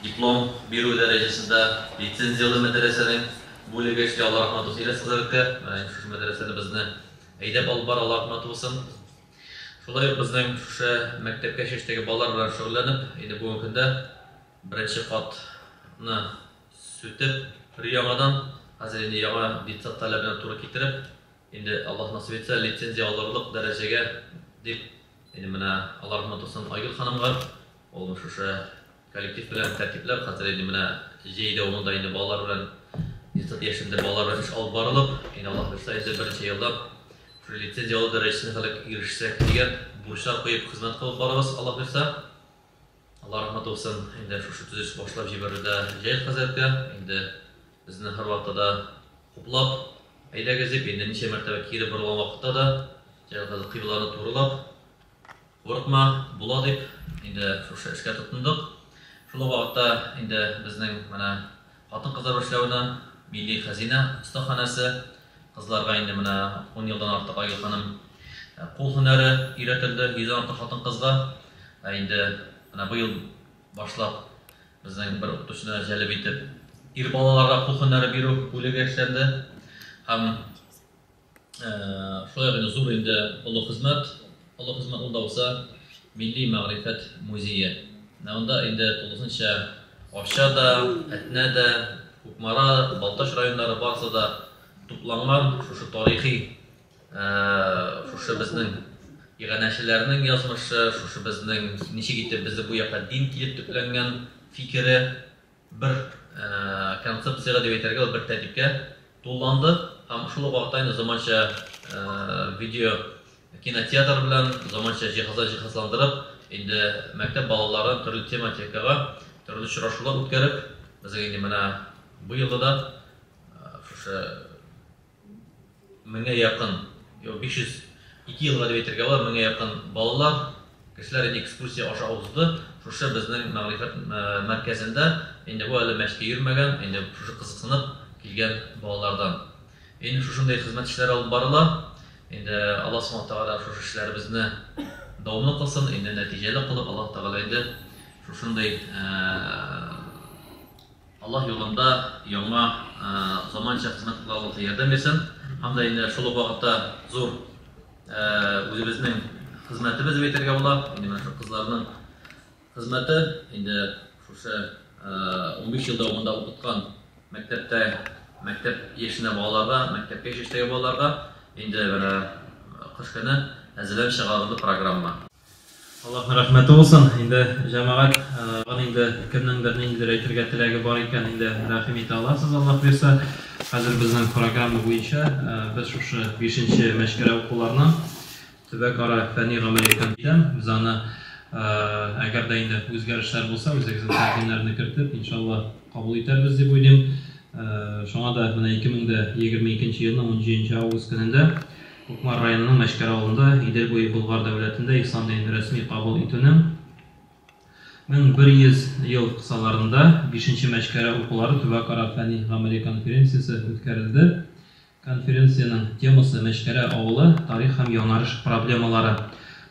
диплом бирү дәрәҗәсендә лицензияле мәдрәсәнең бүлеге эшли. Алла рәхмәт булсын Ильяс хәзрәткә. Менә инде шушы мәдрәсәне безне әйдәп алып бара, Алла рәхмәте булсын. Шулай ук безнең шушы мәктәпкәчә яшьтәге балалар белән шөгыльләнеп, инде бүгенге көндә беренче катны сүтеп, өр-яңадан, хәзер инде яңа детсад таләбенә туры китереп, инде Аллаһ насыйп итсә, лицензия алырлык дәрәҗәгә дип, инде менә Алла рәхмәт булсын Айгөл ханымга, ул шушы коллектив белән тәртипләп, хәзер инде менә җәй дәвамында инде балалар белән, детсад яшендә балалар белән эш алып барылып, инде Аллаһ боерса, инде берничә елдан шушы лицензия алу дәрәҗәсенә хәлек ирешсәк дигән бурычлар куеп хезмәт кылып барабыз, Аллаһ боерса. Алла рәхмәт булсын, инде шушы төзелеш башлап җибәрүдә Җәлил хәзрәткә, инде безне һәрвакытта да хуплап, әйдәгез дип, инде ничә мәртәбә кире борылган вакытта да Җәлил хәзрәт кыйбланы турылап, Курыкма, була дип, инде шушы эшкә тотындык. Шул ук вакытта инде безнең менә хатын-кызлар эшләвенә Милли хәзинә остаханәсе, кызларга инде менә ун елдан артык Айгөл ханым кул һөнәре өйрәтелде, йөздән артык хатын-кызга. Ә инде менә быел башлап безнең бер укытучыны җәлеп итеп, ир балаларга кул һөнәре бирү бүлеге эшләнде. Һәм Шулай ук инде зур инде олы хезмәт, олы хезмәт ул да булса Милли мәгърифәт музее. Менә монда инде тулысынча Арча да, Әтнә дә, Кукмара, Балтач районнары барысы да тупланган шушы тарихи шушы безнең иганәчеләрнең язмышы, шушы безнең ничек итеп безне бу якка дин килеп төпләнгән фикере бер концепциягә дип әйтергә була, бер тәртипкә тулыланды һәм шул ук вакытта инде заманча видео кинотеатр белән заманча җиһазлар җиһазландырып, инде мәктәп балаларын төрле тематикага төрле очрашулар үткәреп, безнең инде менә бу елда да шушы Меңгә якын, юк, 502 елга дип әйтергә була, меңгә якын балалар, кешеләр инде экскурсия аша узды. Шушы безнең мәгърифәт мәркәзендә, инде бу әле мәчеткә йөрмәгән, инде шушы кызыксынып килгән балалардан. Инде шушындый хезмәт эшләре алып барыла. Инде Аллаһ Субхану Тәгалә шушы эшләребезне дәвамлы кылсын, инде нәтиҗәле кылып, Аллаһ Тәгалә инде шушындый Аллаһ юлында яңа заманча хезмәт кылырга Аллаһ ярдәм бирсен. Һәм дә инде шул ук вакытта зур үзебезнең хезмәтебез дип әйтергә була. Инде менә шул кызларның хезмәте инде шушы 15 ел дәвамында укыткан мәктәптә мәктәп яшендә балаларга, мәктәпкә яшьтәге балаларга инде менә кыш көне әзерләнеп чыгарылды программа. Аллаһның рәхмәте булсын. Инде җәмәгать, тагын инде кемнеңдер ниндидер әйтергә теләге бар икән, инде рәхим итә аласыз, Аллаһ бирсә. Хәзер безнең программа буенча без шушы бишенче мәчкәрә укуларның төбәкара фәнни-гамәли кон Без аны, әгәр дә инде үзгәрешләр булса, үзегезнең тәкъдимнәрне кертеп, иншаллаһ, кабул итәрбез дип уйлыйм. Шуңа да менә 2022 елның унҗиденче август көнендә Кукмара районының Мәчкәрә авылында Идел буе Болгар дәүләтендә ислам динен рәсми кабул итүнең 1100 ел кысаларында бишенче Мәчкәрә укулары төбәкара фәнни-гамәли конференциясе үткәрелде. Конференциянең темасы, Мәчкәрә авылы, тарих һәм яңарыш проблемалары.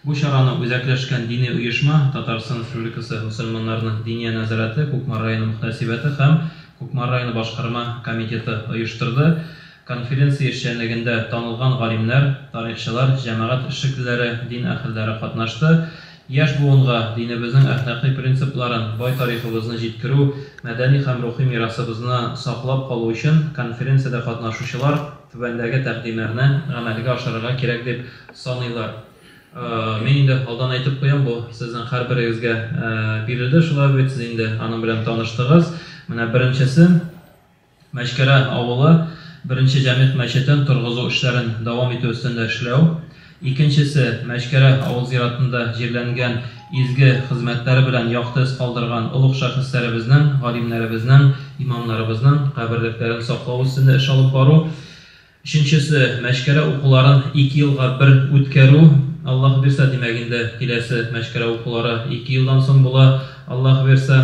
Бу чараны үзәкләшкән дини оешма, Татарстан Республикасы мөселманнарының Диния нәзарәте Кукмара районы мөхтәсибәте һәм Кукмара районы башкарма комитеты оештырды. Конференция эшчәнлегендә танылган галимнәр, тарихчылар, җәмәгать эшлеклеләре, дин әһелләре катнашты. Яшь буынга динебезнең әхлакый принципларын, бай тарихыбызны җиткерү, мәдәни һәм рухи мирасыбызны саклап калу өчен конференциядә катнашучылар түбәндәге тәкъдимнәрне гамәлгә ашырырга кирәк дип саныйлар. Мин инде алдан әйтеп куям, бу сезнең һәрберегезгә бирелде, шулай бит, сез инде аның белән таныштыгыз. Менә беренчесе. Мәчкәрә авылы беренче җәмигъ мәчетен торгызу эшләрен дәвам итү өстендә эшләү. Икенчесе, Мәчкәрә авыл зиратында җирләнгән изге хезмәтләре белән якты эз калдырган олуг шәхесләребезнең, галимнәребезнең, имамнарыбызның каберлекләрен саклау өстендә эш алып бару. Өченчесе, Мәчкәрә укуларын ике елга бер үткәрү. Аллаһ бирсә, димәк инде, киләсе Мәчкәрә укулары ике елдан соң була, Аллаһ бирсә.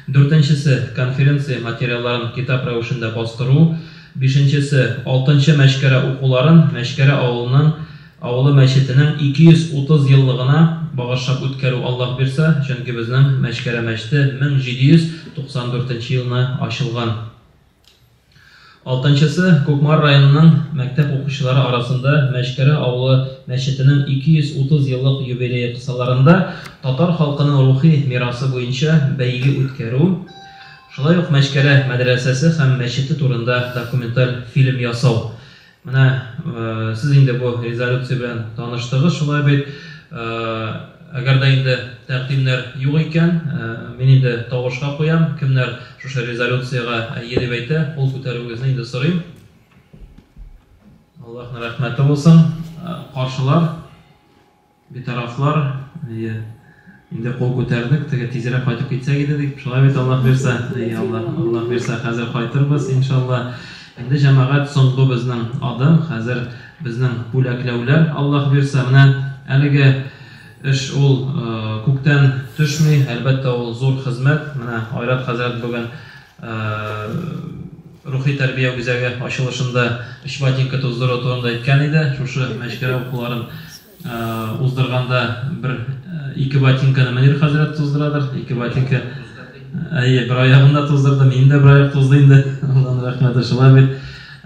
Дүртенчесе, конференция материалларын китап рәвешендә бастыру. Бишенчесе, алтынчы Мәчкәрә укуларын Мәчкәрә авылының авылы мәчетенең 230 еллыгына багышлап үткәрү Аллаһ бирса, чөнки безнең Мәчкәрә мәчете 1794 елны ачылган. Алтынчысы, Кукмара районының мәктәп укучылары арасында Мәчкәрә авылы мәчетенең 230 еллык юбилее кысаларында татар халкының рухи мирасы буенча бәйге үткәрү, шулай ук Мәчкәрә мәдрәсәсе һәм мәчете турында документаль фильм ясау. Менә сез инде бу резолюция белән таныштыгыз, шулай бит. Әгәр дә инде тәкъдимнәр юк икән, мин инде тавышка куям. Кемнәр шушы резолюциягә әйе дип әйтә, кул күтәрүегезне инде сорыйм. Аллаһның рәхмәте булсын. Каршылар? Битарафлар, әйе. Инде кул күтәрдек, теге тизрәк кайтып китсәк иде дип. Шулай бит, Аллаһ бирсә. Әйе, Аллаһ, Аллаһ бирсә, хәзер кайтырбыз, иншалла. Инде җәмәгать, соңгы безнең адым, хәзер безнең бүләкләүләр, Аллаһ бирсә. Менә әлеге эш ул күктән төшми, әлбәттә, ул зур хезмәт. Менә Айрат хәзрәт бүген рухи тәрбия үзәге ачылышында өч ботинка туздыру турында әйткән иде. Шушы Мәчкәрә укуларын Уздырганда бер ике ботинканы Мөнир хәзрәт туздырадыр, ике ботинка. Әйе, бер аягын да туздырды, минем дә бер аяк тузды инде. Алланың рәхмәте шулай бит.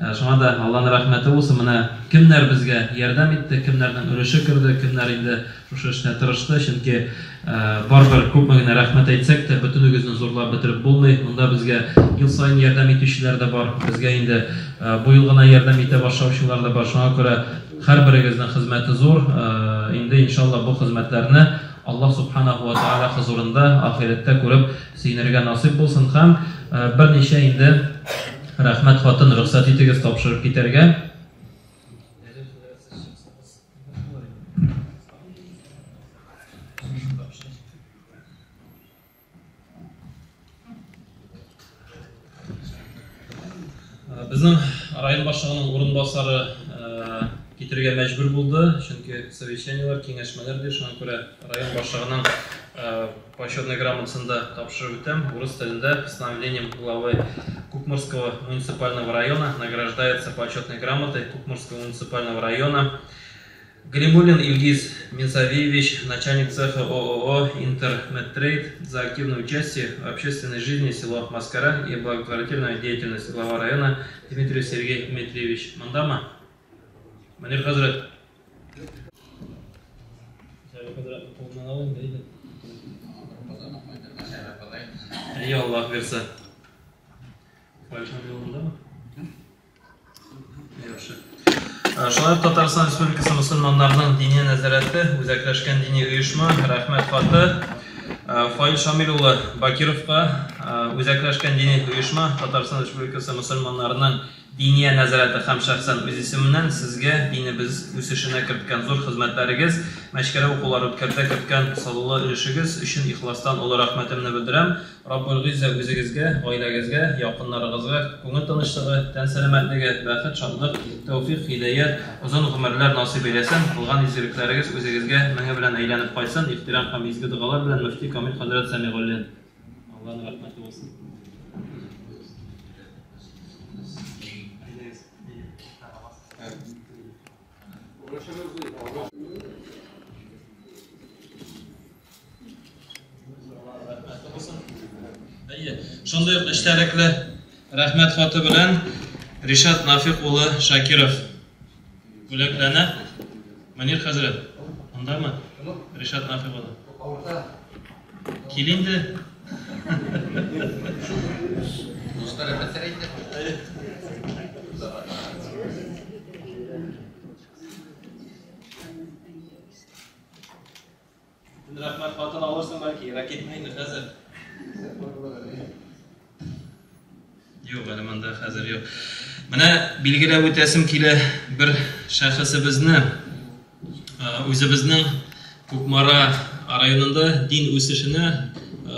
Шуңа да Алланың рәхмәте булсын. Менә кемнәр безгә ярдәм итте, кемнәрнең өлеше керде, кемнәр инде шушы эштә тырышты. Чөнки барыбер күпме генә рәхмәт әйтсәк тә, бөтенегезне зурлап бетереп булмый. Монда безгә ел саен ярдәм итүчеләр дә бар. Безгә инде бу ел гына ярдәм итә башлаучылар да бар. Шуңа күрә Һәрберегезнең хезмәте зур, инде иншалла бу хезмәтләрне Аллаһ Субханаһу ва Тааля хозурында ахирәттә күреп сөенергә насыйп булсын һәм берничә инде рәхмәт хатын рөхсәт итегез тапшырып китәргә. Безнең район башлыгының урынбасары китергә мәҗбүр булды, чөнки совещаниеләр, киңәшмәләр ди, шуңа күрә район башлыгының почетный грамотасын да тапшырып үтәм. Урыс телендә постановлением главы Кукморского муниципального района награждается почетной грамотой Кукморского муниципального района Галимуллин Ильгиз Минсавиевич, начальник цеха ООО «Интермедтрейд» за активное участие в общественной жизни села Маскара и благотворительную деятельность глава района Дмитрий Сергей Дмитриевич Мандама. Манир хәзрәт. Әйе, Аллаһ бирсә. Яхшы. Шулай ук Татарстан Республикасы мөселманнарының диния нәзарәте, үзәкләшкән дини оешма, рәхмәт хаты Фаил Шамил улы Бакировка, үзәкләшкән дини оешма, Татарстан Республикасы мөселманнарының диния нәзарәте һәм шәхсән үз исеменнән сезгә динебез үсешенә керткән зур хезмәтләрегез, Мәчкәрә укулары үткәрүдә керткән саллы өлешегез өчен ихластан олы рәхмәтемне белдерәм. Раббул Гыйззә үзегезгә, гаиләгезгә, якыннарыгызга күңел тынычлыгы, тән сәламәтлеге, бәхет, шатлык, тәүфыйк, һидаять, озын гомерләр насыйп әйләсен, кылган изгелекләрегез үзегезгә меңе белән әйләнеп кайтсын, ихтирам һәм изге догалар белән мөфти Камил хәзрәт Сәмигуллин. Алланың рәхмәте булсын. Әйе, шундый ук эчтәлекле рәхмәт хаты белән Ришат Нафик улы Шакиров бүләкләнә. Мөнир хәзрәт, мондамы? Ришат Нафик улы. Кил инде. Дуслар, рәхмәтләр әйтте. Рәхмәт хатын алырсың бәлки, ерак китмә инде хәзер. Юк, әле монда хәзер юк. Менә билгеләп үтәсем килә бер шәхесебезне. Үзебезнең Кукмара районында дин үсешенә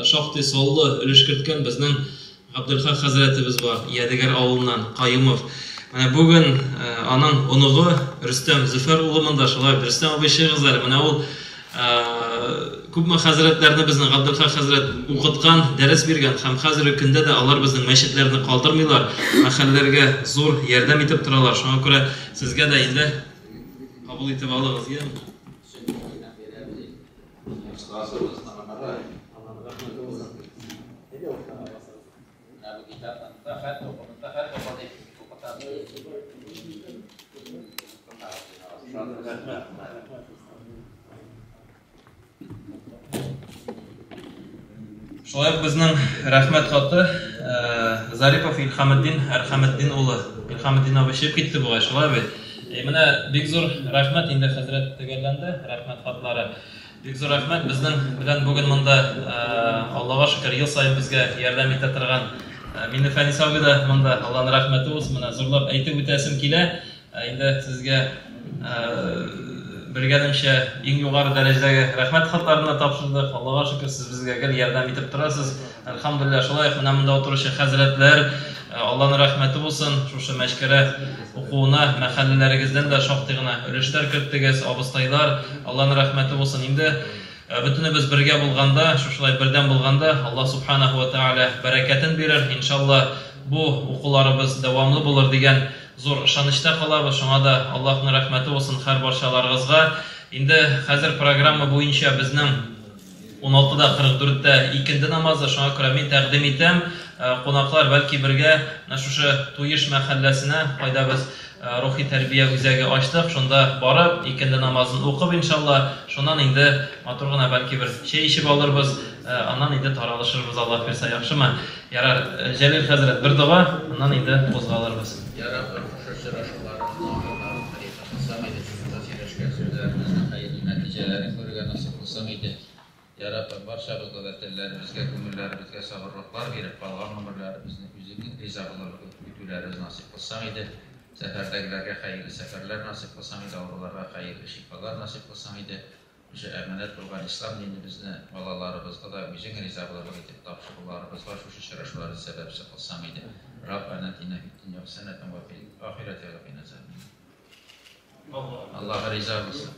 шактый саллы өлеш керткән безнең Габделхак хәзрәтебез бар, Ядегәр авылыннан, Каюмов. Менә бүген аның оныгы Рөстәм Зөфәр улы монда, шулай бит, Рөстәм абый, чыгыгыз әле. Менә ул Күпме хәзрәтләрне безнең Габделхак хәзрәт укыткан, дәрес биргән һәм хәзерге көндә дә алар безнең мәчетләрне калдырмыйлар, мәхәлләләргә зур ярдәм итеп торалар. Шуңа күрә сезгә дә инде кабул итеп алыгыз, яме. Шулай ук безнең рәхмәт хаты Зарипов Илхаметдин Әрхәметдин улы. Илхаметдин абый чыгып китте бугай, шулай бит? Менә бик зур рәхмәт инде хәзрәт төгәлләнде, рәхмәт хатлары. Бик зур рәхмәт безнең белән бүген монда Аллага шөкер ел саен безгә ярдәм итә торган Мине Фәнис абый да монда, Алланың рәхмәте булсын, менә зурлап әйтеп үтәсем килә. Ә инде сезгә белгәнемчә иң югары дәрәҗәдәге рәхмәт хатларын да тапшырдык. Аллага шөкер, сез безгә гел ярдәм итеп торасыз. Әлхәмдүлилләһ, шулай ук менә монда утыручы хәзрәтләр, Алланың рәхмәте булсын, шушы Мәчкәрә укуына мәхәлләләрегездән дә шактый гына өлешләр керттегез, абыстайлар, Алланың рәхмәте булсын. Инде бөтенебез бергә булганда, шушылай бердәм булганда, Аллаһ Субханаһу ва Тәгалә бәрәкәтен бирер, иншалла, бу укуларыбыз дәвамлы булыр дигән зур ышанычта калабыз. Шуңа да Аллаһның рәхмәте булсын һәрбарчаларыгызга. Инде хәзер программа буенча безнең 16-да 44-тә икенде намазы, шуңа күрә мин тәкъдим итәм, кунаклар, бәлки бергә менә шушы Туеш мәхәлләсенә, кайда без рухи тәрбия үзәге ачтык, шунда барып, икенде намазын укып, иншалла, шуннан инде матур гына бәлки бер чәй эчеп алырбыз, аннан инде таралышырбыз, Аллаһ бирсә, яхшымы? Ярар, Җәлил хәзрәт, бер дога, аннан инде кузгалырбыз. Я Раббым, шушы очрашуларыбызны ахырларын хәерле кылсаң иде, шушында сөйләшкән сүзләребезнең хәерле нәтиҗәләрен күрергә насыйп кылсаң иде. Я Раббым, барчабызга да телләребезгә, күңелләребезгә сабырлыклар биреп, калган гомерләребезне Үзеңнең риза булырлык итеп үтүләребез насыйп кылсаң иде. Сәфәрдәгеләргә хәерле сәфәрләр насыйп кылсаң иде, авыруларга хәерле шифалар насыйп кылсаң иде. Шушы әманәт булган ислам динебезне балаларыбызга да үзең риза булырлык итеп тапшыруларыбызга шушы очрашуларны сәбәпче кылсаң иде. Раббана атина фид-дөнья хәсәнәтән вә фил ахирәти вә кина азабен нар. Аллаһы риза булсын.